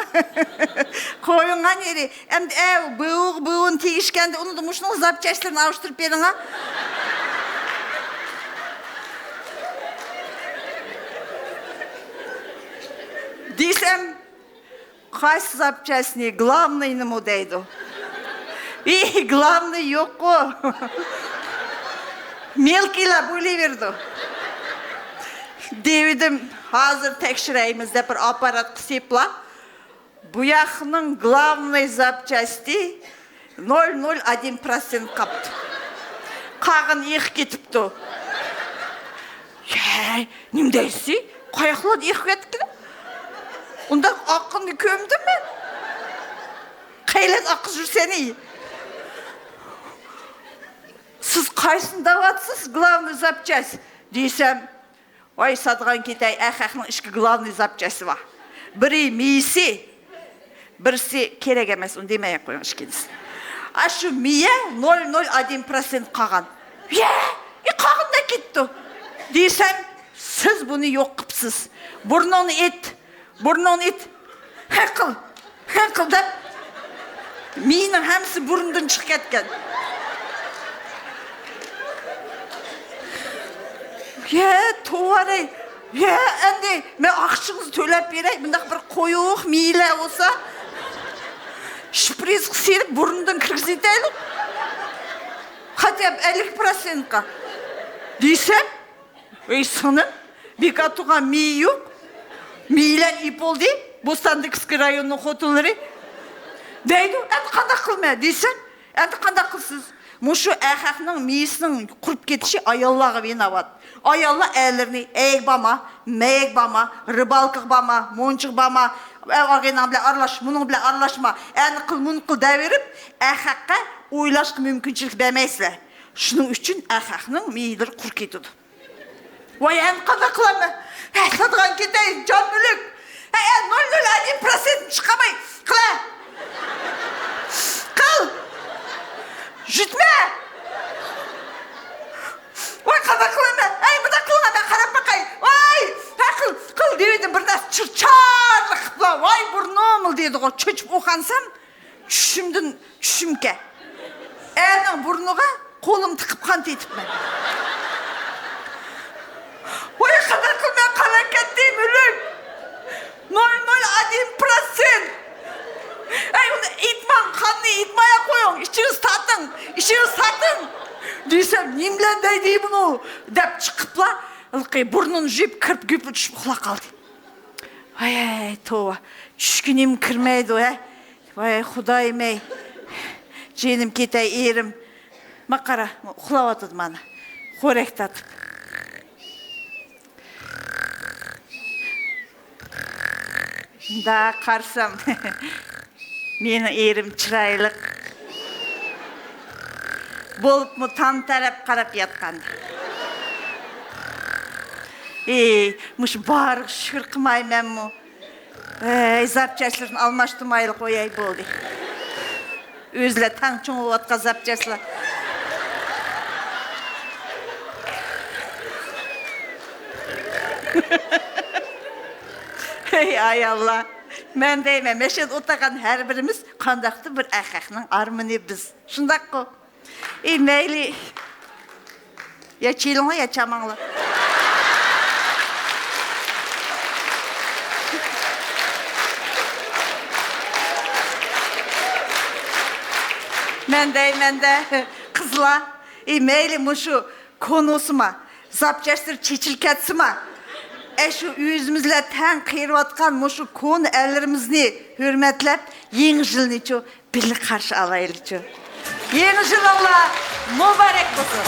قويۇڭ ئەنە يېرى. ئەمدى ئەۋ، بۇ، بۇنى تېگىشكەندە، ئۇنىڭدا مۇشۇنىڭ زاپچاستلىرىنى ئالماشتۇرۇپ بېرىڭا. دېسەم، قايسى زاپچاستنى، главный نېمە دەيدۇ. ئى، главный يوققۇ. مېلكىيلار بولۇۋېرىدۇ. دېۋىدىم، ھازىر تەكشۈرەيمىز دەپ بىر ئاپپاراتقا سېپىلا. بۇ ياقنىڭ главный زاپچاستى نول نول ئاددىن پىروتسېنت قاپتۇ. قالغىنى ئېقىپ كېتىپتۇ. يەي، نېمە دەيسىز؟ قاياقلاردا ئېقىپ كەتكىنى؟ ئۇنداق ئاققىنىنى كۆرمىدىم مەن. قەيلەردە ئاققۇزۇپ يۈرسەن ئى. سىز قايسىنى دەۋاتىسىز؟ главный زاپچاست دېسەم، ۋاي، ساتىدىغان كېتەي، ئەخەقنىڭ ئىككى главный زاپچاسى بار. بىرى مېيىسى، بىرسى كېرەك ئەمەس، ئۇنى دېمەي قويۇڭ ئىككىنچىسىنى. ئاشۇ مېيە نول نول ئاددىن پىروتسېنت قالغان. يە، ئى، قالغىنىدا كېتىپتۇ. دېسەم، سىز بۇنى يوق قىپسىز. بۇرنۇڭنى ئېت، بۇرنۇڭنى ئېت. ھەق قىل، ھەق قىل دەپ، مېيىنىڭ ھەممىسى بۇرنىدىن چىقىپ كەتكەن. يە، توۋا-رەي. يە، ئەمدى مەن ئاقچىڭىزنى تۆلەپ بېرەي، مۇنداق بىر قويۇق مېيىلەر بولسا، شپرىسقا سېلىپ بۇرنىدىن كىرگۈزۈۋېتەيلى. خاتىيا ئەللىك پىروتسېنتقا. دېسەم، ۋەي سىڭلىم، بىكار تۇرغان مېيى يوق. مېيىلەرنى ئېلىپ بولدى، بوستاندىكىسكى رايوننىڭ خوتۇنلىرى. دەيدۇ، ئەمدى قانداق قىلىمەن دېسەم، ئەمدى قانداق قىلىسىز؟ مۇشۇ ئەخەقنىڭ مېيىسىنىڭ قۇرۇپ كېتىشى ئاياللارغا بىناۋات. ئاياللار ئەرلىرىنى ئەيگە بارما، مەيگە بارما، رىبالكىغا بارما، مونچىغا بارما، ئارغىناڭ بىلەن ئارىلاش، مۇنىڭ بىلەن ئارىلاشما، ئەنە قىل، مۇنى قىل دەۋېرىپ، ئەخەققە ئويلاشقا مۇمكىنچىلىك بەرمەيسىلەر. شۇنىڭ ئۈچۈن ئەخەقنىڭ مېيىلىرى قۇرۇپ كېتىدۇ. ۋاي، ئەمدى قانداق قىلارمەن؟ ھە، ساتىدىغان كېتەي، جان مۈلۈك. ھە، ھە، نول نول ئاددىم پىروتسېنتنى چىقارماي، قىلە. قىل. يۈتمە. ۋاي، قانداق قىلارمەن؟ ھەي، مۇنداق قىلغان، مەن قاراپ باقاي. ۋاي، ھە، قىل، قىل دېۋىدىم، بىر نەرسە چىر-، چارلىق قىپلا. ۋاي، بۇرنۇم دېدىغۇ، چۆچۈپ ئوخانسام، چۈشۈمدىن چۈشۈمكەن. ئەرنىڭ بۇرنىغا قولۇم تىقىپ قان تېتىپمەن. ۋاي، قانداق قىلىمەن، قاراپ كەتتىم، ئۆلۈك. نول نول ئاددىم پىروتسېنت. ئەي، ئۇنى ئېيتماڭ، قاننى ئېيتماي قويۇڭ. ئىچىڭىز تارتىڭ، ئىچىڭىز تارتىڭ. دېسەم، نېمە بىلەن دەيدۇ بۇنى؟ دەپ چىقىپلا، ھېلىقى بۇرنىنى يۇيۇپ، كىرىپ گۈپۈر چۈشۈپ ئۇخلاپ قالدى. ھەي، ھەي، توۋا، چۈشكىنىمۇ كىرمەيدۇ، ھە؟ ۋاي، خۇدايىم-ئەي. جېنىم كېتەي، ئېرىم. ما قارا، ئۇخلاۋاتىدۇ مانا. خورەك تارتىپ. مۇنداق قارىسام، مېنىڭ ئېرىم چىرايلىق. بولۇپمۇ تام تەرەپ قاراپ ياتقان. ئېي، مۇشۇ بارىغا شۈكۈر قىلمايمەنمۇ؟ ھەي، زاپچاسلىرىنى ئالماشتۇرمايلا قوياي، بولدى. ئۆزلەر تەڭ چوڭىيىۋاتقان زاپچاسلار. ھەي، ئاياللار، مەن دەيمەن، مەشىنىدە ئولتۇرغان ھەر بىرىمىز قانداقتۇر بىر ئەخەقنىڭ ئارمىنى بىز. شۇنداققۇ؟ ئى، مەيلى. يا چېلىڭلار، يا چاماڭلار. مەن دەيمەن-دە، قىزلار، ئى، مەيلى مۇشۇ كونىسىما، زاپچاسلىرى چېچىلىپ كەتسىما، ئەشۇ ئۆزىمىز بىلەن تەڭ قېرىۋاتقان مۇشۇ كونا ئەرلىرىمىزنى ھۆرمەتلەپ، يېڭى يىلنىچۇ بىللە قارشى ئالايلىچۇ. يېڭى يىلىڭلار مۇبارەك بولسۇن!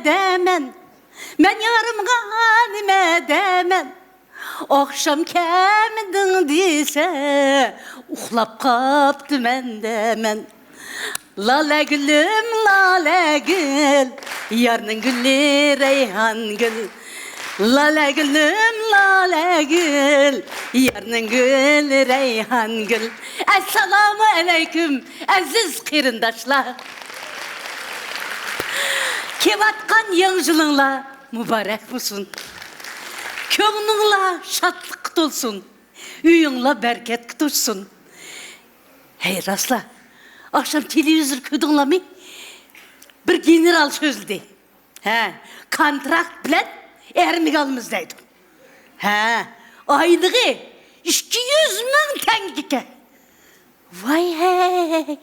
دەمەن؟ مەن يارىمغا نېمە دەمەن؟ ئاخشام كەلمىدىڭ دېسە، ئۇخلاپ قاپتىمەن دەمەن. لالە گۈلۈم، لالە گۈل، يارنىڭ گۈلى رەيھان گۈل. لالە گۈلۈم، لالە گۈل، يارنىڭ گۈلى رەيھان گۈل. ئەسسالامۇ ئەلەيكۇم، ئەزىز قېرىنداشلار. كېلىۋاتقان يېڭى يىلىڭلار مۇبارەك بولسۇن. كۆڭلۈڭلار شادلىققا تولسۇن. ئۆيۈڭلار بەرىكەتكە توشسۇن. ھەي، راستلا، ئاخشام تېلېۋىزور كۆردۈڭلارمۇ؟ بىر گېنېرال سۆزلىدى. ھە، كونتراكت بىلەن ئەرمىگە ئالىمىز دەيدۇ. ھە، ئايلىقى ئىككى يۈز مىڭ تەڭگە ئىكەن. ۋاي ھەي،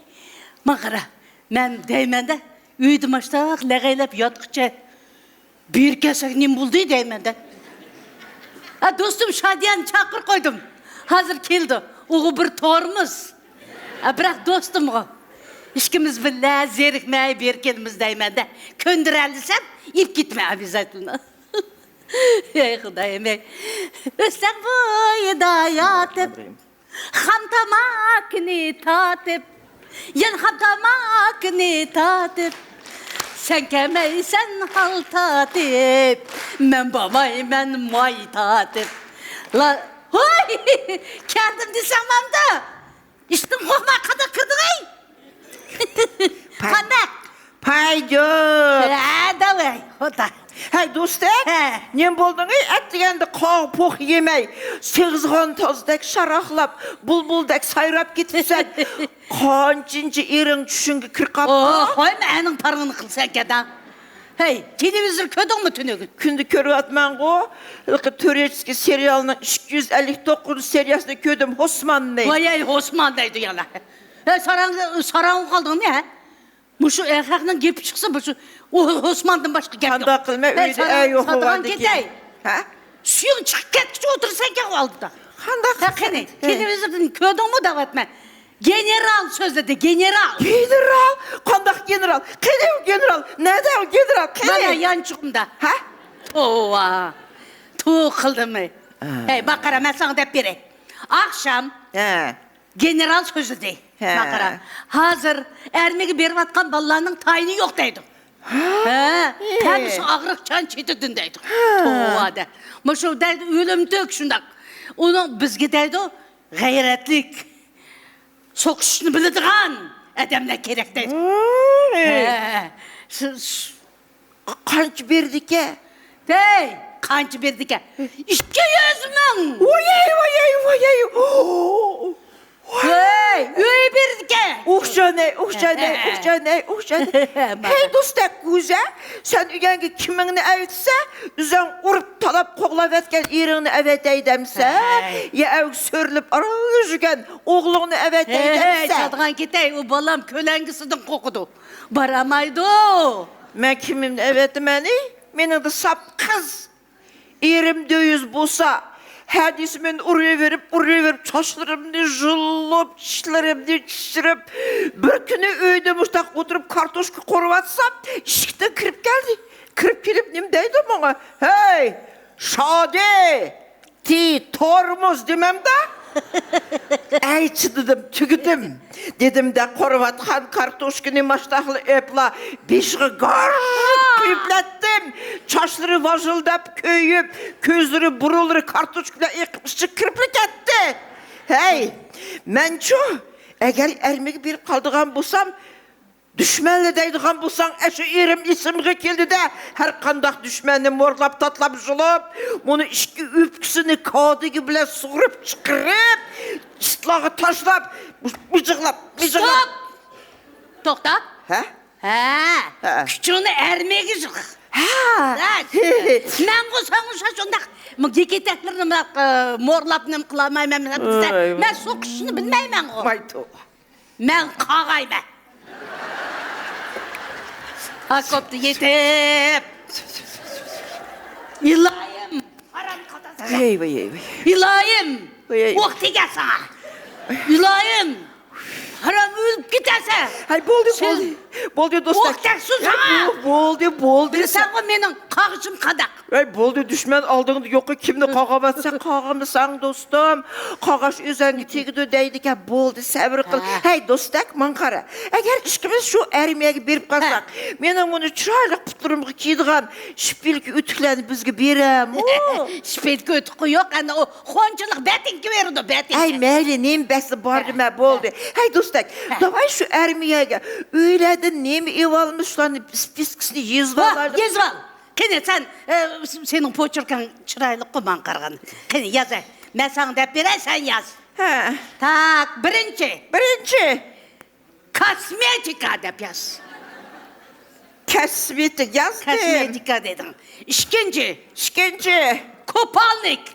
ماڭا قارا، مەن دەيمەن-دە، ئۆيدە ماشتاق لەغەيلەپ ياتقۇچە بېرىپ كەلسەك نېمە بولدى دەيمەن-دە. ھە، دوستۇم شادىياننى چاقىرىپ قويدۇم. ھازىر كېلىدۇ. ئۇغۇ بىر تورمۇز. ھە، بىراق دوستۇمغۇ. ئىككىمىز بىللە زېرىكمەي بېرىپ كېلىمىز دەيمەن-دە. كۆندۈرەلىسەم، ئېلىپ كېتىمەن ئابيازاتلىنى. ھەي خۇدايىم ھەي. ئۆستەڭ بويىدا ياتىپ، خام تاماكىنى تارتىپ، يەنە خام تاماكىنى تارتىپ، سەن كەلمەيسەن ھال تارتىپ، مەن بارمايمەن ماي تارتىپ. لا، ھوي! كەلدىم دېسەڭ مامدا! ئىشتىن قورقماي قانداق كىردىڭ ئەي؟ پاي-، قانداق؟ پايجۇت. ھە، داۋاي، خودا. ھەي، دوستەك، ھە. نېمە بولدۇڭ ئەي؟ ئەتىگەندە قاغا پوخ يېمەي، سېغىزخان تازدەك شاراقلاپ، بۇلبۇلدەك سايراپ كېتىپسەن. قانچىنچى ئېرىڭ چۈشۈڭگە كىرىپ قاپتۇ؟ ئوھ، قويما، ئەنىڭ پارىڭىنى قىلسەن كەدا. ھەي، تېلېۋىزور كۆردۈڭمۇ تۈنۈگۈن؟ كۈندە كۆرۈۋاتىمەنغۇ، ھېلىقى تۈرېچسكىي سېرىيالنىڭ ئىككى يۈز ئەللىك توققۇزىنچى سېرىيەسىنى كۆردۈم، ھوسماننى. ۋاي، ھوسمان دەيدۇ يەنە. ھەي، ساراڭ، ساراڭغا قالدىڭمۇ، ھە؟ مۇشۇ ئەخەقنىڭ گېپى چىقسا، مۇشۇ ئۇ ھوسماندىن باشقا گەپ يوق. قانداق قىلماي، ھەي، ئۆيدە ساراڭ، ئەي يوق ساتىدىغان بولغاندىكىن. كېتەي. ھە؟ سۈيۈڭ چىقىپ كەتكۈچە ئولتۇرىسەنكەن ئالدىدا. قانداق ھە، قېنى، قىلسام؟ تېلېۋىزوردىن كۆردۈڭمۇ دەۋاتىمەن. گېنېرال سۆزلىدى، گېنېرال. گېنېرال؟ قانداق گېنېرال؟ قېنى ئۇ گېنېرال؟ نەدە ئۇ گېنېرال؟ قېنى؟ مانا يانچۇقۇمدا. ھە؟ توۋا. توۋا قىلدىممۇ؟ ھە. ھەي، ماڭا قارا، مەن ساڭا دەپ بېرەي. ئاخشام ھە. گېنېرال سۆزلىدى. ھە. ماڭا قارا. ھازىر ئەرمىگە بېرىۋاتقان بالىلارنىڭ تايىنى يوق دەيدۇ. ھە؟ ھە. ھەممىسى ئاغرىقچان چېتىدىن دەيدۇ. ھە. توۋا دە. مۇشۇ دەيدۇ، ئۆلۈمتۈك شۇنداق. ئۇنىڭ بىزگە دەيدۇ، غەيرەتلىك، سوقۇشۇشنى بىلىدىغان ئادەملەر كېرەك دەيدۇ. ھە. ھە. س-، س-، قانچە بېرىدىكەن؟ ھەي، قانچە بېرىدىكەن؟ ئىككى يۈز مىڭ! ۋايەي، ۋايەي، ۋايەي! ھەي، ئۆي بېرىدىكەن! ئۇخشانەي، ئۇخشانەي، ئۇخشانەي، ئۇخشانەي! ھەي، دوستەك گۈزە، سەن ئۆيەڭگە كىمىڭنى ئەۋەتسە، ئۆزۈڭ ئۇرۇپ، تالاپ، قوغلاۋەتكەن ئېرىڭنى ئەۋەتەي دەمسە، ھەي. يا ئەۋگە سۆرىلىپ ئاران يۈرگەن ئوغلۇڭنى ئەۋەتەي ھەي، ھەي، دەمسە. ساتىدىغان كېتەي، ئۇ بالام كۆلەڭگىسىدىن قورقىدۇ. بارالمايدۇ. مەن كىمىمنى ئەۋەتىمەن، ئى؟ مېنىڭدە ساپ قىز. ئېرىم دۆيۈز بولسا، ھە دېسە مېنى ئۇرۇۋېرىپ، ئۇرۇۋېرىپ، چاچلىرىمنى يۇلۇپ، چىشلىرىمنى چىشىرىپ، بىر كۈنى ئۆيدە مۇشتاق ئولتۇرۇپ كارتوشكا قورۇۋاتسام، ئىشىكتىن كىرىپ كەلدى. كىرىپ كېلىپ نېمە دەيدۇ ماڭا؟ ھەي، شادى! تى تورمۇز دېمەمدە؟ ئەي، چىدىدىم، تۈگىدىم. دېدىمدە، قورۇۋاتقان كارتوشكىنى ماشتاقلا ئېپلا بېشىغا گارژىپ قۇيۇپلەتتىم. چاچلىرى ۋاژىلداپ كۆيۈپ، كۆزلىرى، بۇرۇنلىرى كارتوشكا بىلەن ئېقىپ ئىچىگە كىرىپلا كەتتى. ھەي، مەنچۇ، ئەگەر ئەرمىگە بېرىپ قالىدىغان بولسام، دۈشمەنلە دەيدىغان بولساڭ، ئەشۇ ئېرىم ئېسىمگە كېلىدىدە، ھەر قانداق دۈشمەننى مورلاپ، تاتلاپ، يۇلۇپ، مۇنۇ ئىككى ئۆپكىسىنى كادىگە بىلەن سۇغۇرۇپ چىقىرىپ، چىتلارغا تاشلاپ، مىجىقلاپ، مىجىقلاپ. ستوپ! توختا. ھە؟ ھە. ھە. كۈچۈڭنى ئەرمىگە يىغ. ھە. ھە. مەنغۇ ساڭا شۇنداق گىكىتەكلىرىنى مۇنداق، ئە، مورلاپ نېمە قىلالمايمەن دېسە، ۋاي، ۋاي. مەن سوقۇشنى بىلمەيمەنغۇ. ۋاي توۋا. مەن قاغايمەن. ئاكوپتا يېتىپ. ئىلاھىم، ھارام قاتاسىغا. ھەي، ۋاي، ھەي، ۋاي. ئىلاھىم، ۋاي، ھەي. ئوق تېگەر ساڭا. ئىلاھىم، ھارام ئۆلۈپ كېتەسەن. ھەي، بولدى، سەن بولدى. بولدى، دوستاك. ئوق تەگسۇن ساڭا. بولدى، بولدى، بولدى. بىلىسەنغۇ مېنىڭ قاغىشىم قانداق. ھەي، بولدى، دۈشمەن ئالدىڭدا يوقى كىمنى قاغاۋاتسا قاغىمىساڭ، دوستۇم. قاغاش ئۆزەڭگە تېگىدۇ دەيدىكەن. بولدى، سەۋر قىل. ھە. ھەي، دوستاك، ماڭا قارا. ئەگەر ئىككىمىز شۇ ئارمىيەگە بېرىپ قالساق، ھە، مېنىڭ مۇنۇ چىرايلىق پۇتلىرىمغا كىيىدىغان شپىلكا ئۆتۈكلەرنى بىزگە بېرەمۇ؟ شپىلكا ئۆتۈكى يوق، ئەنە ئۇ خونچىلىق بەتىڭكى بېرىدۇ، بەتىڭكى. ھەي، مەيلى، نېمە بەرسە بار دېمە، بولدى. ھەي، دوستاك، داۋاي شۇ ئارمىيەگە ئۆيلەردىن نېمە ئېلىۋالىمىز، شۇلارنى سپىسكىسىنى يېزىۋال. ۋاھ، يېزىۋال. قېنى، سەن، ئە، سېنىڭ پوچېركىڭ چىرايلىققۇ، ماڭا قارىغان. قېنى، يازاي. مەن ساڭا دەپ بېرەي، سەن ياز. ھە. تاك، بىرىنچى. بىرىنچى. كاسمېتىكا دەپ ياز. كاسمېتىك يازدىم. كاسمېتىكا دېدىڭ. ئىككىنچى. ئىككىنچى. كوپالنىك.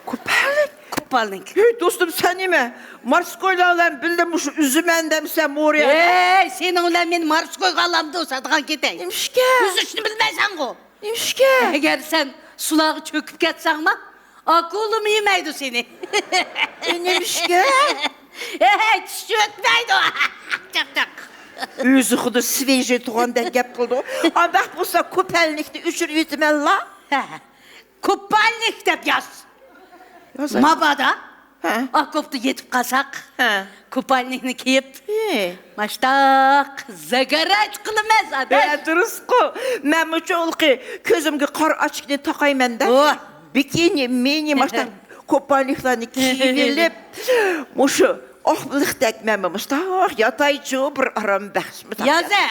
كوپالنىك؟ كوپالنىك. ھەي، دوستۇم، سەن نېمە؟ مارسكويلار بىلەن بىللە مۇشۇ ئۈزىمەن دەمسەن موريا؟ ھەي، سېنىڭ بىلەن مېنى مارسكويغا ئالامدۇ، ساتىغان كېتەي. نېمىشقا؟ ئۈزۈشنى بىلمەيسەنغۇ. نېمىشقا؟ ئەگەر سەن سۇلارغا چۆكۈپ كەتسەڭمۇ، ئاكۇلىمۇ يېمەيدۇ سېنى. ئە، نېمىشقا؟ ئەي، چىش ئۆتمەيدۇ. چاق، چاق. ئۆزى خۇددى سۋېژىي تۇغاندەك گەپ قىلىدۇ. ئانداق بولسا، كوپالنىكنى ئۆچۈرۈۋېتىمەنلا. ھە، كوپالنىك دەپ ياز. يازاي. مابادا ھە. ئاكوپتا يېتىپ قالساق، ھە. كوپالنىكنى كىيىپ، ھە. ماشتاق زاگارات قىلىمىز، ئاداش. ھە، دۇرۇسقۇ. مەنمۇ چولقى كۆزۈمگە قارا ئاچىكنى تاقايمەن-دە. ۋاھ. بىكىنى، مىنى، ماشتاق كوپالنىكلارنى كىيىۋېلىپ، مۇشۇ ئاقبىلىقتەك مەنمۇ مۇشتاق ياتايچۇ، بىر ئارام بەخش. يازە،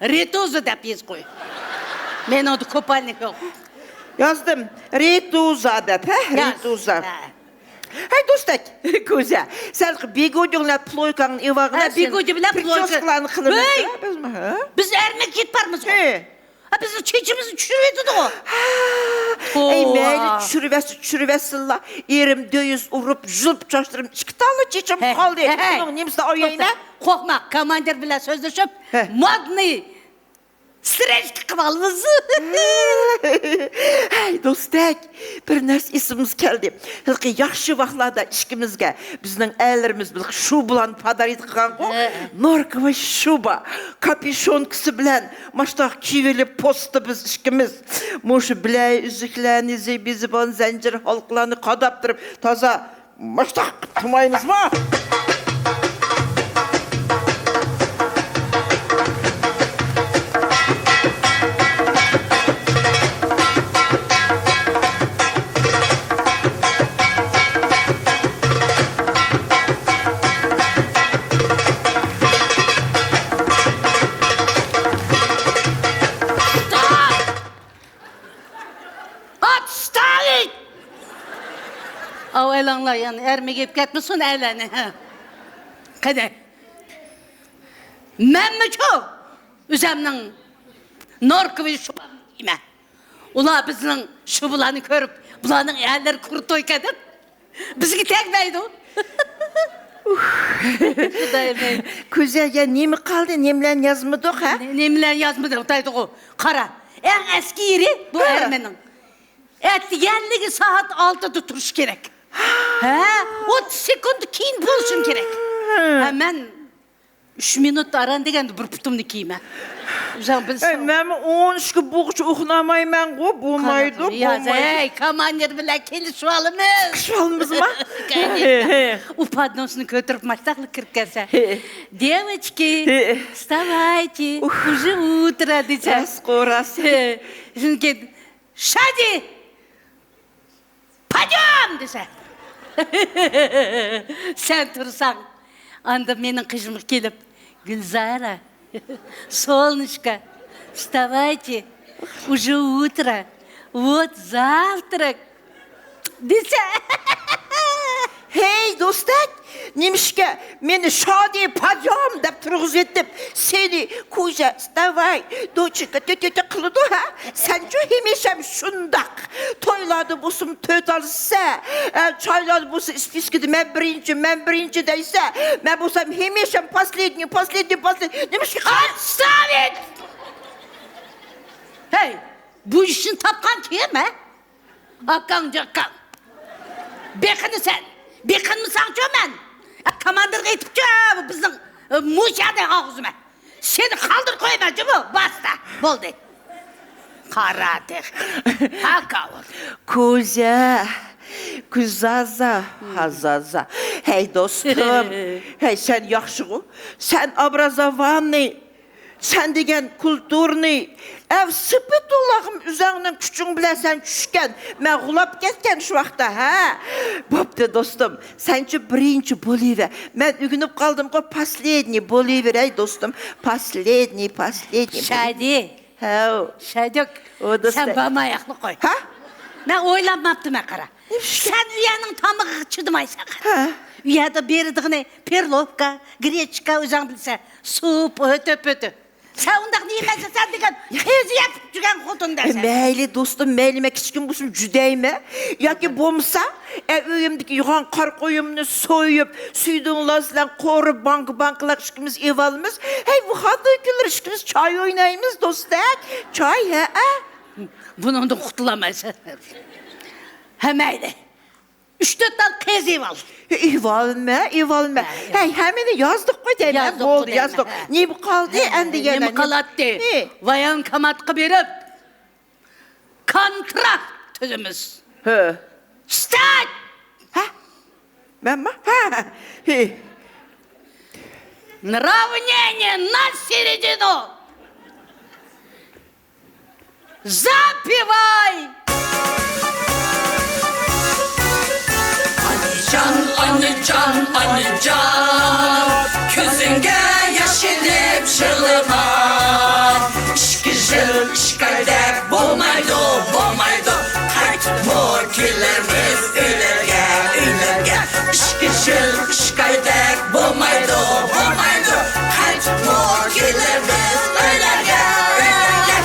رېتۇزا دەپ يېزىپ قوي. مېنىڭدە كوپالنىك يوق. يازدىم. رېتۇزا دەپ، ھە؟ ياز. رېتۇزا. ھە. ھەي، دوستەك، كوزا، سەن بىگودىڭ بىلەن پلويكاڭنى ئېلىۋالغىنا، ھە، بىگودى بىلەن پلويكا. پرىچوسكىلارنى قىلىمىز، ھەي! ھە، بىزمۇ، ھە؟ بىز ئەرمەن كېتىپ بارمىزغۇ. ھە. ھە، بىزنىڭ چېچىمىزنى چۈشۈرۈۋېتىدىغۇ. ھە. ئەي، توۋا. مەيلى، چۈشۈرۈۋەتسە، چۈشۈرۈۋەتسىنلا. ئېرىم دۆيۈز ئۇرۇپ، يۇلۇپ چاچلىرىم ئىككى تاللا چېچىم ھە. قالدى. ھە، ھە. بۇنىڭ نېمىسىنى ئايايمەن؟ توختا، قورقما، كاماندىر بىلەن سۆزلىشىپ، ھە. مودنىي سرېجكا قىلىۋالىمىز. ھەي، دوستەك، بىر نەرسە ئېسىمىزگە كەلدى. ھېلىقى ياخشى ۋاقىتلاردا ئىككىمىزگە بىزنىڭ ئەرلىرىمىز بىر شۇبىلارنى پادارىت قىلغانغۇ. ھە. نوركىۋاي شۇبا، كاپيۇشونكىسى بىلەن ماشتاق كىيىۋېلىپ پوستى بىز ئىككىمىز. مۇشۇ بىلەي ئۈزۈكلەرنى، زىبىزىبان زەنجىر ھالقىلارنى قاداپ تۇرۇپ، تازا ماشتاق تۇمايمىزمۇ؟ ئاتستايىت! ئاۋ، ئېلىڭلار، يەنە ئەرمىگە يېپىپ كەتمىسۇن ئەرلەرنى. قېنى. مەنمۇچۇ ئۆزەمنىڭ نوركىۋاي شۇبامنى كىيىمەن. ئۇلار بىزنىڭ شۇبىلارنى كۆرۈپ، بۇلارنىڭ ئەرلىرى كۇرۇتويكەن دەپ، بىزگە تەگمەيدۇ. خۇدايىم ئەي. كۈزەگە نېمە قالدى؟ نېمىلەرنى يازمىدۇق، ھە؟ نېمىلەرنى يازمىدۇق دەيدىغۇ. قارا، ئەڭ ئەسكى يېرى بۇ ھە. ئەرمىنىڭ. ئەتىگەنلىكى سائەت ئالتىدا تۇرۇش كېرەك. ھە، ئوتتۇز سېكۇنت كېيىن بولۇشۇم كېرەك. ھە، مەن ئۈچ مىنۇت ئاران دېگەندە بىر پۇتۇمنى كىيىمەن. ئۆزۈڭ بىلسەڭ. ئەي، مەنمۇ ئون ئۈچكە بولغۇچە ئۇخلىمايمەنغۇ، بولمايدۇ، ياز، بولمايدۇ. ھەي، كاماندىر بىلەن كېلىشىۋالىمىز. كېلىشىۋالىمىزما؟ ئۇ پادنوسنى كۆتۈرۈپ ماشتاقلا كىرىپ كەلسە. دېۋوچكى، ۋىستاۋايتى، ئۇژې ئۇترا دېسە. راست، راست. شۇنىڭ كېيىن شادى! پاديام! دېسە. سەن تۇرساڭ، ئاندىن مېنىڭ قېشىمغا كېلىپ، گۈلزارا، سولنىچكا، ۋىستاۋايتى، ئۇژې ئۇترا، ۋوت زاۋتراك دېسە. ھەي، دوستەك، نېمىشقا مېنى شادى پاديام دەپ تۇرغۇزۇۋېتىپ، سېنى كۇژە، ۋىستاۋاي، دوچىكا، تۆتۆتە قىلىدۇ، ھە؟ سەنچۇ ھېمىشەم شۇنداق. تويلاردا بولسىمۇ تۆت ئالسا، ئە، چايلاردا بولسا ئىسپىسكىدا مەن بىرىنچى، مەن بىرىنچى دەيسە، مەن بولسام ھېمىشەم پاسلېدنىي، پاسلېدنىي، پاسلېدنىي. نېمىشقا؟ ئاتستايىت! ھەي، بۇ ئىشنى تاپقان كىم، ھە؟ ئاكاڭ جاكاڭ. بېقىنىسەن. بېقىنمىساڭچۇ مەن؟ كاماندىرغا ئېيتىپچۇ، بۇ بىزنىڭ، ئە، مۇشۇ يەردە ئاغزىمە. سېنى قالدۇرۇپ قويىمەن جۇمۇ، باستا. بولدى. قارا تېخى. ھاكاۋۇر. كوزا، كوزازا، ھازازا. ھەي، دوستۇم. ھەي، سەن ياخشىغۇ. سەن ئابرازاۋاننى. سەن دېگەن كۇلتۇرنى. ئەۋ سىپىتۇللاغىم ئۆزەڭنىڭ كۈچۈڭ بىلەن سەن چۈشكەن. مەن غۇلاپ كەتكەن شۇ ۋاقىتتا، ھە؟ بوپتۇ، دوستۇم. سەنچۇ بىرىنچى بولۇۋەر. مەن ئۆگىنىپ قالدىمغۇ، پاسلېدنىي بولۇۋېرەي، دوستۇم. پاسلېدنىي، پاسلېدنىي. شادى. ھەۋ. شادىك. ئۇ دوستى. سەن بارماياقلا قوي. ھە؟ مەن ئويلانماپتىمەن، قارا. نېمىشقا؟ سەن ئۇ يەرنىڭ تامىقىغا چىدىمايسەن، قارا. ھە. ئۇ يەردە بېرىدىغىنى پېرلوفكا، گرېچكا، ئۆزۈڭ بىلىسەن، سۇپ، ئۆتۈپ، ئۆتۈپ. سەن ئۇنداق نېمە سەن دېگەن قېزى يەپ جۈگەن خوتۇن دەسەن. مەيلى دوستۇم، مەيلى، مەن كىچىكىم بولسۇن جۈدەيمەن. ياكى بولمىسا، ئە، ئۆيۈمدىكى يوغان قارا قويۇمنى سويۇپ، سۈيدۈڭلار بىلەن قورۇپ، بانكا بانكىلاق ئىككىمىز ئېۋالىمىز. ھەي، بۇ خوتۇن كۈنلىرى ئىككىمىز چاي ئوينايمىز، دوستەك. چاي، ھەئە. بۇنىڭدىن قۇتۇلالمايسەن. ھە، مەيلى. ئۈچ تۆت تال قېزى ئېۋال. ئېۋالمە، ئېۋالمە. ھە، ھەي، ھەممىنى يازدۇق قوي دەيمەن. يازدۇق بولدى، قوي دەيمەن، يازدۇق. ھە. نېمە قالدى ئەمدى يەنە؟ نېمە قالاتتى؟ ۋايانكوماتقا بېرىپ، كونترا تۈزىمىز. ھە. ئىستەك! ھە؟ مەنمۇ؟ ھە. ھە. Равнение на середину! Запевай! ئانىجان، ئانىجان، ئانىجان، كۆزۈڭگە ياش ئېلىپ يىغلىما. ئىككى يىل ئىككى ئايدەك بولمايدۇ، بولمايدۇ، قايتىپمۇ كېلەرمىز ئۆيلەرگە، ئۆيلەرگە. ئىككى يىل ئىككى ئايدەك بولمايدۇ، بولمايدۇ، قايتىپمۇ كېلەرمىز ئۆيلەرگە، ئۆيلەرگە.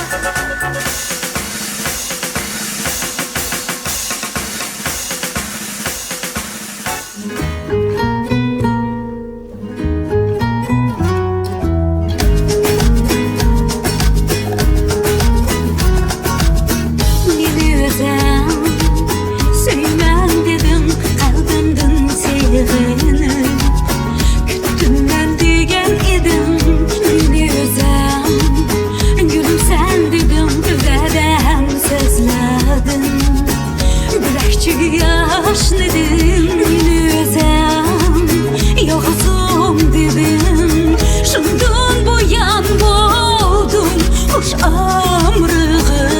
مېنى ئۆزۈڭ سۆيىمەن دېدىڭ، قەلبىمدىن سېغىنىپ. كۈتتۈم مەن دېگەن ئىدىڭ، مېنى ئۆزۈڭ گۈلۈمسەن دېدىڭ، ۋەدەم سۆزلەدىڭ. بىلەكچىگە ياشنىدىم، مېنى ئۆزۈڭ يالغۇزۇم دېدىڭ. شۇندىن بۇيان بولدۇم خۇش ئامرىغىم.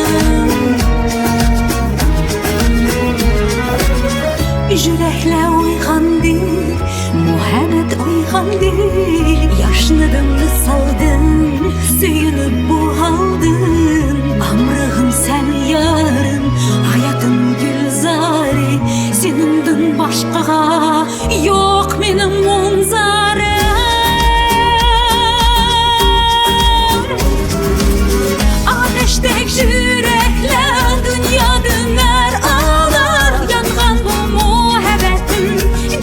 يۈرەكلەر ئويغاندى، مۇھەببەت ئويغاندى. ياشنىدىم ۋىسالدىن، سۆيۈنۈپ بۇ ھالدىن. ئامرىغىم سەن يارىم، ھاياتىم گۈلزارى. سېنىڭدىن باشقىغا يوق مېنىڭ مۇڭزارىم. ئاتەشتەك يۈرەكلەر دۇنيادىن نەر ئالار. يانغان بۇ مۇھەببەتتىن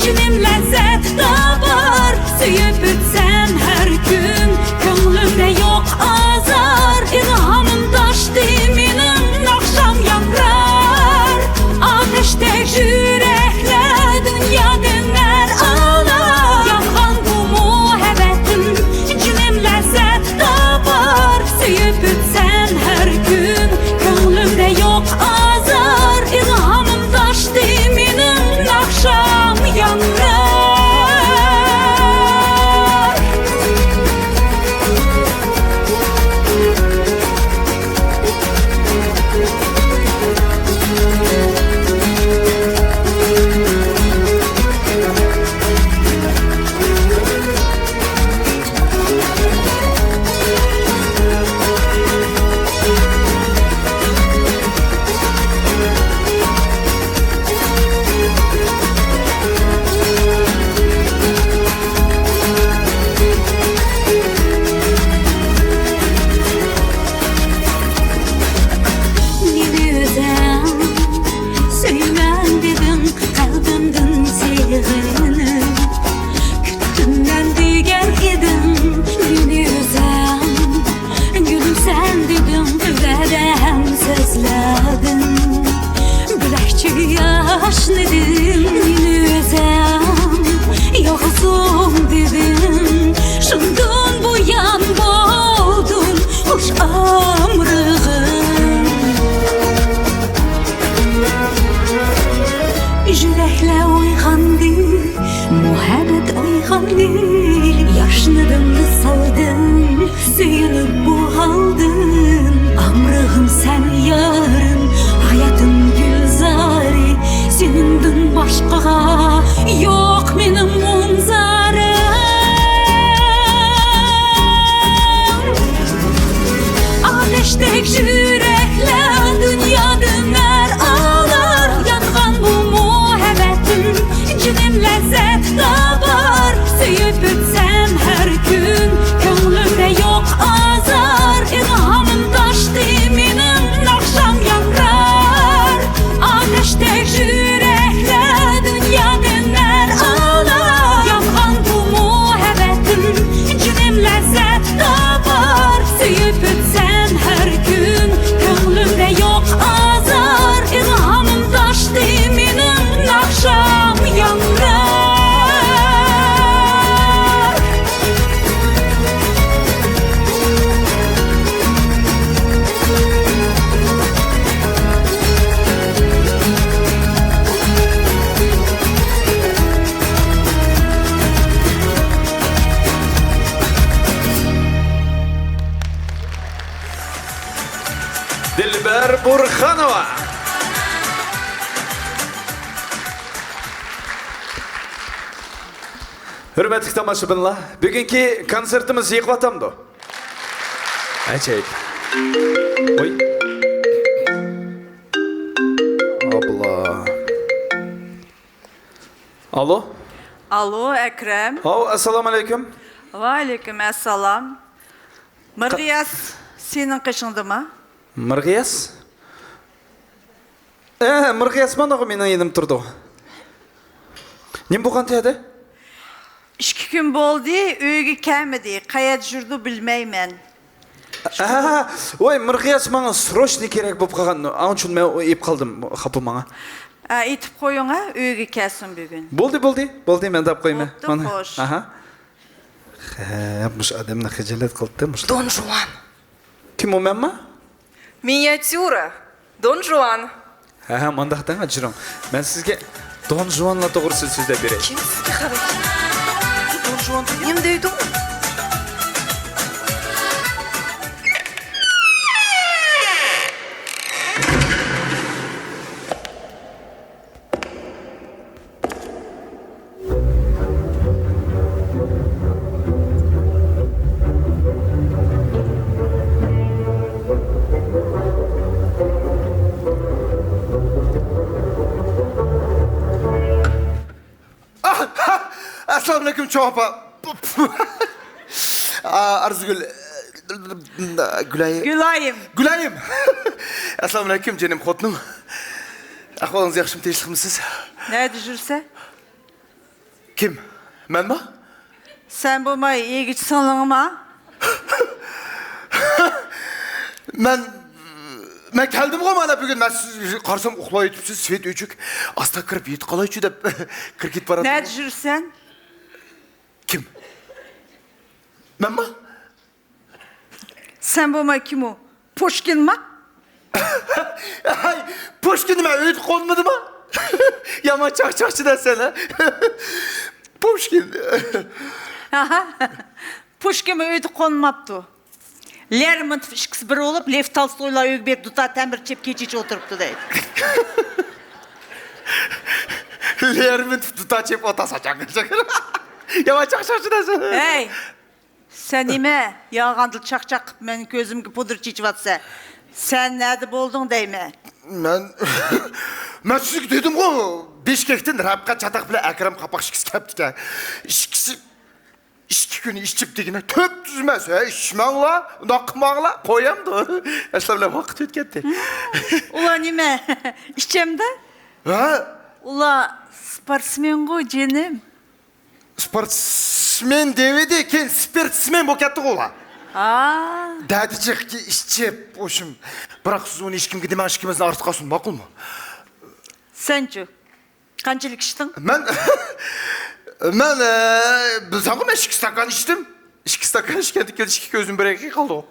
جېنىم لەززەت تاپار. سۆيۈپ ئۆتسەم ھەر كۈن، كۆڭلۈمدە يوق ئازار. ئىلھامىم تاشتى مېنىڭ، ناخشام ياڭرار. ئاتەشتەك يۈرەكلەر دۇنيادىن نەر ئالار. يانغان بۇ مۇھەببەتتىن جېنىم لەززەت تاپار. سۆيۈپ ئۆتسەم ھەر كۈن، كۆڭلۈمدە يوق ئازار. ئىلھامىم تاشتى مېنىڭ، ناخشام ياڭرار. مېنى ئۆزۈڭ سۆيىمەن دېدىڭ، قەلبىمدىن سېغىنىپ. كۈتتۈم مەن دېگەن ئىدىڭ، مېنى ئۆزۈڭ گۈلۈمسەن دېدىڭ، ۋەدەم سۆزلەدىڭ. بىلەكچىگە ياشنىدىم، مېنى ئۆزۈڭ يالغۇزۇم بۇرخانوۋا. ھۆرمەتلىك تاماشىبىنلار، بۈگۈنكى كونسېرتىمىز يېقىۋاتامدۇ؟ ئەجەيىپ. ۋوي. ئابلا. ئالو. ئالو، ئەكرەم. ھاۋ، ئەسسالامۇ ئەلەيكۇم. ۋەئەلەيكۇم ئەسسالام. مىرغىياس سېنىڭ قېشىڭدىما؟ مىرغىياس؟ ئە، مىرغىياس مانا مېنىڭ يېنىمدا تۇرىدۇ. نېمە بولغان تېدى؟ ئىككى كۈن بولدى، ئۆيگە كەلمىدى. قەيەردە يۈرىدۇ، بىلمەيمەن. ئە، ۋاي، مىرغىياس ماڭا سروشنىي كېرەك بولۇپ قالغان. ئاڭ ئۈچۈن مەن ئېيىپ قالدىم، خاپا ماڭا. ئە، ئېيتىپ قويۇڭ، ئە، ئۆيگە كەلسۇن بۈگۈن. بولدى، بولدى، بولدى، مەن دەپ قويىمەن. بوپتۇ، مانا. خوش. ئاھا. ھە، مۇشۇ ئادەمنى خىجالەت قىلدى، مۇشۇ. دون جۇان. كىم ئۇ، مەنما؟ مىنىياتيۇرا. دون جۇان. ھە، ھە، مانداق دەڭ، جۇرۇڭ. مەن سىزگە دون جۇانلار توغرىسىدا سۆزلەپ بېرەي. كىم سىزگە خەۋەر؟ دون جۇان دېگەن؟ نېمە دەيدۇ؟ ئەسسالامۇئەلەيكۇم، چوڭ ئاپا. ئا، ئارزۇگۈل. گۈلاي-، گۈلايىم. گۈلايىم. ئەسسالامۇئەلەيكۇم، جېنىم خوتۇنۇم. ئەھۋالىڭىز ياخشىمۇ، تىنچلىقمۇسىز؟ نەدە يۈرسەن؟ كىم؟ مەنما؟ سەن بولماي ئىگىچى سىڭلىڭما؟ مەن، مەن كەلدىمغۇ مانا بۈگۈن. مەن سىز قارىسام ئۇخلاۋېتىپسىز، سېۋىت ئۆچۈك. ئاستا كىرىپ يېتىپ قالايچۇ دەپ كىرىپ كېتىپ باراتتىم. نەدە يۈرسەن؟ كىم؟ مەنما؟ سەن بولماي كىم ئۇ؟ پۇشكىنما؟ ھەي، پۇشكىننى مەن ئۆيدە قونمىدىما؟ يامان چاقچاقچى دەسەن، ھە؟ پۇشكىن. ئاھا، پۇشكىنمۇ ئۆيدە قونماپتۇ. لېرمونتوف ئىككىسى بىر بولۇپ، لېف تالستويلار ئۆيگە بېرىپ دۇتار تەمبۇر چېپ كېچىچە ئولتۇرۇپتۇ دەيدۇ. لېرمونتوف دۇتار چېپ ئولتۇرسا چاقچاق. يامان چاقچاقچى دەسەن. ھەي! سەن نېمە، يالغاندىلا چاقچاق قىپ مېنىڭ كۆزۈمگە پۇدر چېچىۋاتىسەن؟ سەن نەدە بولدۇڭ دەيمەن؟ مەن، مەن سىزگە دېدىمغۇ، بىشكەكتىن رەپقەت چاتاق بىلەن ئەكرەم قاپاق ئىككىسى كەپتىكەن. ئىككىسى ئىككى كۈن ئىچىپ دېگىنە تۈپتۈز ئەمەس، ھە، ئىچمەڭلار، ئۇنداق قىلماڭلار، قويامدۇ. ئەسلى بىلەن ۋاقىت ئۆتكەتتى. ئۇلار نېمە، ئىچەمدە؟ ھە؟ ئۇلار سپورتسمېنغۇ، جېنىم. سپورتسمېن دېۋىدى، كېيىن سپىرتسمېن بولۇپ كەتتىغۇ ئۇلار. ھا. دەدىچىقكە ئىچىپ، ئوشۇم. بىراق سىز ئۇنى ھېچكىمگە دېمەڭ، ئىككىمىزنى ئارتۇق قالسۇن، ماقۇلمۇ؟ سەنچۇ؟ قانچىلىك ئىچتىڭ؟ مەن، مەن، ئە، بىلسەڭغۇ، مەن ئىككى ستاكان ئىچتىم. ئىككى ستاكان ئىچكەندىن كېيىن ئىككى كۆزۈم بىر يەرگە قالدى.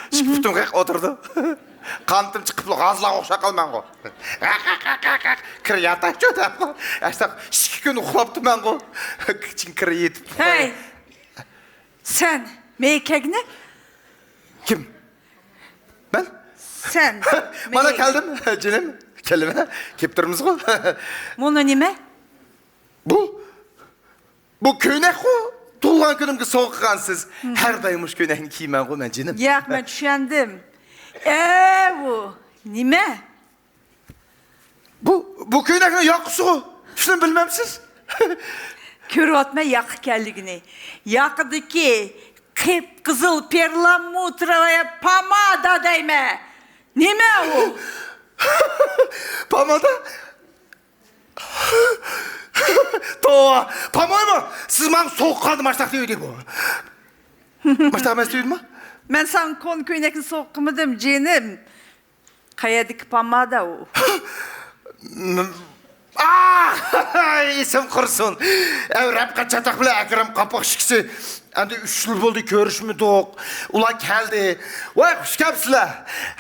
ئىككى پۇتۇم قېق ئولتۇردى. قانىتىم چىقىپلا غازلارغا ئوخشاپ قالماڭغۇ. كىر ياتايچۇ دەپ. ئاشتاق ئىككى كۈن ئۇخلاپتىمەنغۇ. كىچىك كىر يېتىپ. ھەي! سەن مېنى كەگنە؟ كىم؟ مەن؟ سەن. مانا مېنى كەلدىم، جېنىم. كەلدىم. كېلىپ تۇرىمىزغۇ. مۇنۇ نېمە؟ بۇ، بۇ كۆينەكقۇ، تۇغۇلغان كۈنۈمگە سوۋغا قىلغانسىز. ھەر دائىم مۇشۇ كۆينەكنى كىيىمەنغۇ مەن، جېنىم. ياق، مەن چۈشەندىم. ئەۋۇ نېمە؟ بۇ، بۇ كۆينەكنىڭ ياقىسىغۇ. شۇنى بىلمەمسىز؟ كۆرۈۋاتىمەن ياقا ئىكەنلىكىنى. ياقىدىكى قىپقىزىل پېرلامۇتروۋايا پامادا دەيمەن. نېمە ئۇ؟ پامادا؟ توۋا، پامايمۇ؟ سىز ماڭا سوغۇق قاندا ماشتاق دېيىۋىدى بۇ. ماشتاق ئەمەس دېيىۋىدىما؟ مەن ساڭا كونا كۆينەكنى سوغۇق قىلمىدىم، جېنىم. قەيەردىكى پامادا ئۇ؟ ئاھ! ئېسىم قۇرسۇن. ئەۋ رەپقەت چاتاق بىلەن ئەكرەم قاپاق ئىككىسى. ئەمدى ئۈچ يىل بولدى كۆرۈشمىدۇق. ئۇلار كەلدى. ۋاي، خۇش كەپسىلەر.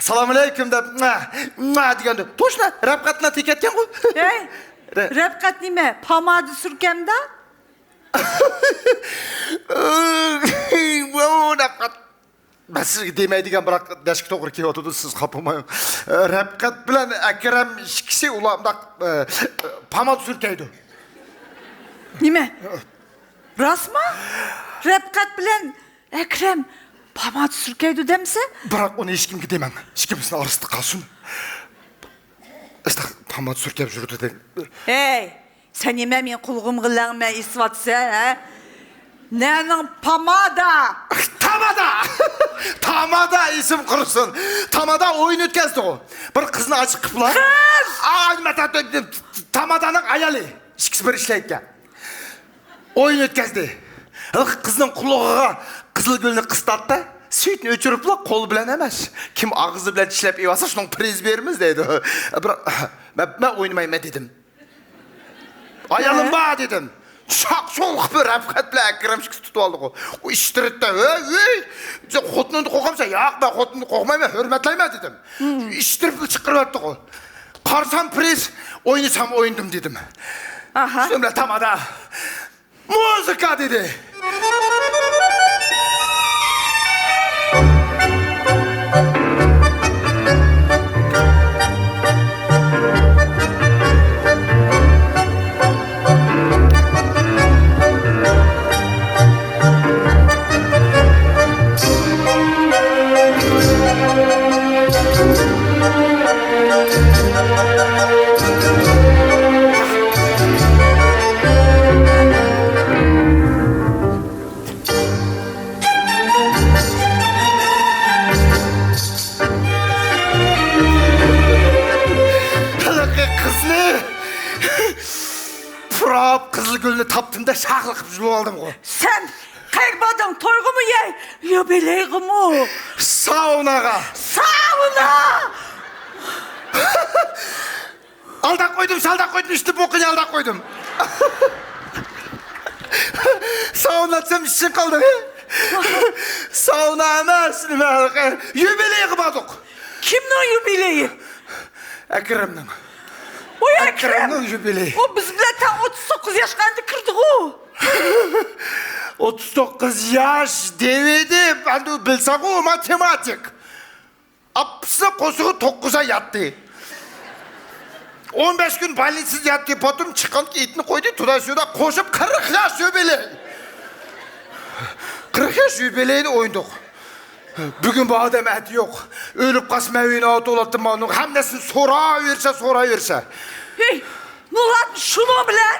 سالام ئەلەيكۇم دەپ، مۇا، مۇا دېگەندە، توشنا رەپقەتلا تېگىپ كەتكەنغۇ. ھەي، رە- رەپقەت نېمە؟ پامادا سۈركەمدا؟ ۋاۋ، رەپقەت. مەن سىزگە دېمەي دېگەن، بىراق دەشكە توغرا كېلىۋاتىدۇ، سىز خاپا بولماڭ. رەپقەت بىلەن ئەكرەم ئىككىسى ئۇلار مۇنداق، ئە، پاماد سۈركەيدۇ. نېمە؟ راستمۇ؟ رەپقەت بىلەن ئەكرەم پاماد سۈركەيدۇ دەمسە؟ بىراق ئۇنى ھېچكىمگە دېمەڭ. ئىككىمىزنىڭ ئارىسىدا قالسۇن. ئىشتە پاماد سۈركەپ يۈرىدۇ دەڭ. ھەي! سەن نېمە مېنىڭ قۇلىقىمغا لەڭمە ئېسىۋاتىسەن، ھە؟ نەنىڭ پامادا؟ تامادا! تامادا ئېسىم قۇرسۇن. تامادا ئويۇن ئۆتكەزدىغۇ. بىر قىزنى ئاچىقىپلا. قىز! ئا، نېمە، تا-، تا-، تامادانىڭ ئايالى. ئىككىسى بىر ئىشلەيدىكەن. ئويۇن ئۆتكەزدى. ھېلىقى قىزنىڭ قۇلىقىغا قىزىل گۈلنى قىستاتتى. سۈيىتىنى ئۆچۈرۈپلا، قول بىلەن ئەمەس، كىم ئاغزى بىلەن چىشلەپ ئېۋالسا، شۇنىڭ پرىز بېرىمىز دەيدۇ. بىراق مەن، مەن ئوينىمايمەن دېدىم. ئايالىم ھە؟ بار دېدىم. شاق شۇلق بىر رەپقەت بىلەن ئەكرەم ئىككىسى تۇتۇۋالدىغۇ. ئۇ ئىشتىرىتتى. ھۆي، ھۆي! سەن خوتۇنۇڭدىن قورقامسەن؟ ياق، مەن خوتۇنۇمدىن قورقمايمەن، ھۆرمەتلەيمەن دېدىم. ئىشتىرىپلا چىقىرىۋەتتىغۇ. قارىسام پرىز، ئوينىسام ئوينىدىم دېدىم. ئاھا. شۇنىڭ بىلەن تامادا. مۇزىكا دېدى. ھېلىقى قىزنى پۇراپ قىزىل گۈلنى تاپتىم-دە، شاخلىقىپ يۇلۇۋالدىمغۇ. سەن قەيەرگە باردىڭ؟ تويغىمۇ يەي، يۇبىلېيغىمۇ؟ ساۋناغا. ساۋنا! ئالداپ قويدۇم، سالداپ قويدۇم، ئىشتە بوقىنى ئالداپ قويدۇم. ساۋنا دېسەم ئىشىڭ قالدى. ساۋنا ئەمەس، نېمە، يۇبىلېيغا باردۇق. كىمنىڭ يۇبىلېيى؟ ئەكرەمنىڭ. ۋاي ئەكرەم! ئەكرەمنىڭ يۇبىلېيى. ئۇ بىز بىلەن تەڭ ئوتتۇز توققۇز ياشقا ئەمدى كىردىغۇ. ئوتتۇز توققۇز ياش دېۋىدى، ئەمدى بىلسەڭغۇ ماتېماتىك. ئاپىسى قورسىقى توققۇز ئاي ياتتى. ئون بەش كۈن بولنىتسىدا ياتتى، پاتۇم چىققان ئىتنى قويدى، تۇدا سۇدا قوشۇپ قىرىق ياش يۇبىلېي. قىرىق ياش يۇبىلېينى ئوينىدۇق. بۈگۈن بۇ ئادەم ئەتە يوق. ئۆلۈپ قالسا مەن ئۆينى ئاۋۇتۇۋالاتتىم مانىڭ. ھەممىسىنى سوراۋېرىشە، سوراۋېرىشە. ھېي، نۇرات، شۇنىڭ بىلەن؟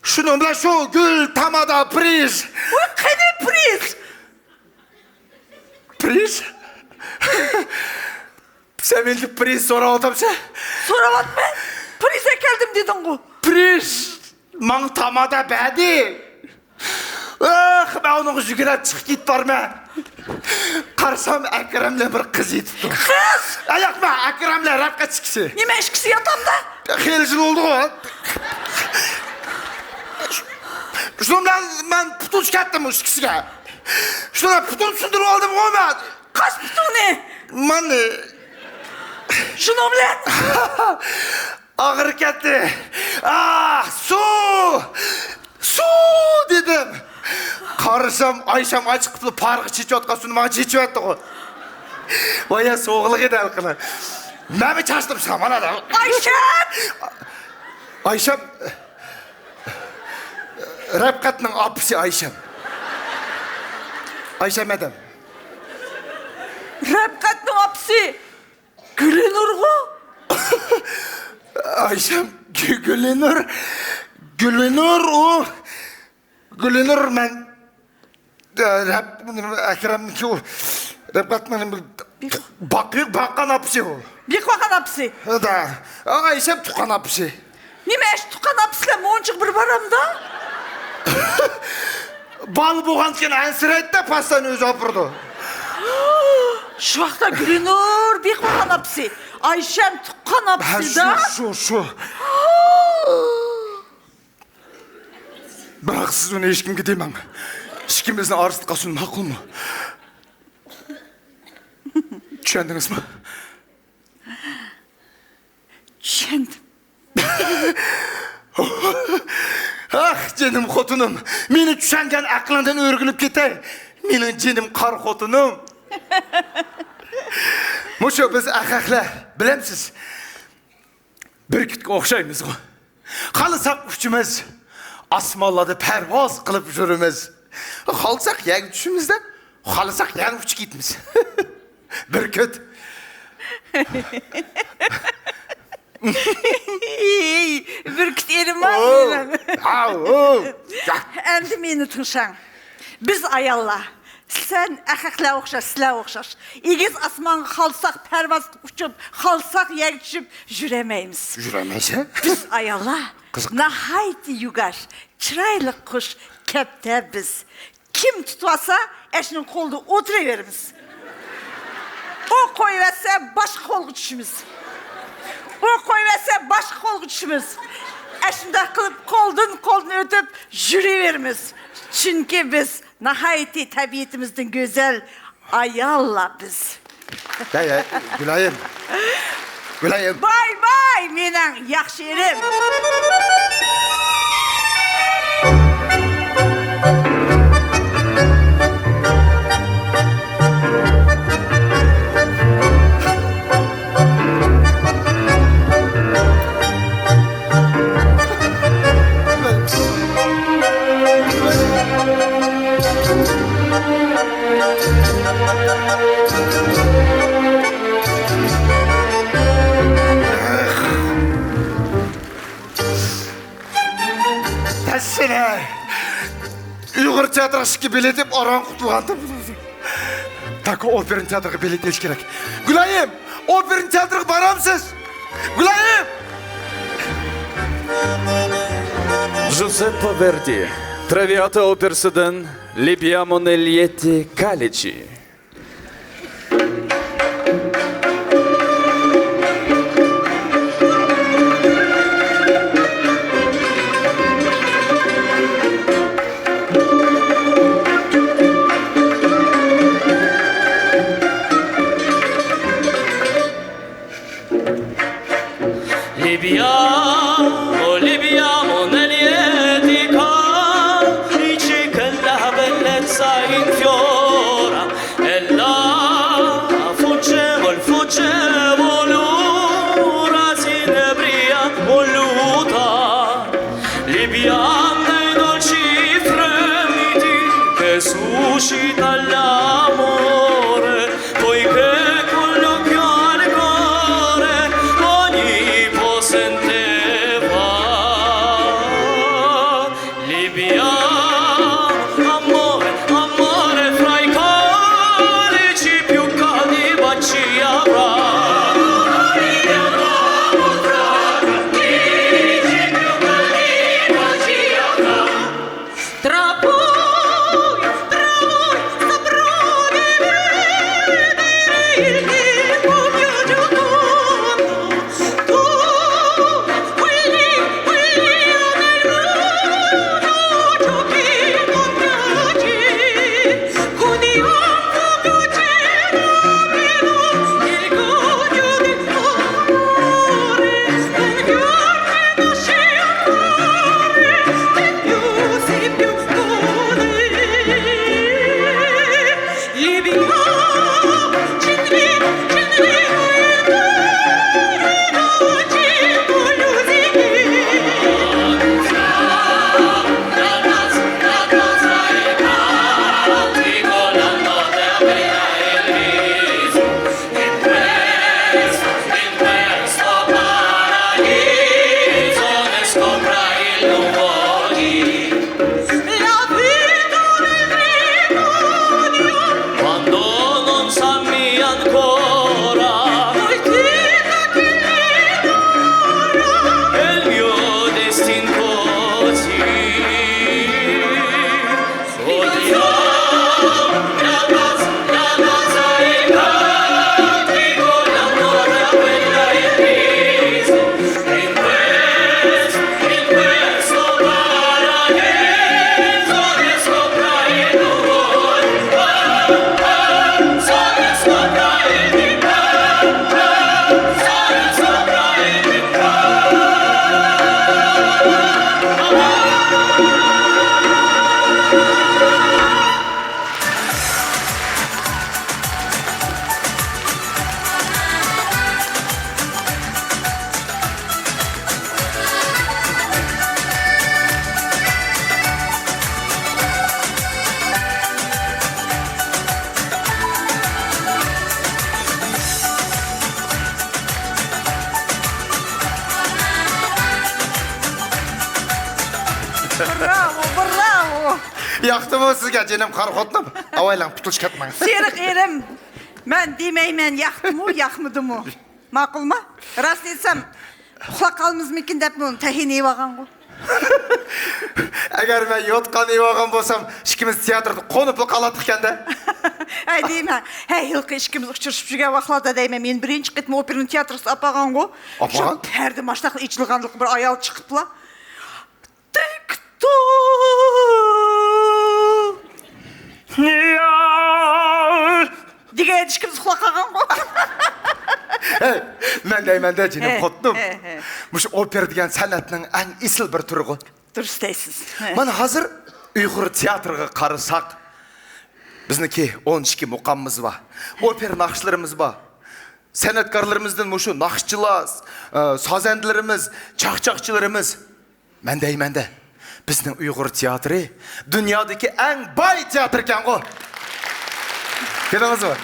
شۇنىڭ بىلەن شۇ گۈل، تامادا، پرىز. ۋاي، قېنى پرىز؟ پرىز؟ سەن مەندىن پرىز سوراۋاتامسەن؟ سوراۋاتىمەن. پرىز ئەكەلدىم دېدىڭغۇ. پرىز ماڭا تامادا بەردى. ئاھ، مەن ئۇنىڭغا يۈگۈرۈپ چىقىپ كېتىپ بارىمەن. قارىسام، ئەكرەم بىلەن بىر قىز يېتىپتۇ. قىز؟ ئە، ياق، مەن ئەكرەم بىلەن رەپقەت ئىككىسى. نېمە، ئىككىسى ياتامدا؟ خېلى يىل بولدىغۇ. شۇنىڭ بىلەن مەن پۇتۇن چىقارتتىم ئۇ ئىككىسىگە. شۇنىڭ پۇتۇن سۇندۇرۇپ ئالدىمغۇ مەن. قايسى پۇتۇڭنى؟ مانا. شۇنىڭ بىلەن؟ ئاغرىپ كەتتى. ئاھ، سۇ! سۇ! دېدىم. قارىسام، ئايشەم ئاچىقىپلا پارغا چېچىۋاتقان سۇنى ماڭا چېچىۋەتتىغۇ. ۋايا، سوغۇقلۇق ئىدى ھېلىقىنىڭ. مەنمۇ چاچتىم سامان ئادەم. ئايشەم! ئايشەم. رەپقەتنىڭ ئاپىسى ئايشەم. ئايشەم ئادەم. رەپقەتنىڭ ئاپىسى گۈلىنۇرغۇ؟ ئايشەم، گۈ-، گۈلىنۇر. گۈلىنۇر ئۇ. گۈلىنۇر مەن، ئە، رەپ-، ئەكرەمنىڭكى ئۇ، رەپقەتنىڭ بېق- باققان ئاپىسى ئۇ. بېقىۋالغان ئاپىسى. ھەدە. ئايشەم تۇغقان ئاپىسى. نېمە ئىش تۇغقان ئاپىسىلەر مۇنچىغا بىر بارامدا؟ بالا بولغاندىكىن ئەنسىرەيدىدە، پاستان ئۆزى ئاپىرىدۇ. شۇ ۋاقىتتا گۈلىنۇر بېقىۋالغان ئاپىسى، ئايشەم تۇغقان ھە، ئاپىسىدا. شۇ، شۇ، شۇ. بىراق سىز ئۇنى ھېچكىمگە دېمەڭ. ئىككىمىزنىڭ ئارىسىدا قالسۇن، ماقۇلمۇ؟ چۈشەندىڭىزمۇ؟ چۈشەندىم. ئاھ، جېنىم خوتۇنۇم، مېنى چۈشەنگەن ئەقلىڭدىن ئۆرگىلىپ كېتەي. مېنىڭ جېنىم قارا خوتۇنۇم. مۇشۇ بىز ئەخەقلەر، بىلەمسىز، بۈركۈتكە ئوخشايمىزغۇ. خالىساق ئۇچىمىز، ئاسمانلاردا پەرۋاز قىلىپ يۈرىمىز. خالىساق يەرگە چۈشىمىز-دە، خالىساق يەنە ئۇچۇپ كېتىمىز. بۈركۈت. بۈركۈت ئېرىم بار. ئەمدى مېنى تىڭشاڭ. بىز ئاياللار، سەن ئەخەقلەر ئوخشاش، سىلەر ئوخشاش. ئېگىز ئاسمانغا خالىساق پەرۋاز ئۇچۇپ، خالىساق يەرگە چۈشۈپ يۈرەلمەيمىز. يۈرەلمەيسەن؟ بىز ئاياللار ناھايىتى يۇگاش، چىرايلىق قۇش، كەپتەر بىز. كىم تۇتۇۋالسا، ئەشۇنىڭ قولىدا ئولتۇرۇۋېرىمىز. ئۇ قويۇۋەتسە، باشقا قولغا چۈشىمىز. ئۇ قويۇۋەتسە، باشقا قولغا چۈشىمىز. ئەشۇنداق قىلىپ، قولدىن قولدىن ئۆتۈپ يۈرۈۋېرىمىز. چۈنكى بىز ناھايىتى تەبىئىتىمىزدىن گۈزەل ئاياللار بىز. ھەي، ھەي، گۈلايىم. گۈلايىم. باي باي، مېنىڭ ياخشى ئېرىم. تەشنە! ئۇيغۇر تىياتىرىغا ئىككى بېلەت ئېلىپ ئاران قۇتۇلغانتىم. تاكو ئوپېرا تىياتىرىغا بېلەت ئېلىش كېرەك. گۈلايىم، ئوپېرا تىياتىرىغا بارامسىز؟ گۈلايىم! Джузеппе Верди, Травиата операсыдан L'Abbiamo negli atti calici. Libia, o Libia, monelieti ca, dice che la bellezza infiora, e la fugge, vol fugge, volura, si inebria, voluta. Libia, nei dolci fremiti, che suscita l'amore, poiché con l'occhio al cuore ogni possente براۋو، براۋو. ياقتىمۇ سىزگە جېنىم قارا خوتۇنۇم؟ ئاۋايلاڭ، پۇتۇلۇشۇپ كەتمەڭ. سېرىق ئېرىم، مەن دېمەيمەن ياقتىمۇ، ياقمىدىمۇ. ماقۇلما؟ راست ئېيتسام، ئۇخلاپ قالىمىزمىكىن دەپمۇ تەھىن يەۋالغانغۇ. ئەگەر مەن يوتقان يەۋالغان بولسام، ئىككىمىز تىياتىردا قونۇپلا قالاتتۇق ئىكەن-دە. ھەي دەيمەن، ھەي ھېلىقى ئىككىمىز ئۇچرىشىپ يۈرگەن ۋاقىتلاردا دەيمەن، مېنى بىرىنچى قېتىم ئوپېرىنىڭ تىياتىرىغا ئاپارغانغۇ. ئاپارغان؟ شۇ پەردە ماشۇنداقلا ئېچىلغانلىقى بىر ئايال چىقىپلا. تىك توك. دېگەن ئىككىمىز ئۇخلاپ قالغانغۇ. ھەي، مەن دەيمەن-دە، جېنىم خوتۇنۇم. ھە، ھە. مۇشۇ ئوپېرا دېگەن سەنئەتنىڭ ئەڭ ئېسىل بىر تۈرىغۇ. دۇرۇس دەيسىز. ھە. مانا ھازىر ئۇيغۇر تىياتىرىغا قارىساق، بىزنىڭكى ئون ئىككى مۇقامىمىز بار. ئوپېرا ناخشىلىرىمىز بار. سەنئەتكارلىرىمىزدىن مۇشۇ ناخشىچىلار، ئە، سازەندىلىرىمىز، چاقچاقچىلىرىمىز. مەن دەيمەن-دە، بىزنىڭ ئۇيغۇر تىياتىرى دۇنيادىكى ئەڭ باي تىياتىركەنغۇ. كۆردىڭىزمۇ؟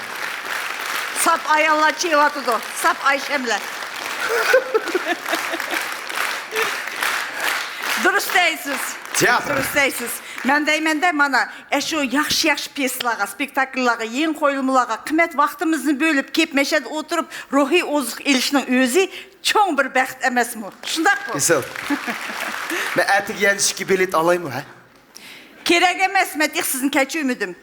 ساپ ئاياللار چېۋىۋاتىدۇ، ساپ ئايشەملەر. دۇرۇس دەيسىز. تىياتىر. دۇرۇس دەيسىز. مەن دەيمەن-دە، مانا، ئەشۇ ياخشى-ياخشى پيېسىلارغا، سپېكتاكىللارغا، يېڭى قويۇلمىلارغا قىممەت ۋاقتىمىزنى بۆلۈپ كېلىپ، مەشەدە ئولتۇرۇپ، روھىي ئوزۇق ئېلىشنىڭ ئۆزى چوڭ بىر بەخت ئەمەسمۇ؟ شۇنداققۇ؟ ئېسىل. مەن ئەتىگە يەنە ئىككى بېلەت ئالايمۇ، ھە؟ كېرەك ئەمەس، مەن تېخى سىزنى كەچۈرمىدىم.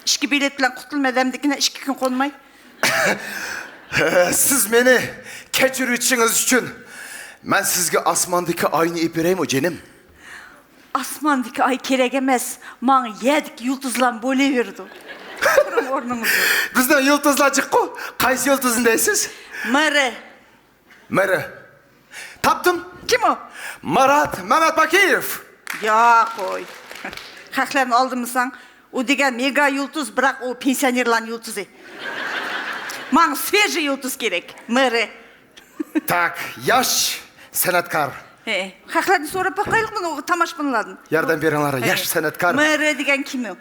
ئىككى بېلەت بىلەن قۇتۇلما دەمدىكىنە، ئىككى كۈن قونماي. سىز مېنى كەچۈرۈۋېتىشىڭىز ئۈچۈن مەن سىزگە ئاسماندىكى ئاينى ئېلىپ بېرەيمۇ، جېنىم؟ ئاسماندىكى ئاي كېرەك ئەمەس، ماڭا يەردىكى يۇلتۇزلارمۇ بولۇۋېرىدۇ. تۇرۇڭ ئورنىڭىزدا. بىزنىڭ يۇلتۇزلار جىققۇ. قايسى يۇلتۇزنى دەيسىز؟ مىرى. مىرى. تاپتىم. كىم ئۇ؟ مارات مەمەتباكىيېف. ياق، قوي. خەقلەرنى ئالدىمىساڭ، ئۇ دېگەن مېگا يۇلتۇز، بىراق ئۇ پېنسىيونېرلارنىڭ يۇلتۇزى. ماڭا سۋېژىي يۇلتۇز كېرەك. مىرى. تاك، ياش سەنئەتكار. ھە، خەقلەردىن سوراپ باقايلىقمۇ، ئۇ تاماشىبىنلاردىن؟ ياردەم بېرىڭلار، ھە. ياش سەنئەتكار. مىرى دېگەن كىم ئۇ؟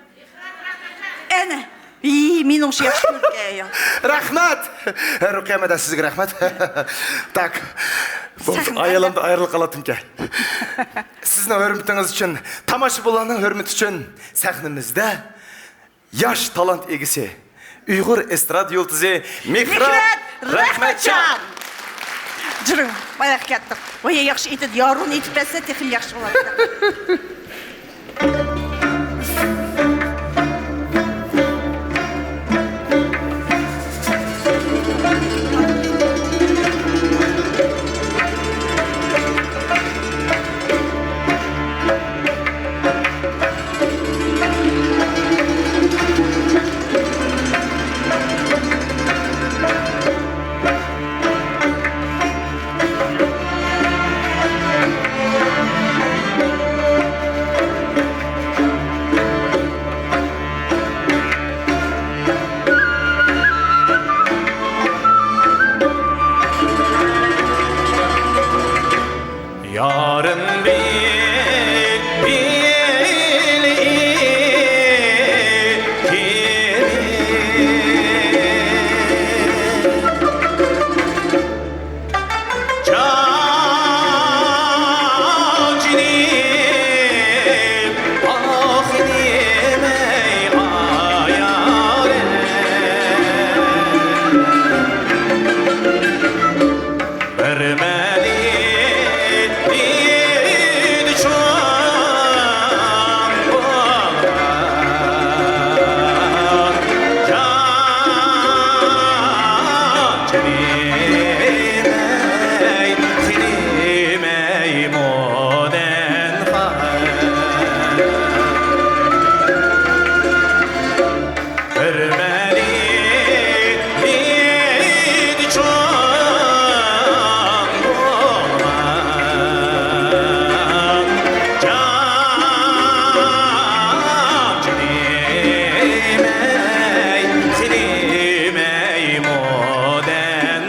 ئەنە. ھىي، مېنىڭ شۇ ياخشى كۆرگەن ئايال. رەھمەت! رۇقىيە مەدە، سىزگە رەھمەت. تاك. بولدى، سەھنە. ئايالىمدىن ئايرىلىپ قالاتتىمكەن. سىزنىڭ ھۆرمىتىڭىز ئۈچۈن، تاماشىبىنلارنىڭ ھۆرمىتى ئۈچۈن سەھنىمىزدە ياش تالانت ئىگىسى، ئۇيغۇر ئېسترادا يۇلتۇزى مېھرات، مېھرات رەھمەتجان. رەھمەتجان. جۈرۈڭ، باياق كەتتۇق. ۋاي، ياخشى ئېيتىدۇ، يارۇن ئېيتىپ بەرسە تېخىمۇ ياخشى بولاتتى. يارىم بىلگىلى كېلىپ. جان جېنىم، ئاھ نېمەي ئايالىم. بىر مەنىدە چوڭ بولغان جان جېنىمەي، خېنىمەي مودەن خان. بىر مەنىدە چوڭ بولغان جان جېنىمەي، خېنىمەي مودەن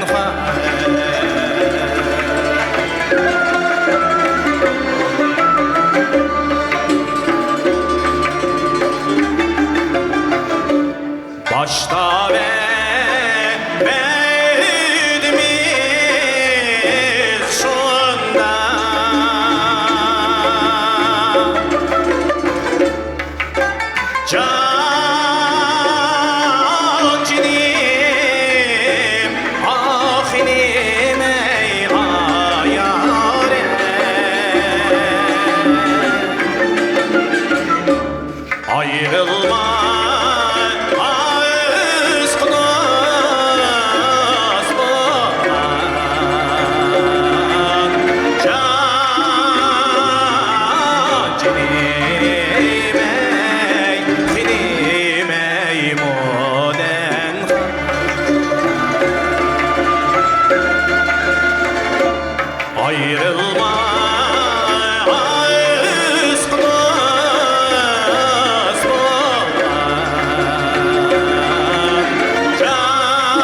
ئايرىلماي ئايرىسقۇداس بولغان جان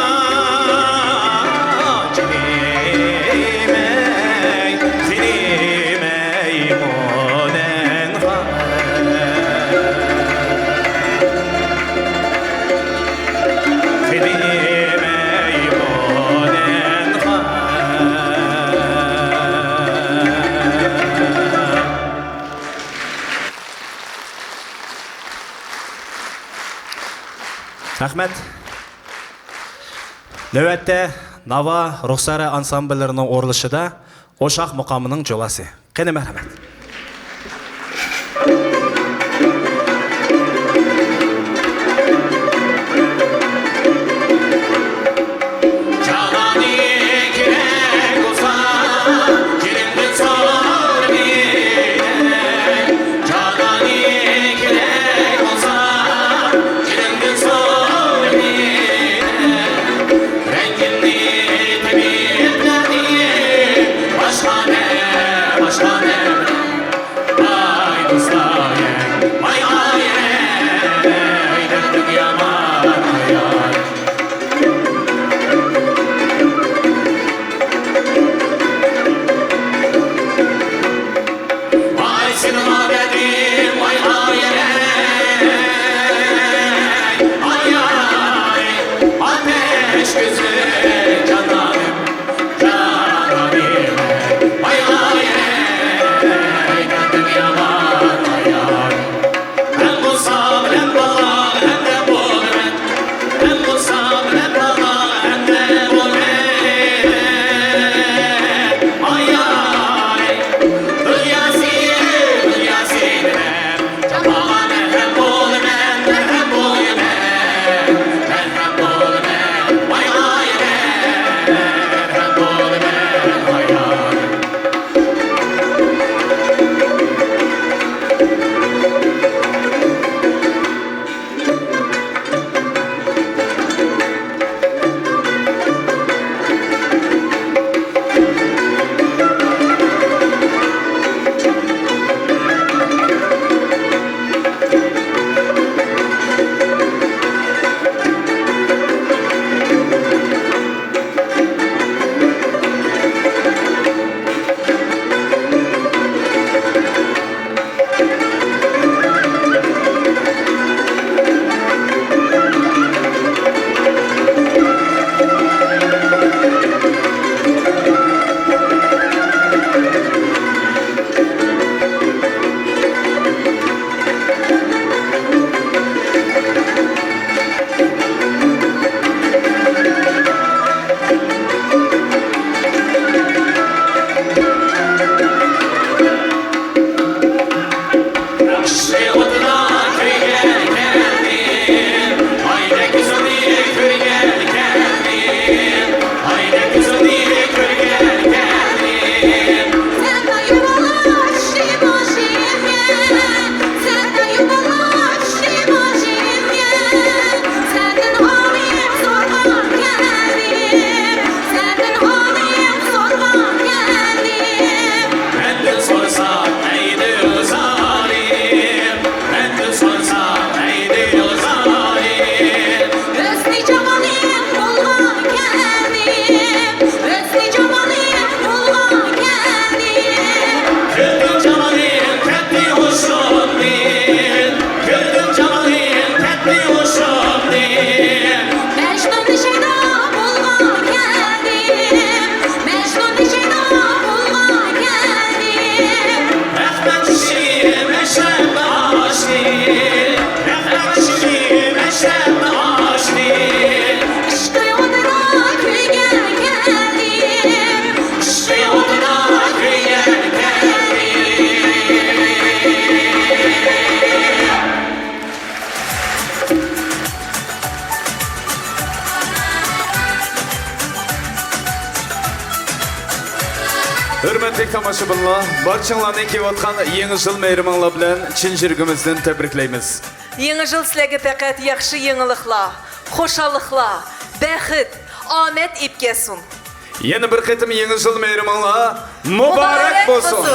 جېنىم ئەي، جېنىم ئەي، مۇنەن خان. رەھمەت. نۆۋەتتە ناۋا، رۇخسارە ئانسامبىللىرىنىڭ ئورۇنلىشىدا ئوشاق مۇقامىنىڭ جۇلاسى. قېنى، مەرھەمەت. ھۆرمەتلىك تاماشىبىنلار، بارچىڭلارنى كېلىۋاتقان يېڭى يىل مەيرىمىڭلار بىلەن چىن يۈرىكىمىزدىن تەبرىكلەيمىز. يېڭى يىل سىلەرگە پەقەت ياخشى يېڭىلىقلار، خۇشاللىقلار، بەخت، ئامەت ئېلىپ كەلسۇن. يەنە بىر قېتىم يېڭى يىل مېھرىمىڭلار مۇبارەك بولسۇن!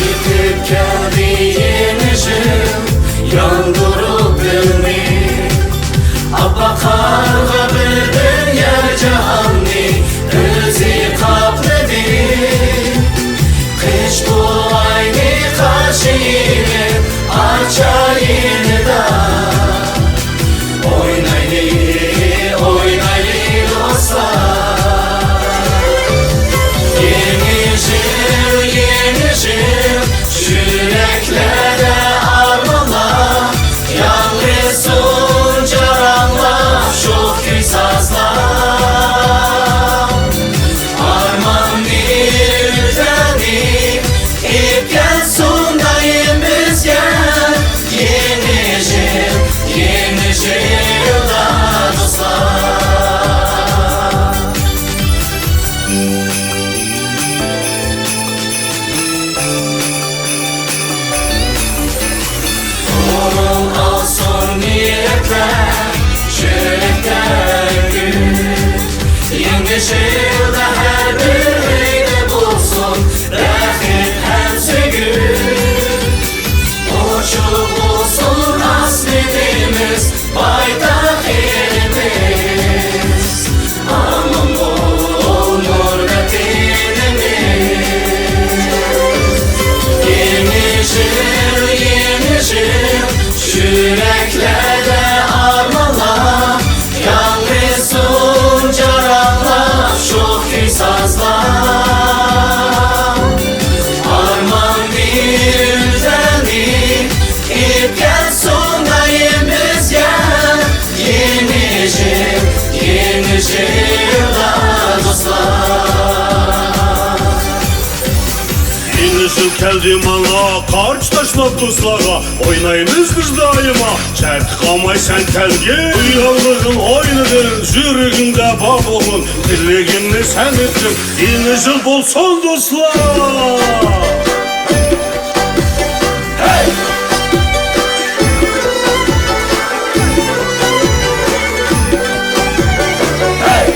يېتىپ كەلدى يېڭى يىل، ياندۇرۇپ دىلنى. ئاپئاق قارغا بىردىن يەر جاھاننى ئۆزى قاپلىدى. قىش بۇ ئاينى قارشى ئېلىپ، ئاچا يېنىدا. ئوينايلى، ئوينايلى دوستلار. يېڭى يىل، يېڭى يىل، يۈرەكلەردە ئارمانلار. ياڭرىسۇن جاراڭلاپ شوخ كۈي سازلار. ئارماننى، ئۈمىدلەرنى ئېلىپ كەلسۇن دائىم بىزگە. يېڭى يىل، يېڭى يىلدا دوستلار. ئورۇن ئالسۇن نىيەتلەر، يۈرەكتە گۈل. يېڭى يىلدا ھەر بىر ئۆيدە بولسۇن بەخت ھەم سۆيگۈ. ئوچۇق بولسۇن ئاسمىنىمىز، بايراق ئېلىمىز. ئامان بول نۇر ۋەتىنىمىز. يېڭى يىل، يېڭى يىل، يۈرەكلەردە ئارمانلار. ياڭرىسۇن جاراڭلاپ شوخ كۈي سازلار. ئارماننى، ئۈمىدلەرنى ئېلىپ كەلسۇن دائىم بىزگە. يېڭى يىل، يېڭى يىلدا دوستلار. يېڭى يىل كەلدى مانا، قارشى تاشلاپ دوستلارغا. ئوينايمىز بىز دائىما، چەتكە قالماي سەن كەلگىن. ئۇيالمىغىن، ئوينىغىن، يۈرىكىڭدە بار بولغىن. تىلىكىمنى سەن ئېيتقىن، يېڭى يىل بولسۇن دوستلار. ھەي! ھەي!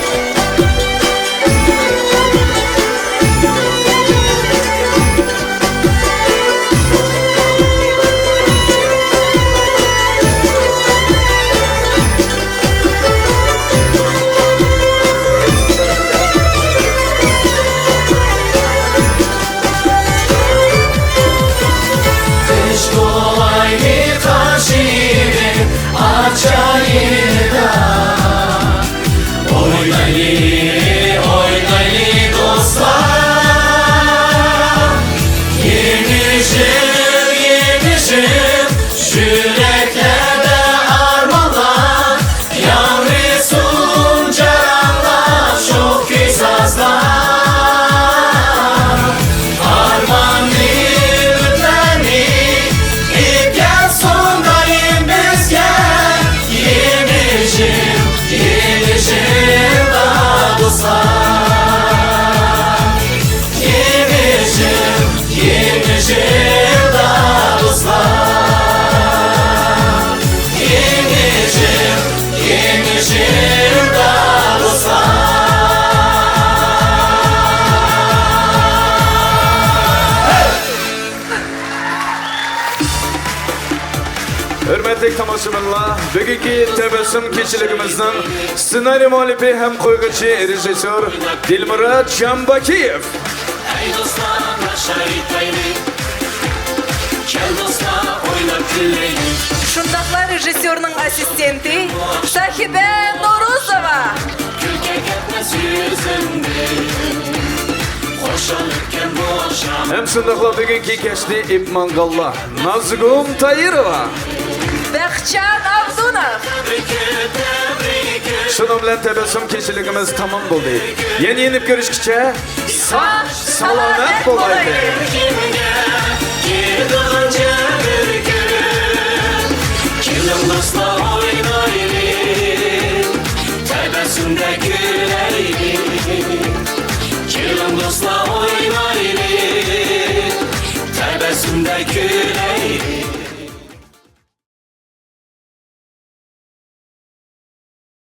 قىش بۇ ئاينى قارشى ئېلىپ، ئاچا يېنىدا. ئوينايلى، ئوينايلى دوستلار. يېڭى يىل، يېڭى يىل، يۈرەكلەردە ئارمانلار. ياڭرىسۇن جاراڭلاپ شوخ كۈي سازلار. ئارماننى، ئۈمىدلەرنى ئېلىپ كەلسۇن دائىم بىزگە. يېڭى يىل، يېڭى يىلدا دوستلار. يېڭى يىل، يېڭى يىلدا دوستلار. يېڭى يىل، يېڭى يىلدا دوستلار. ھۆرمەتلىك تاماشىبىنلار، بۈگۈنكى تەبەسسۇم كېچىلىكىمىزنىڭ سېنارىي مۇئەللىپى ھەم قويغۇچى رېژىسسور دىلمۇرات جامباكىيېف. ئەي دوستلار، ناخشا ئېيتايلى. كەل دوستلار، ئويناپ كۈلەيلى. شۇنداقلا رېژىسسورنىڭ ئاسسىستېنتى ساھىبە نورۇزوۋا. كۈلكە كەتمەس يۈزۈمدىن. خۇشال ئۆتكەن بۇ ئاخشام. ھەم شۇنداقلا بۈگۈنكى كەچنى ئېلىپ ماڭغانلار نازگۈل تايىروۋا. بەختىيار ئابدۇنوف. شۇنىڭ بىلەن تەبەسسۇم كېچىلىكىمىز تامام بولدى. يەنە يېنىپ كۆرۈشكىچە ساق سالامەت بولايلى. كېلىڭ دوستلار ئوينايلى، تەبەسسۇمدە كۈلەيلى. كېلىڭ دوستلار ئوينايلى، تەبەسسۇمدە كۈلەيلى.